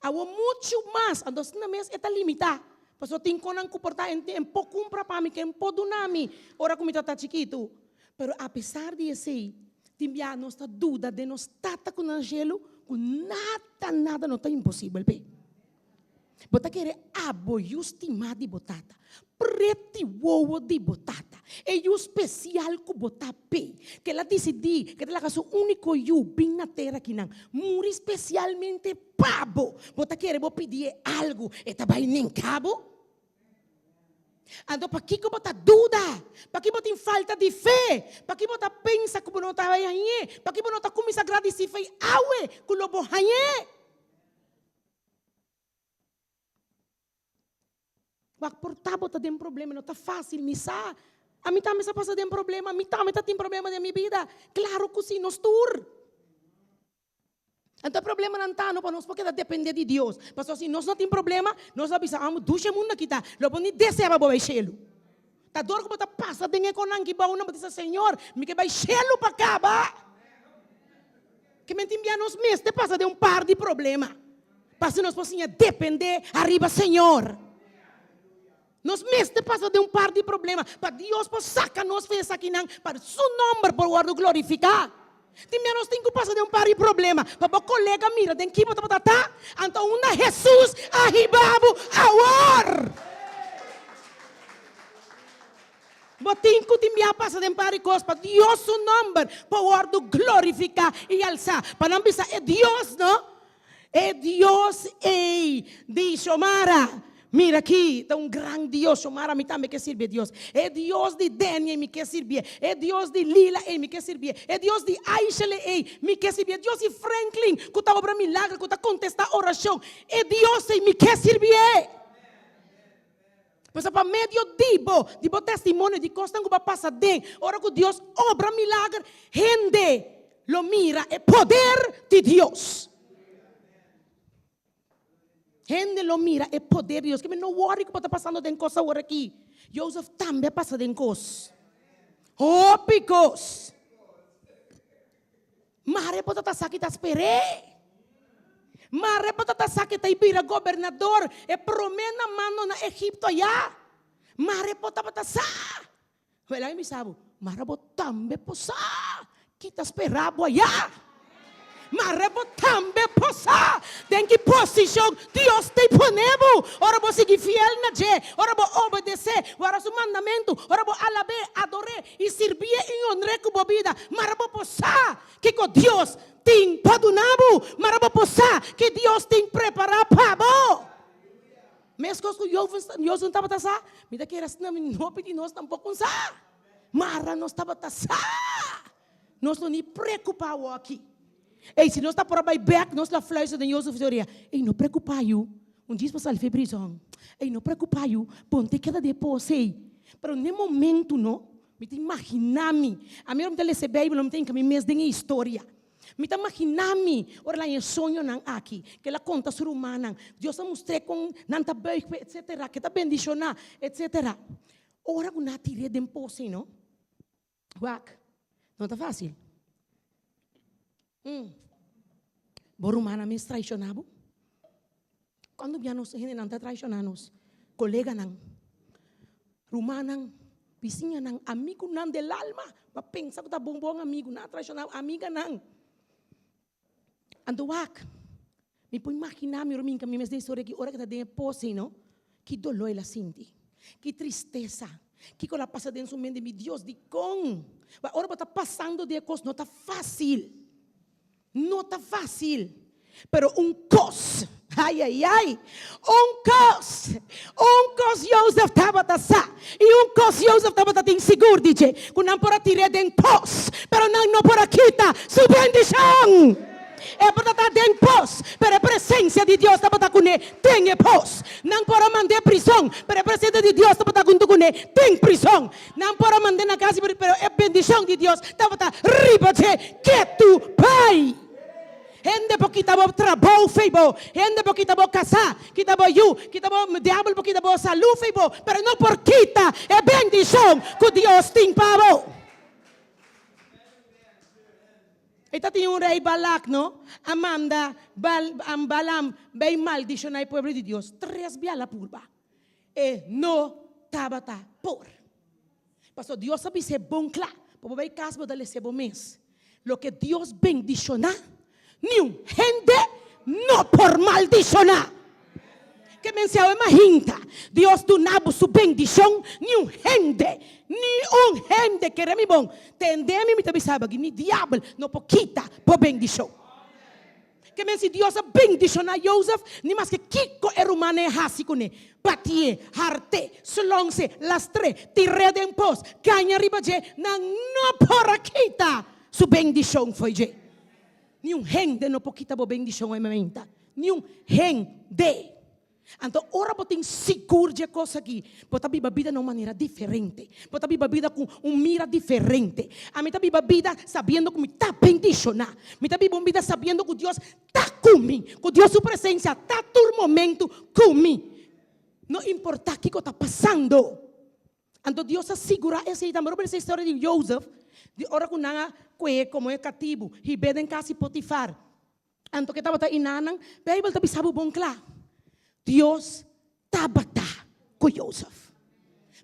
Awor muchu mas, anto asina mes e ta limitá, pasobra tin konan ku por ta en en por kumpra pa mi, ke en por duna mi ora ku mi tabata chikitu. Pero apesar di esei, tin bia nos ta duda den nos Tata ku na shelu ku nada, nada no ta imposibel p'e. Bo ta kere abo yu stimá di bo tata, preti wowo di bo tata, e yu spesial ku bo ta p'e, ku el a disidí ku e ta laga su úniko yu bin na tera akinan, muri spesialmente pa bo. Bo ta kere bo pidié algu, e ta bai nenká bo? Anto pakiko bo ta duda? Pakiko bo tin falta di fe? Pakiko bo ta pensa ku bo no ta bai hañ'é? Pakiko bo no ta kuminsá gradisí fe awe ku lo bo hañ'é? Wak por ta bo ta den problema, no ta fácil, mi sa. Ami tambe sa pasa den problema, mi tambe ta tin problema den mi bida. Claro cu si, nos tur. Anto e problemanan ta no pa nos por keda depende di Dios. Pasobra si nos no tin problema, nos lo bisa, amo dushe mundo aki ta, lo bo ni desea pa bo bai shelu. Ta dor ku bo ta pasa den e konan ki bou nan bo ta bisa, Señor, mi ke bai shelu pa kaba. Ke men tin bia nos mester pasa den un par di problema pa asina nos por siña depende ariba Señor. Nos mester pasa den un par di problema pa Dios por saca nos for esakinan pa su nomber por wordo glorifica. Tin bia nos tin cu pasa den un par di problema pa bo colega mira den ki bo tabata ta, anto unda Jesus a hiba bo awor. Bo tin cu tin bia pasa den par di cos pa Dios su nomber por wordo glorifica y alsa, pa nan bisa e Dios no E Dios ei di Xiomara, mira aki, ta un gran Dios, Xiomara, mi tambe ke sirbi e Dios. E Dios di Denia ei, mi ke sirbié. E Dios di Lila ei, mi ke sirbié. E Dios di Aishele ei, mi ke sirbié. E Dios di Franklin, ku ta obra milagro, ku ta kontestá orashon, e Dios ei, mi ke sirbié. Pasobra pa medio di bo, di bo testimonio, di kosnan ku bo a pasa den, ora ku Dios obra milager, hende lo mira e poder di Dios. Hende lo mira e poder di Dios. Ke mi no wòri ku bo ta pasando den kos awor aki. Jozef tambe a pasa den kos. Hopi kos. Mare bo ta ta sa ki ta sper'é. Mare bo ta ta sa ki ta i bira gobernador, e promé na mando na Egipto ayá. Mare bo tabata sa. Wel a mi bisa bo, mare bo tambe por sa ki ta spera bo ayá. Mare bo tambe por sa den ki posishon Dios ta i pone bo ora bo sigui fiel na dje, ora bo obedesé, wara su mandamentu, ora bo alab'é, ador'é I sirbié i honr'é ku bo bida. Mara bo por sa kiko Dios tin pa duna bo. Mara bo por sa ki Dios tin prepará pa bo. Meskos ku Jozue tabata sa, mi ta kere asina mi no pidi nos tampoko sa. Mara nos tabata sa. Nos no ni preokupá awoki. Ey, si nos ta por a bai bèk, nos lo a fluister den Jozue su orea, Ey, no preokupá yu. Un djis pa sali for e prizòn. Ey, no preokupá yu. Ponte keda den e pos ey. Pero n'e momentu no, mi ta imaginá mi. Ami ora mi ta lesa e Beibel, mi ta hinka mi mes den e historia. Mi ta imaginá mi ora el a haña e soñonan aki, ku el a konta su rumannan. Dios a mustr'é kon nan ta buig p'e, etsetera, ku e ta bendishoná, etsetera. Ora ku nan a tir'é den pos ey no. Wak, no ta fácil. Mm. Bo rumannan mes traishoná bo? Cuando bia nos hendenan ta traishoná nos? Coleganan, rumannan, bisiñanan, amigunan del alma. Bo a pensa cu ta bon bon amigu, nan a traishoná bo, amiganan. Anto wak, mi por imaginá mi ora mi hinka mi mes den historia aki, ora ku ta den e pos ei no, ki doló el a sinti, ki tristesa, kiko el a pasa den su mente, mi Dios, dikon? Wak, ora bo ta pasando den e kos no ta fásil, no ta fásil, pero un kos, ai ai ai, un kos, un kos Jozef tabata sa, I un kos Jozef tabata tin sigur di dje, ku nan por a tir'é den pos, pero nan no por a kita su bendishon. E por ta ta den pos, pero e presensia di Dios tabata kuné den e pos. Nan por a mand'é prison, pero e presensia di Dios tabata huntu kuné den prison. Nan por a mand'é na kas, pero e bendishon di Dios tabata riba dje ketu bai. Hende por kita bo trabou fei bo, hende por kita bo kasá, kita bo yu, kita bo diabel por kita bo salú fei bo, pero no por kita e bendishon ku Dios tin pa bo. E ta tin un rei Balak no a manda Balaam bai maldishoná e pueblo di Dios tres biaha purba. E no tabata por. Pasobra Dios a bis'é bon kla, pa bo bai kas bo ta les'é bo mes. Loke Dios bendishoná, niun hende no por maldishoná. Ke men si awe mahinta Dios duna bo su bendishon, niun hende, niun hende, kere mi bon, tende mi, mi ta bisa bo aki, ni diabel no por kita bo bendishon. Ke men si Dios a bendishoná Jozef, ni maske kiko e rumannan e hasi kuné, batié, hart'é, slòns'é, lastr'é, tir'é den pos, gaña riba dje, nan no por a kita su bendishon fo'i dje. Niun hende no por kita bo bendishon oi mamenta. Niun hende. Anto ora bo tin sigur dje kos aki, bo ta biba bida na un manera diferente. Bo ta biba bida ku un mira diferente. Ami ta biba bida sabiendo ku mi ta bendishoná. Mi ta biba un bida sabiendo ku Dios ta ku mi, ku Dios su presensia ta tur momentu ku mi. No importá kiko ta pasando. Anto Dios a sigurá esei tambe. Ora bo lesa e historia di Jozef, di ora ku nan a kohe komo e katibu, hib'é den kas di Potifar. Anto ke tabata inanan, Beibel ta bisa bo bon kla, Dios tabata ku Jozef.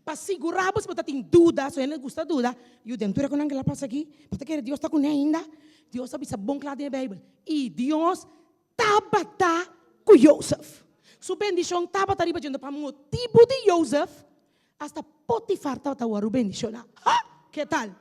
Pa sigurá bo si bo ta tin duda, so hende gusta duda, yu den tur e konan ke la pasa aki, bo ta kere Dios ta kuné ainda? Dios a bisa bon kla den e Beibel, i Dios tabata ku Jozef. Su bendishon tabata riba dje. Pa motibu di Jozef, asta Potifar tabata wòrdu bendishoná. Ha! Ke tal?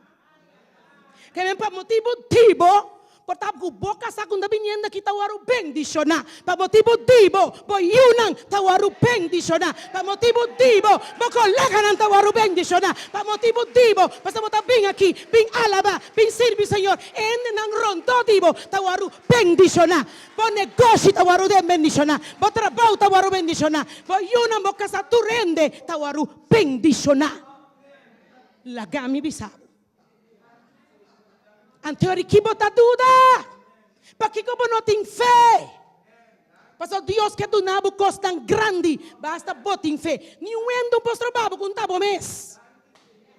Ke men pa motibu di bo, por ta ku bo kasá ku ta biniendo aki ta wòrdu bendishoná. Pa motibu di bo, bo yunan ta wòrdu bendishoná. Pa motibu di bo, bo koleganan ta wòrdu bendishoná. Pa motibu di bo, pasobra bo ta bin aki, bin alabá, bin sirbi Señor, e hendenan rondó di bo ta wòrdu Bendishoná. Bo negoshi ta wòrdu den bendishoná. Bo trabou ta wòrdu bendishoná. Bo yunan, bo kasá, tur hende ta wòrdu bendishoná. Laga mi bisa bo. Anto di ki bo ta duda? Pakiko bo no tin fe? Pasobra Dios ke duna bo kosnan grandi, basta bo tin fe. Niun hende un por stroba bo ku un ta bo mes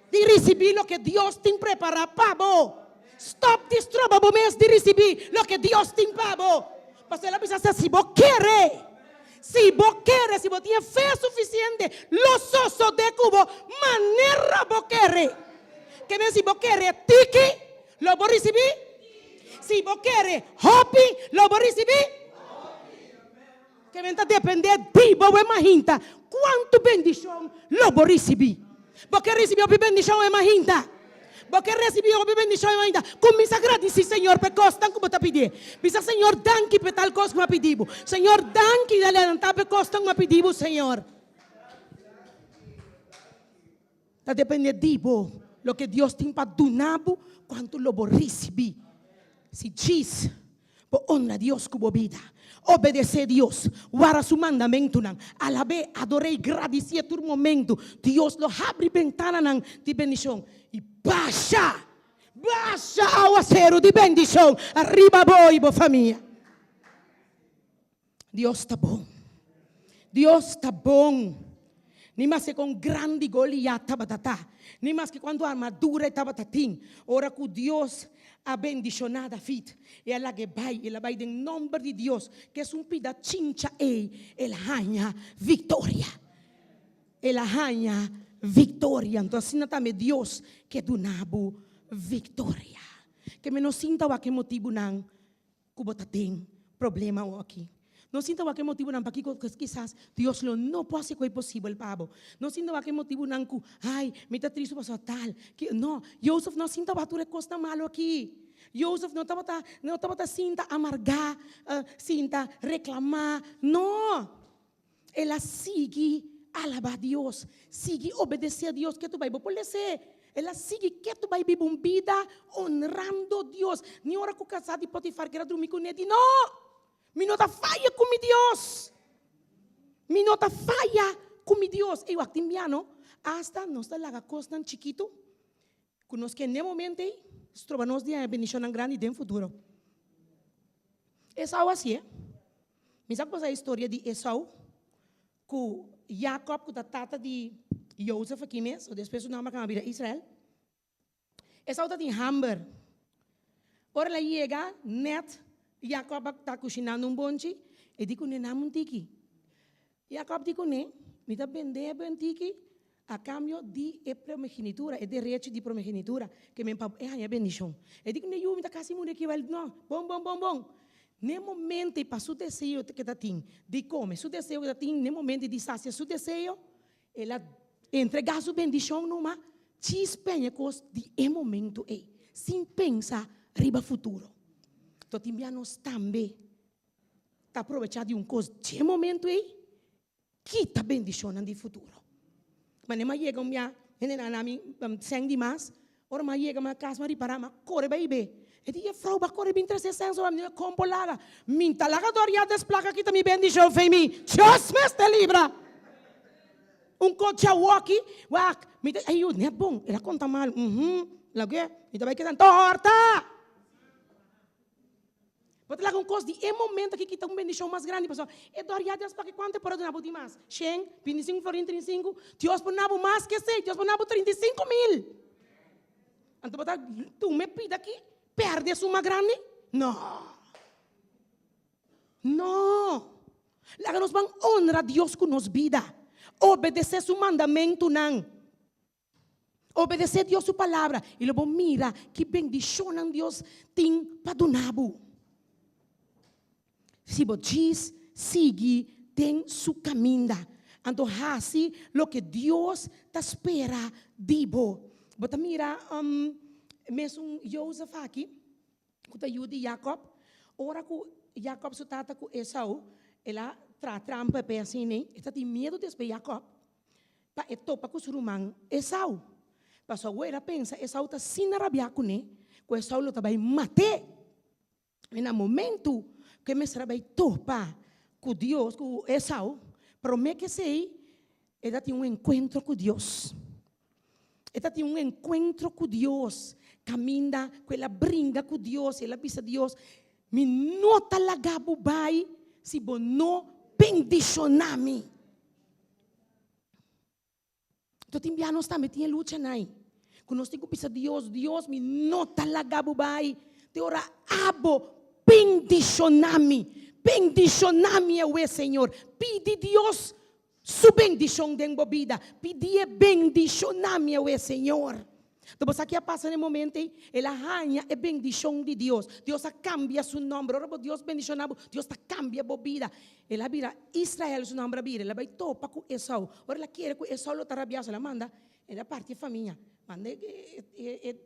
di risibí loke Dios tin prepará pa bo. Stòp di stroba bo mes di risibí loke Dios tin pa bo. Pasobra el a bisa si bo kere, si bo kere, si bo tin e fe sufisiente, lo sosodé ku bo manera bo kere. Ke men si bo kere tiki, Lo bo risibí? Si bo kere hopi, lo bo risibí? Ke men ta dependé di bo e mahinta kuantu bendishon lo bo risibí. Bo ke risibí hopi bendishon e mahinta? Bo ke risibí hopi bendishon e mahinta? Kuminsá gradisí Señor pa e kosnan ku bo ta pidié. Bisa, Señor, danki pa e tal kos ku mi a pidi bo. Señor, danki di adelantá pa e kosnan ku mi a pidi bo, Señor. Ta depende di bo, loke Dios tin pa duna bo, kuantu lo bo risibí. Si djis bo honra Dios ku bo bida, obedesé Dios, wara su mandamentunan, alab'é, ador'é i gradisié tur momentu, Dios lo habri bentananan di bendishon i basha, basha awaseru di bendishon riba bo i bo famia. Dios ta bon. Dios ta bon. Ni maske kon grandi Goliat tabata ta, ni maske kuantu armadura e tabata tin, ora ku Dios a bendishoná David, e a lag'é bai, el a bai den nòmber di Dios, ku es un pida chincha ei, el a haña viktoria. El a haña viktoria. Anto asina tambe Dios ke duna bo viktoria. Ke mi no sinta wak e motibunan ku bo ta den problema awoki. No sinta wak e motibunan pakiko kisas Dios lo no por hasi koi posibel pa bo. No sinta wak e motibunan ku, ai, mi ta tristu pasobra tal, ki, no, Josef no a sinta wak tur e kosnan malu aki. Josef no tabata, no tabata sinta amargá, sinta reklamá, no. El a sigui alabá Dios, sigui obedesé a Dios ketu bai. Bo por les'é. El a sigui ketu bai biba un bida honrando Dios. Ni ora ku kasá di Potifar keda drumi kuné, di, No! Mi no ta faya ku mi Dios! Mi no ta faya ku mi Dios! Ey, wak tin bia no, asta nos ta laga kosnan chikitu ku nos ke n'e momento ei stroba nos di haña bendishonnan grandi den futuro. Esau hasié. Mi sa kosa e historia di Esau ku Jakob ku ta tata di Jozef aki mes, o despues su nomber kamba bira Israel. Esau ta tin hamber. Ora el a yega net Jakob a ta kushinando un bonchi, e di kuné, Nam un tiki. Jakob di kuné, Mi ta bendé bo un tiki a kambio di e primogenitura, e derecho di primogenitura, ke men pa e haña bendishon. E di kuné, Yu, mi ta kasi muri aki. Wel, no, bon, bon, bon, bon. N'e momento ei pa su deseo ke ta tin di kome, su deseo ke ta tin n'e momento di sasia su deseo, el a entregá su bendishon numa djis peña kos di e momento ei, sin pensa riba futuro. To tin bia nos tambe ta aprovechá di un kos dje momento ei, kita bendishonnan di futuro. Manera mi a yega un bia, hende nan a na mi sèn di mas, ora mi a yega mi kas mi a ripará mi a kore bai be. E di, Jefrou bo a kore bin trese sèn so mi kon por laga? Mi ta laga dor ya des plaka kita mi bendishon fei mi. Dios mester libra! Un kos djawoki, wak, mi ta, ayu, net bon, el a konta malu, uhum, lagu'e, mi ta bai keda, torta! Bo ta laga un kos di e momento aki kita un bendishon mas grandi pasobra e dor ya Dios pake kuantu e por a duna bo di mas? Shen, 25 florin, 35? Dios por na bo mas ke esei, Dios por na bo 35 mil. Anto bo ta tuma e pida aki perde esun mas grandi? No. No. Laga nos ban honra Dios ku nos bida. Obedesé su mandamentunan. Obedesé Dios su palabra i lo bo mira ki bendishonnan Dios tin pa duna bo. Si bo djis sigui den su kaminda, anto hasi loke Dios ta spera di bo. Bo ta mira mesun Jozef aki ku ta yu di Jakòb, ora ku Jakòb su tata ku Esau el a traha trampa p'e asina, e ta tin miedu despues Jakòb. pa e topa ku su ruman Esau. Pasobra el a pensa Esau ta asina rabiá kuné ku Esau lo ta bai mat'é. I na momentu ku e mester a bai topa ku Dios, ku Esau, promé ku esei e ta tin un enkuentro ku Dios. E ta tin un enkuentro ku Dios kaminda ku el a bringa ku Dios, el a bisa Dios, Mi no ta laga bo bai si bo no bendishoná mi. Anto tin bia nos tambe tin e lucha nai. Ku nos tin ku bisa Dios, Dios mi no ta laga bo bai te ora abo bendishoná mi. Bendishoná mi awe, Señor. Pidi Dios su bendishon den bo bida. Pidié bendishoná mi awe, Señor. Anto bo sa ki a pasa na e momento ei? El a haña e bendishon di Dios. Dios a kambia su nòmber. Ora bo Dios bendishoná bo, Dios ta kambia bo bida. El a bira Israel, su nòmber a bira. El a bai topa ku Esau. Ora el a kere ku Esau lo ta rabiá, so el a manda, el a parti e famia. Manda e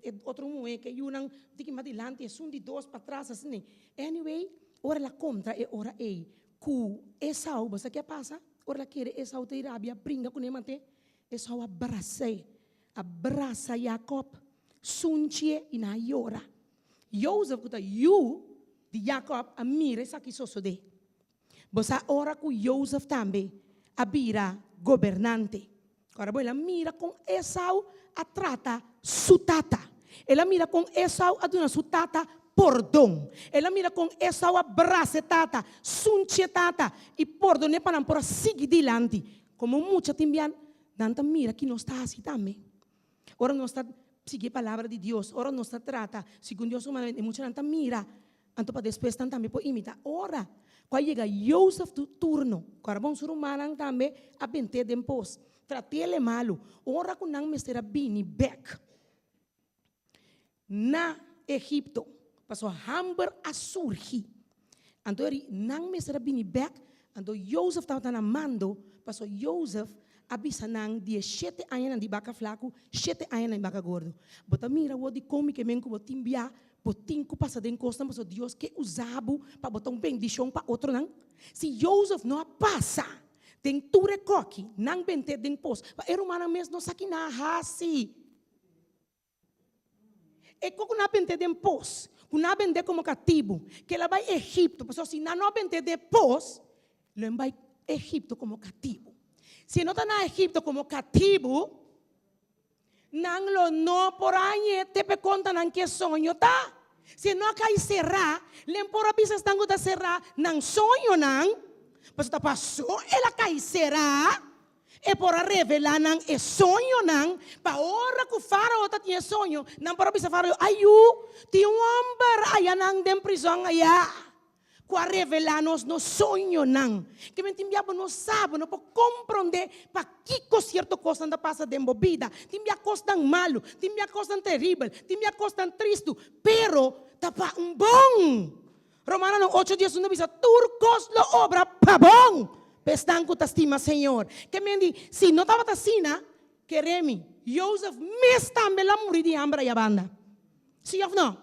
e otro muhé ku e yunan tiki mas dilanti, esun di dos patras, asina. Anyway, ora el a kontra e ora ei ku Esau, bo sa ki a pasa? Ora el a kere Esau ta rabia, bringa kuné mat'é, Esau a bras'é. A brasa Jakòb, sunchié i nan a yora. Jozef, ku ta yu di Jakòb, a mira esaki sosodé. Bo sa ora ku Jozef tambe a bira gobernante. Ora bo el a mira kon Esau a trata su tata. El a mira kon Esau a duna su tata pordon. El a mira kon Esau a brasa e tata, sunchi e tata i pordon'é pa nan por a sigui dilanti. Komo mucha tin bian Nan ta mira ki nos ta hasi tambe. Ora nos ta sigui e palabra di Dios, ora nos ta trata segun Dios su mandamentu, e muchanan ta mira, anto pa despues nan tambe por imita. Ora ku a yega Josef tu turno, ku ora bon su rumannan tambe a bent'é den pos, trat'é malu, ora ku nan mester a bini bèk na Egipto, pasobra hamber a surgi. Anto eri nan mester a bini bek, anto Jozef tabata na mando, pasobra Jozef a bisa nan di e shete añanan di baka flaku, shete añanan di baka gordo. Bo ta mira awor dikon mi ke men ku bo tin bia, bo tin ku pasa den kosnan pasobra Dios ke usa bo pa bo ta un bendishon pa otronan. Si Jozef no a pasa den tur e koki, nan bent'é den pos, pa e rumannan mes no sa ki nan a hasi. E ku nan a bent'é den pos, ku nan a bend'é komo katibu, ku el a bai Egipto, pasobra si nan no a bent'é den pos, lo e bai Egipto komo katibu. Si e no ta na Egipto komo katibu, nan lo no por a hañ'é te p'e konta nan ke soño ta. Si e no a kai será, lo e por a bisa esnan ku ta será nan soñonan, pasobra ta pasó el a kai será. E por a revelá nan e soñonan, pa ora ku Fárao ta tin e soño, nan por a bisa Fárao, Ayu, tin un hòmber ayanan den prizòn ayá ku a revelá nos nos soñonan. Ke men tin bia bo no sa, bo no por komprondé pakiko sierto kosnan ta pasa den bo bida. Tin bia kosnan malu, tin bia kosnan teribel, tin bia kosnan tristu, pero ta pa un bon. Romanonan ocho dies un ta bisa, Tur kos lo obra pa bon pa esnan ku ta stima Señor. Ke men di, si no tabata asina, kere mi, Jozef mes tambe lo a muri di hamber aya banda. Si òf no?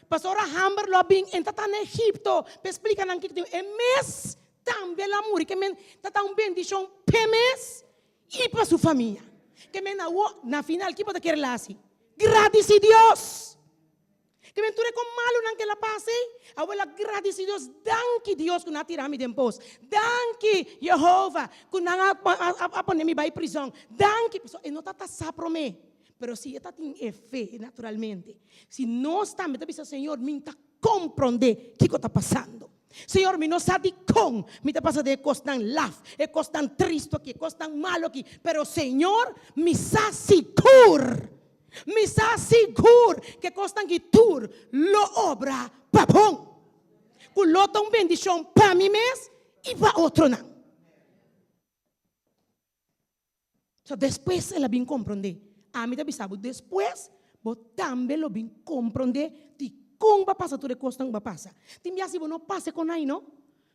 Pasobra ora hamber lo a bin, e ta ta na Egipto pa e splika nan kiko tin. E mes tambe lo a muri. Ke men ta ta un bendishon p'e mes i pa su famia. Ke men awo, na final, ki bo ta kere la hasi? Gradisi Dios! Ke men tur e kon malunan ke el a pasa ei, awor el a gradisí Dios, Danki Dios ku nan a tira mi den pos. Danki Yehova ku nan a a pone mi bai prizòn. Danki. Pasobra e no tabata sa promé, pero si e tatin e fe naturalmente. Si nos tambe ta bisa, Señor, mi ta. komprondé kiko ta pasando. Señor, mi no sa dikon mi ta pasa den e kosnan laf, e kosnan tristu aki, e kosnan malu aki, pero Señor, mi sa sigur, mi sa sigur ku e kosnan aki tur lo obra pa bon, ku lo ta un bendishon pa mi mes i pa otronan. So despues el a bin komprondé. Ami ta bisa bo, despues bo tambe lo bin komprondé dikon bo a pasa tur e kosnan ku bo a pasa. Tin bia si bo no pasa e kon ai no,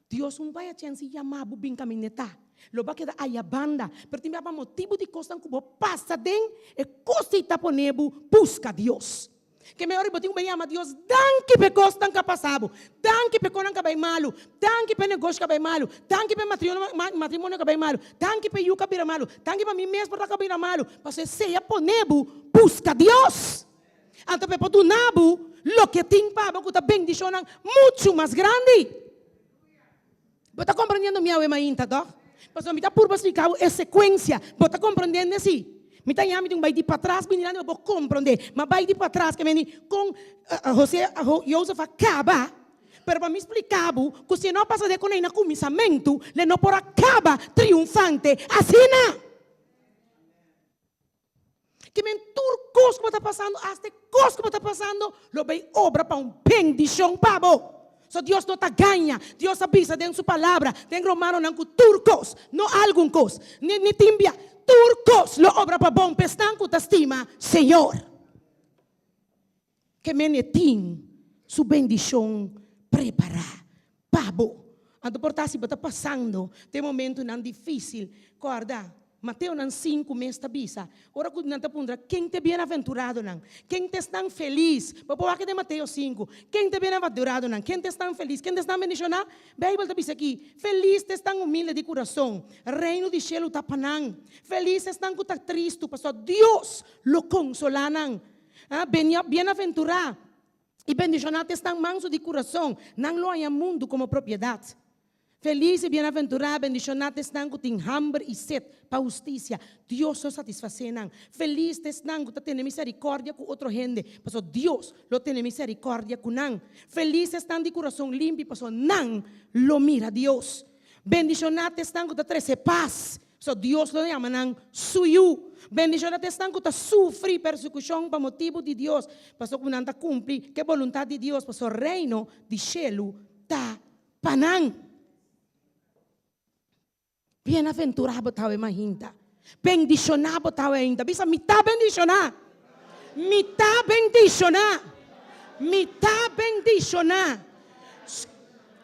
Dios un bai a chèns di yama bo bin kaminda e ta. Lo bo a keda aya banda. Pero tin bia pa motibu di kosnan ku bo pasa den, e kos ei ta pone bo buska Dios. Ke mehor bo tin ku bai yama Dios danki pa e kosnan ku a pasa bo, danki pa e konan ku a bai malu, danki pa e negoshi ku a bai malu, danki pa e matrimonio ku a bai malu, danki pa e yu ku a bira malu, danki pa mi mes por ta ku a bira malu, pasobra esei a pone bo buska Dios. Anto pa e por duna bo loke tin pa bo ku ta bendishonnan muchu mas grandi. Bo ta komprendiendo mi awe mainta, tòg? Pasobra mi ta purba splika bo e sekuensia. Bo ta komprendende si? Mi ta yami tin bai di patras bini dilanti pa bo komprendé. Ma bai di patras ke meni kon José, Josef a kaba. Pero pa mi splika bo ku si e no a pasa de konei na kuminsamentu, le no por a kaba triunfante asina. Ke men tur kos ku bo ta pasando, asta e kos ku bo ta pasando, lo bay obra pa un bendishon pa bo. So Dios no ta gaña. Dios a bisa den su palabra, den Romanonan ku tur kos, no algun kos, ni ni tin bia, tur kos lo obra pa bon pa esnan ku ta stima Señor. Ke men e tin su bendishon prepará pa bo. Anto por ta si bo ta pasando den momentunan difísil, kòrda Mateonan sinku mes ta bisa, ora ku nan ta puntra, Ken ta e bienaventuradonan? Ken ta esnan felis? Bo por wak den Mateo sinku, Ken ta e bienaventuradonan? Ken ta esnan felis? Ken ta esnan bendishoná? Beibel ta bisa aki, Felis ta esnan humilde di kurason, Reino di shelu ta pa nan. Felis ta esnan ku ta tristu, pasobra Dios lo konsolá nan. Bienaventurá i bendishoná ta esnan mansu di kurason, nan lo haña mundu komo propiedat. Felis i bienaventurá, bendishoná ta esnan ku tin hamber i set pa hustisia, Dios lo satisfasé nan. Felis ta esnan ku ta tene miserikòrdia ku otro hende, pasobra Dios lo tene miserikòrdia ku nan. Felis ta esnan di kurason limpi, pasobra nan lo mira Dios. Bendishoná ta esnan ku ta trese pas, So Dios lo yama nan su yu. Bendishon ta esnan ku ta sufri persekushon pa motibu di Dios, pasobra ku nan ta kumpli ku e boluntat di Dios, pasobra Reino di shelu ta pa nan. Bienaventurá bo ta awe mainta. Bendishoná bo ta awe ainda. Bisa, Mi ta bendishoná. Mi ta bendishoná. Mi ta bendishoná.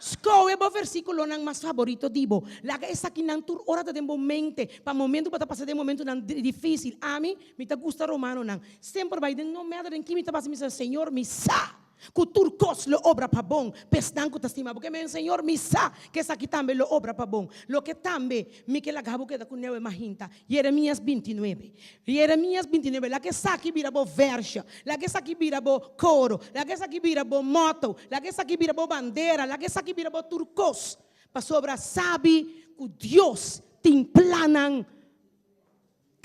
Skohe bo versíkulonan mas faborito di bo. Laga esakinan tur ora ta den bo mente pa momento ku bo ta pasa den momentunan difísil. Ami, mi ta gusta Romanonan. Semper bai den no matter den ki mi ta pasa, mi sa, Señor, mi sa ku tur kos lo obra pa bon pa esnan ku ta stima bo. Ke men, Señor, mi sa ku esaki tambe lo obra pa bon. Loke tambe mi ke laga bo keda ku neu e mahinta. Jeremias bintinuebe. Jeremias bintinuebe, Laga esaki bira bo vèrsio, laga esaki bira bo koro, laga esaki bira bo mòto, laga esaki bira bo bandera, laga esaki bira bo tur kos, pasobra sabi ku Dios tin plannan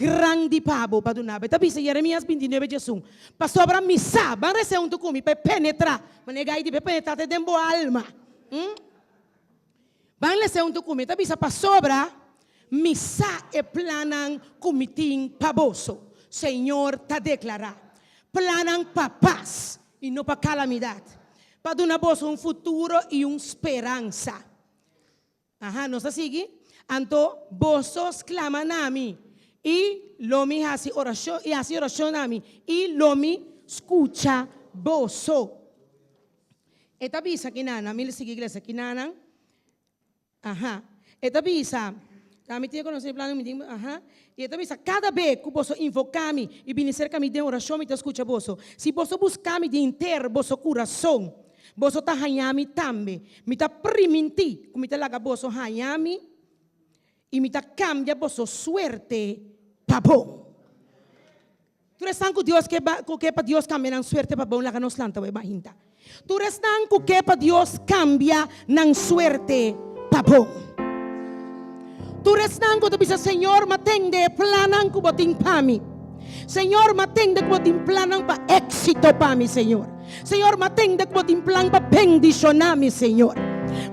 grandi pa bo pa duna bo. E ta bisa Jeremias bintinuebe diesun, Pasobra mi sa, ban resa huntu ku mi pa e penetrá, manera e gai di pa e penetrá te den bo alma. Ban lesa huntu ku mi. E ta bisa, Pasobra mi sa e plannan ku mi tin pa boso, Señor ta deklará, plannan pa pas i no pa kalamidat, pa duna boso un futuro i un speransa. Aha, nos ta sigui? Anto boso sklama na mi, i lo mi hasi orashon, i hasi orashon na mi, i lo mi skucha boso. E ta bisa kinanan, mi sigui iglesia kinanan, aha, e ta bisa, ta mi tin e konosé e plan mi tin, aha, i e ta bisa, kada be ku boso invoká mi i bini serka mi den orashon mi ta skucha boso. Si boso buska mi di henter boso kurason, boso ta haña mi tambe. Mi ta primintí ku mi ta laga boso haña mi i mi ta kambia boso suerte pa bon. Tur esnan ku Dios ke ba ku ke pa Dios kambia nan suerte pa bon laga nos lanta wei bahinta. Tur esnan ku ke pa Dios kambia nan suerte pa bon. Tur esnan ku ta bisa Señor ma tende e plannan ku bo tin pa mi. Señor, m'a tende ku bo tin plannan pa éksito pa mi, Señor. Señor, m'a tende ku bo tin plan pa bendishoná mi, Señor.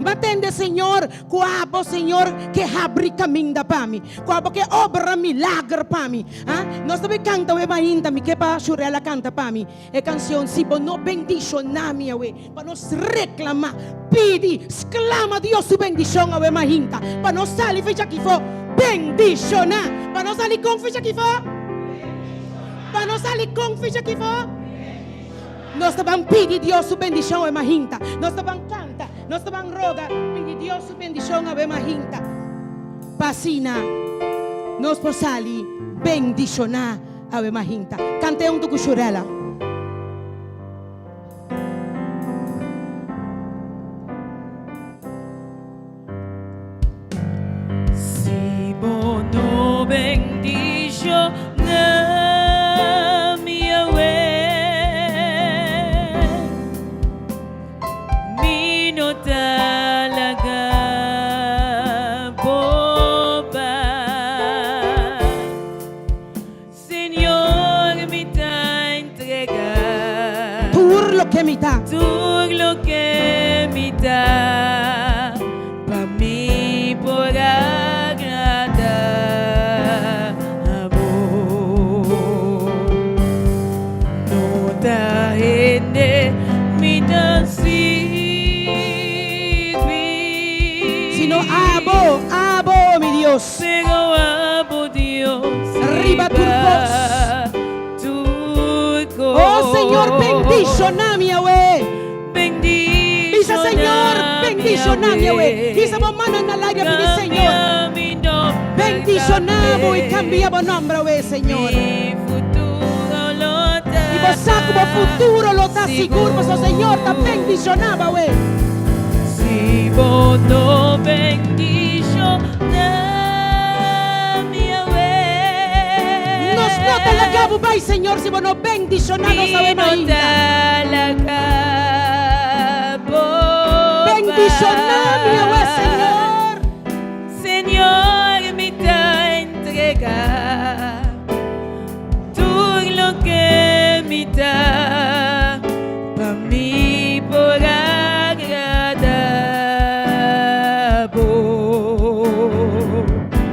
M'a tende, Señor, ku abo, Señor, ke habri kaminda pa mi, ku abo ke obra milager pa mi. Ah, nos ta bai kanta awe mainta, mi ke pa Shurella kanta pa mi e kansion Si bo no bendishoná mi awe, pa nos reklamá, pidi, sklama Dios su bendishon awe mainta, pa nos sali fecha akifó bendishoná. Pa nos sali kon fecha akifó? Pa nos sali kon fecha akifó? Nos ta ban pidi Dios su bendishon awe mainta. Nos ta ban kanta, nos ta ban roga, pidi Dios su bendishon awe mainta, pa asina nos por sali bendishoná awe mainta. Kanta e huntu ku Shurella. Si bo no bendiciona mi awe, mi no ta laga bo bai. Señor, mi ta entrega. Tur loke mi ta. Tur loke mi ta, pa mi por agrada abo. No ta hende mi ta sirbi. Sino abo, abo, mi Dios. Pero abo Dios Riba tur kos. Tur kos. Oh Señor bendiciona mi awe. Bendiciona Bisa Señor bendiciona mi awe. Hisa bo mano na laria pidi Señor. Bendiciona bo y cambia bo nombre awe Señor. Mi futuro lo ta Y bo sa cu bo futuro lo ta sigur pasobra Señor ta bendiciona bo awe. Si bo no bendiciona mi awe. Nos no ta laga bo bai, Señor, si bo no bendiciona nos awe Mi no mainta. ta laga bo Bendiciona mi awe, bai. Señor. Señor, mi ta entrega tur loke mi ta pa mi por agrada bo.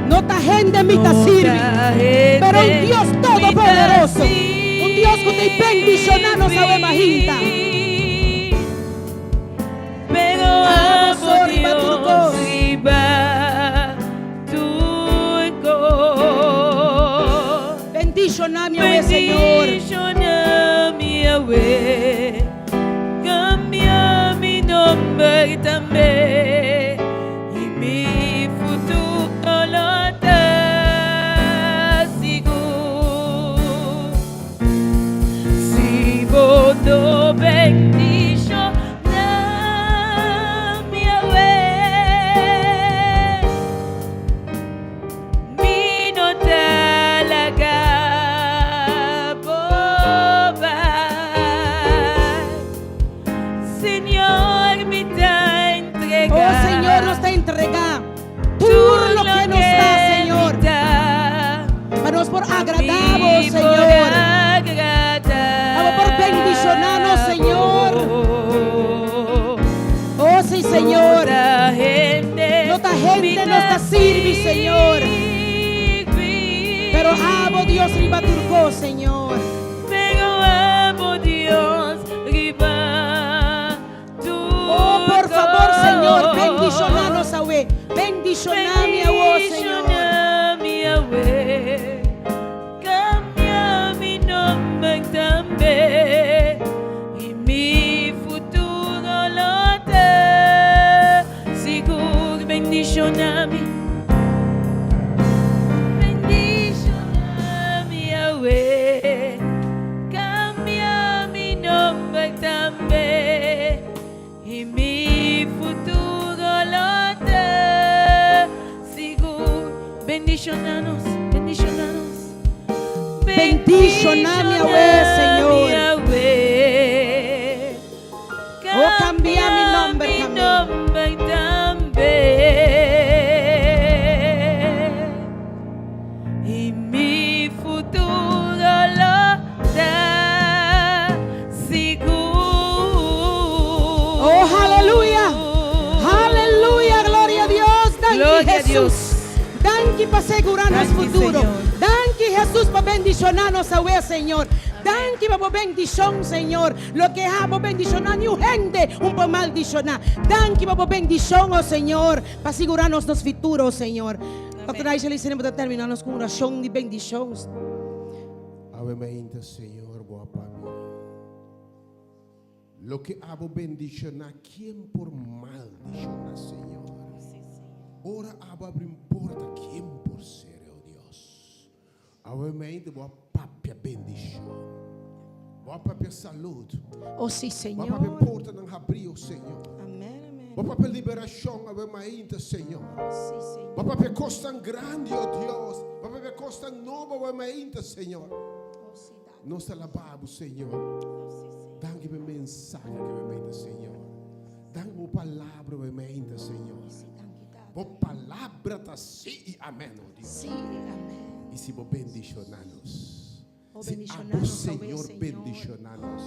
No ta hende mi ta sirbi, pero un Dios todopoderoso, un Dios cu ta bendiciona nos awe mahinta. Pero Abo abo riba tur Dios cos. riba tur cos. Bendiciona mi awe, Señor. Bendiciona mi awe. Cambia mi nomber tambe. Y mi futuro lo ta sigur. Si bo no bendiciona mi awe, mi no ta laga bo bai. Señor, mi ta entrega. Oh Señor, nos ta entrega tur loke nos ta, Señor. Pa nos por agrada bo, Señor. Pa bo por bendiciona nos, Señor. Oh, si, Señor. No ta hende nos ta sirbi, Señor. Pero abo, Dios, riba tur cos, Señor. Pero abo, Dios, riba Oh, por favor, Señor, bendiciona nos awe. Bendiciona mi awo, Señor. Bendiciona mi awe. Cambia mi nomber tambe. Y mi futuro lo ta sigur. Bendiciona mi. Bendiciona mi awe. Cambia mi nomber tambe. Y mi futuro lo ta sigur. Bendiciona nos, bendiciona nos. Bendiciona mi awe, Señor. Mi awe. Oh, cambia mi nomber mi tambe. nomber tambe. Y mi futuro lo Danki pa segurá nos Danki, futuro. Señor. Danki, Hesus, pa bendishoná nos awe, Señor. Danki pa bo bendishon, Señor. Loke abo bendishoná niun hende un por maldishoná. Danki pa bo bendishon, o Señor, pa sigurá nos nos futuro, o Señor. Dòkter Aisha Licenia bo ta terminá nos ku un orashon di bendishon. Awe mainta, Señor, bo a papia. Loke abo bendishoná, ken por maldishoná, Señor? Ora abo abri un porta, ken por sera, o Dios? Awe mainta bo a papia bendishon. Bo a papia salud. O si, Bo a Señor. papia portanan habrí, o Señor. Amén, amén. Bo a papia liberashon awe mainta, Señor. O si, Señor. Bo a papia kosnan grandi, o Dios. Bo a papia kosnan nobo awe mainta, Señor. O si, Tata. Nos ta alabá bo, Señor. Danki pa e mensahe ku bo manda, Señor. Danki pa bo palabra bo manda, Señor. Bo palabra ta sí i amèn, oh Dios. Sí i amèn. I si bo bendishoná nos, Bo si bendishoná abo, nos, awe, Señor, Señor. bendishoná nos,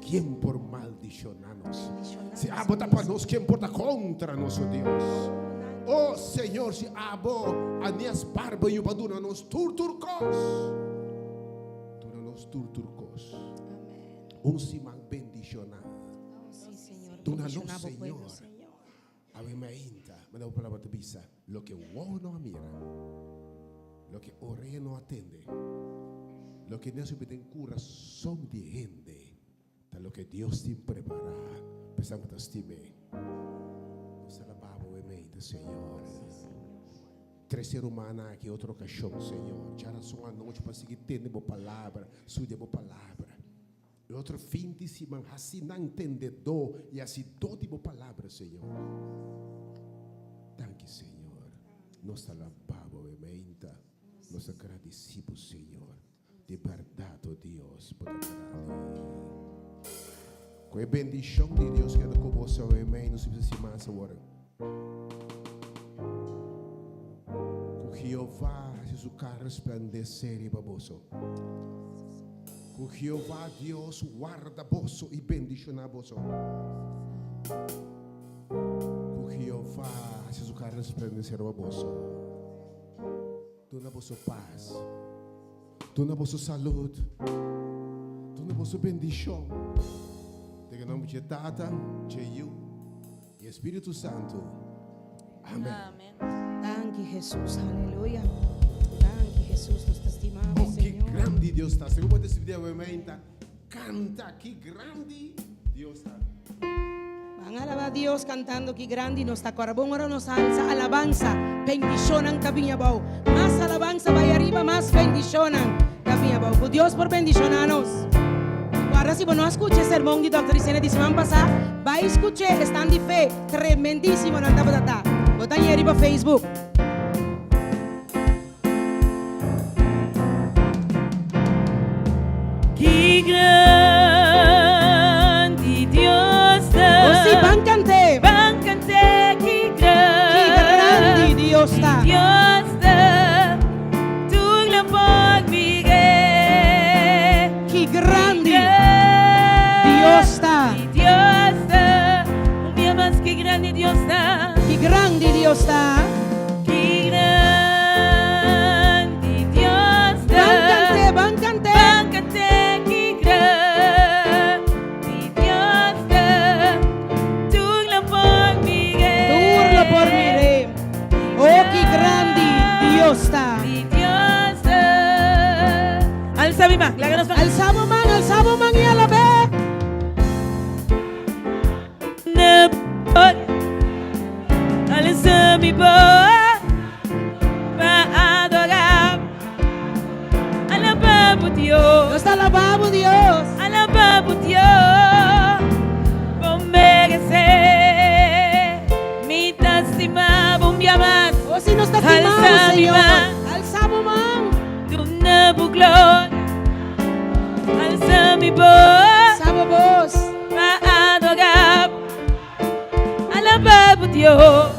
ken por maldishoná nos? Bendishoná Si nos, abo ta pa nos, ken por ta kontra nos, oh Dios? Oh Señor, si abo a nias barba yuba duna nos tur tur kos. Duna nos tur tur kos. Un siman bendishoná. Duna nos, Señor. Awe mainta, manda bo palabra ta bisa, loke wowo no a mira, loke orea no a tende, loke no a subi den kurason di hende, ta loke Dios tin prepará pa esnan ku ta stim'é. Nos ta alabá bo awe mainta, Señor. Trese rumannan aki otro okashon, Señor. Djarason anochi pa sigui tende bo palabra, studia bo palabra. E otro fin di siman hasi nan tendedó i hasidó di bo palabra, Señor. Danki, Señor. Nos ta alabá bo awe meinta. Nos ta gradisí bo, Señor. Di bèrdat, o Dios, bo ta grandi. Ku e bendishon di Dios keda ku boso awe mei nos bisa siman awor. Ku Jehová hasi su kara resplandesé riba boso. Ku Jehová Dios warda boso i bendishoná boso. Ku Jehová hasi su kara resplandesé riba boso. Duna boso pas. Duna boso salud. Duna boso bendishon. Den e nomber dje Tata, dje Yu i e Spiritu Santu. Amen. Danki Jesus, aleluya. Danki Jesus, nos ta stima bo, Oh, ki Señor. grandi Dios ta. Segun bo ta despidi awe meinta, kanta ki grandi Dios ta. Ban alabá Dios kantando ki grandi nos ta. Kòrda bon ora nos alsa alabansa, bendishonnan ta bini abou. Mas alabansa bai ariba, mas bendishonnan ta bini abou. Ku Dios por bendishoná nos. Guarda si bo no a skucha e sermon di Dòkter Isenia di siman pasá, bai skuch'é, esnan di fe, tremendísimo nan tabata ta. Bo ta hañ'é riba Facebook. Ki grandi Dios ta. Oh sí, ban cant'é. Ban cant'é ki Ki grandi Dios ta. Dios ta. Tur lo por mir'é. Ki grandi Dios ta. Dios ta. Un dia mas ki grandi Dios ta. Ki grandi Dios ta. Ki grandi Dios ta. Ban cant'é, ban cant'é. Ban cant'é, ki grandi Dios ta. Tur lo por mir'é. Tur lo por mir'é. Oh, ki grandi Dios ta. Di Dios ta. Alsa mi man, laga nos man. Alsa bo man, alsa bo man i alab'é. Alsa mi voz pa adorá. Alabá bo Dios. Nos ta alabá bo Dios. Alabá bo Dios. Bo meresé. Mi ta stima bo un bia mas. Oh, si nos ta stima bo, Alsa mi Señor. man. Alsa bo man. Duna bo gloria. Alsa mi voz. Alsa bo voz. Pa adorá bo. Alabá bo Dios.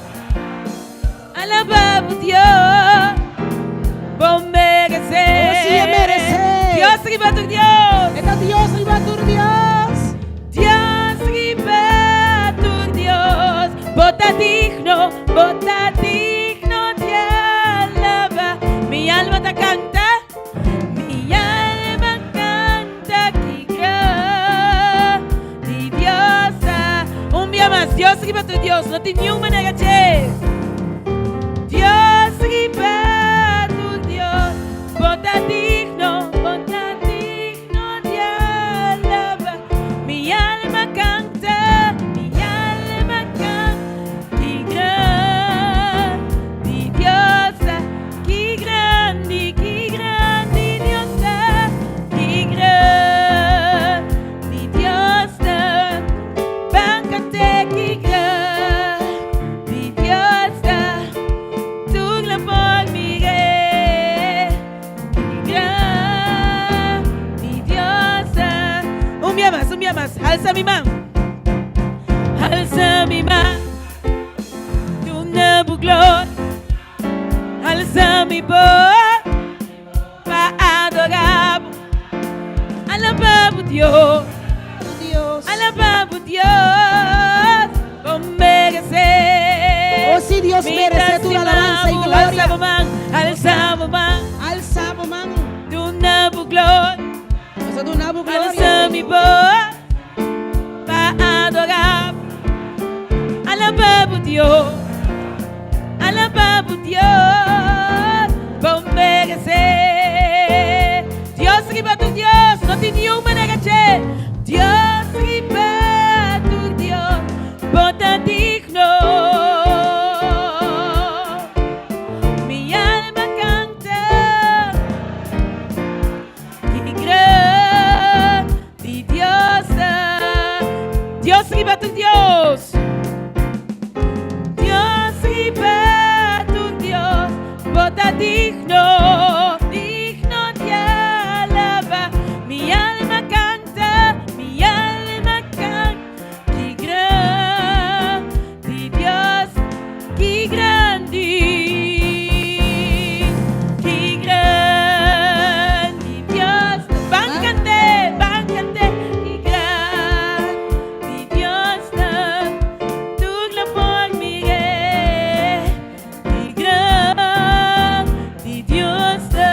Alabá bo Dios. Bo meresé. Oh, sí, e meresé. Dios riba tur Dios. E ta Dios riba tur Dios. Dios riba tur Dios. Bo ta digno, bo ta digno di alabá. alma ta canta, mi alma canta ki grandi Dios ta. Un bia mas, Dios riba tur Dios, no tin niun manera dje. Dios riba tur Dios, bo ta digno, bo ta digno di alaba. Mi alma canta, mi alma canta, ki grandi Dios ta, ki grandi, ki grandi Dios ta, ki grandi Dios ta. Ban cant'é ki grandi Dios ta, tur lo por mir'é. Ki grandi Dios ta. Un bia mas, un bia mas, halsa mi man. Halsa mi man. Duna bo gloria. Halsa mi bos pa adorá bo. Alabá bo Dios. Alabá bo Dios. Bo meresé. Oh, sí, Dios Mi merece ta tur stima alabanza y bo. gloria. Halsa bo man, halsa bo man. Halsa bo man. Duna bo gloria. Nos a duna bo gloria, Halsa mi Señor. bos pa adorá bo. Alabá bo Dios. Alabá bo Dios. Bo meresé. Dios riba tur Dios, no tin niun manera dje. Dios riba tur Dios, bo ta digno. Mi alma canta. Ki grandi Dios ta. Dios riba tur Dios. Dios riba tur Dios, bo ta digno, digno di alaba. Mi alma canta, mi alma canta. Ki grandi Dios, ki grandi, ki grandi Dios. Ban cant'é, ban cant'é, ki grandi Dios ta. Tur lo por mir'é, ki grandi Dios ta,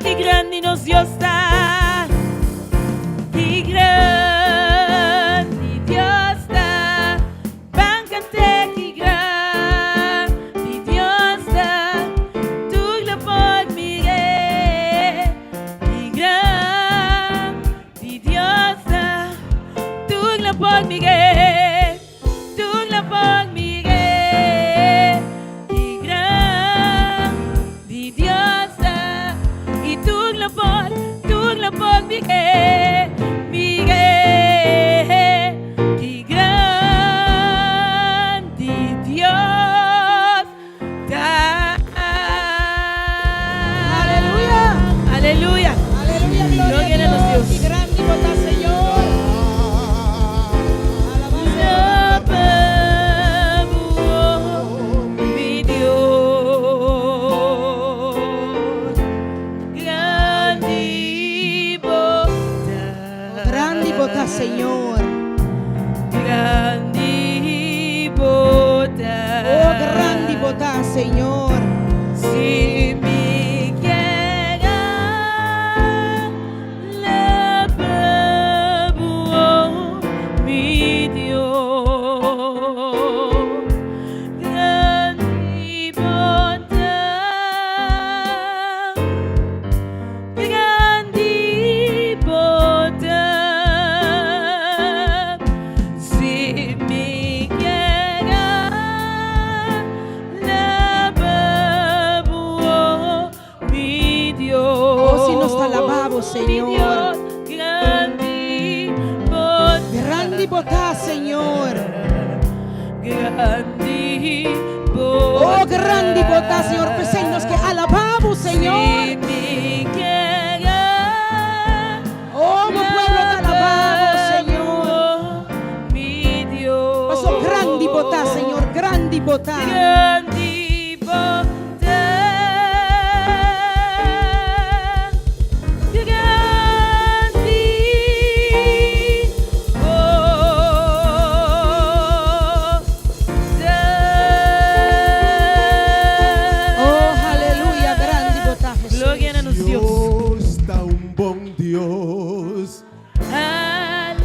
ki grandi nos Dios ta. Ki grandi Dios ta, ban cant'é ki grandi Dios ta, tur lo por mir'é. Ki grandi Dios ta, tur lo por mir'é, tur lo por mir'é. Ki grandi Dios ta, i tur lo por, tur lo por mir'é, mir'é. Ki grandi Dios ta. Aleluya. Aleluya. Aleluya, gloria Gloria a a nos Dios. Dios. Ki grandi bo ta, Señor. Alabanza. Alaba bo, mi Dios. Grandi bo ta. Grandi bo ta, Señor. Grandi bo ta. Oh, grandi bo ta, Señor. Si mi kier alaba bo, mi Dios. Grandi bo ta. Grandi bo ta. Si mi kier alaba bo, mi Dios. Oh, si nos ta alaba bo, Mi Señor. Dios, grandi bo ta. Grandi bo ta, Señor. Grandi bo ta. Oh, grandi bo ta, Señor. P'esei nos ke alaba bo, Señor. Si mi kier Oh, mi pueblo ta alaba bo, Señor. Mi Dios. Paso grandi bo ta, Señor. Grandi bo ta. Grandi bo ta. Grandi bo ta. Oh, aleluya. Grandi bo ta, Jesús. nos Dios. Dios ta un bon Dios. Alab'é.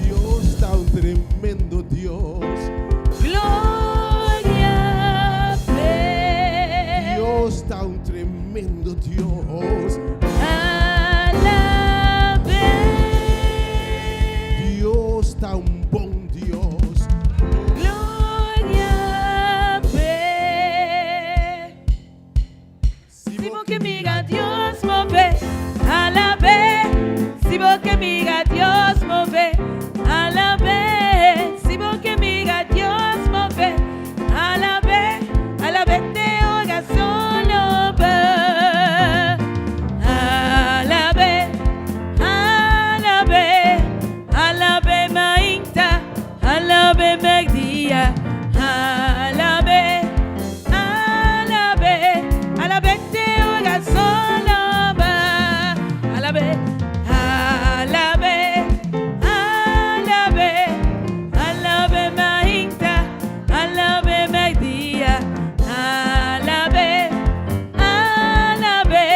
Dios ta un tremendo Dios. Gloria p'e. Dios ta un tremendo Dios. Alab'é. Dios ta un bon Dios. Gloria p'e. Si bo ke mira Dios move, alab'é. Si bo ke mira Dios move, alab'é. Si bo ke mira Dios move, alab'é. Alab'é te ora solo ba. Alab'é, alab'é, alab'é mainta, alab'é mèrdia, alab'é, alab'é, alab'é te ora solo ba. Alab'é, alab'é, alab'é, alab'é mainta, alab'é mèrdia, alab'é, alab'é,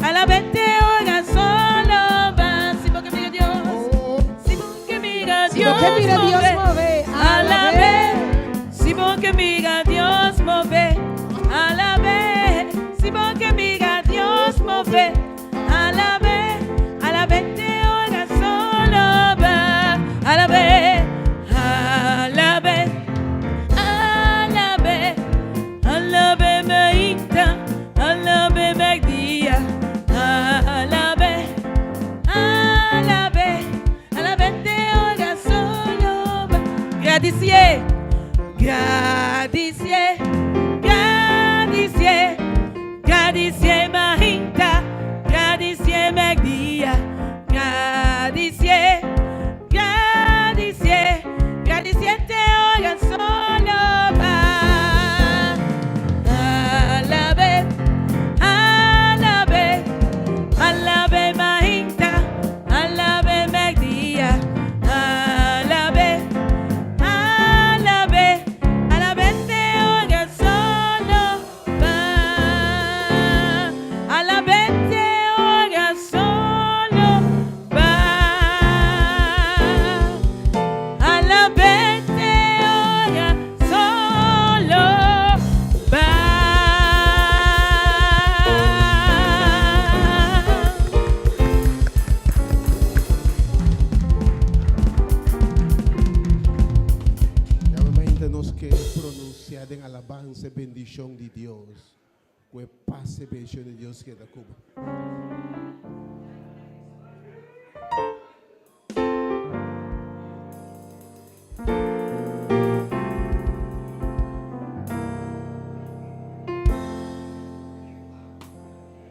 alab'é te ora solo ba. Si bo ke mira Dios, si bo ke mira Si bo ke mira Dios move, alab'é. Si bo ke mira Dios move, alab'é. Si bo ke mira Dios move, alab'é. Alab'é te ora solo ba. Alab'é, alab'é, alab'é, alab'é mainta, alab'é mèrdia, alab'é, alab'é, alab'é te ora solo ba. Gradisié, gradisié, gradisié, gradisié mainta, gradisié mèrdia, gradisié, gradisié, gradisié te ora solo ba. Alab'é, alab'é, alab'é mainta, alab'é mèrdia, alab'é, alab'é, alab'é te ora solo ba. Alab'é te ora solo ba. Alab'é te ora solo ba. Ya mainta nos ke pronunsiá den alabansa e bendishon di Dios. Ku e pas e bendishon di Dios keda ku bo.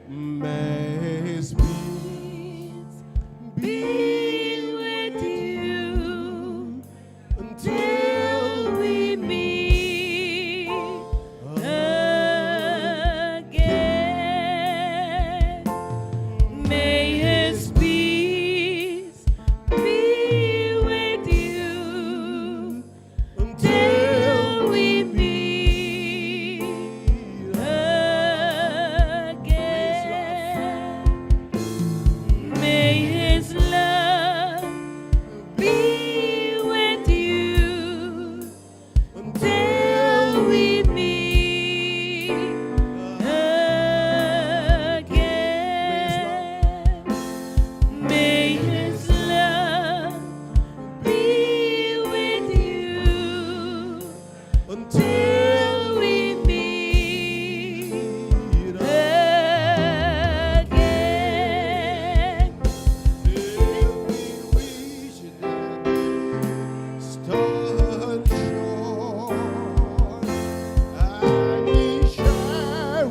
May His peace Be with you until till we meet again. May His peace be with you till we meet again. May His love be with you till we meet again. May His love be with you until till we meet again. Till we reach that distant shore, and we share a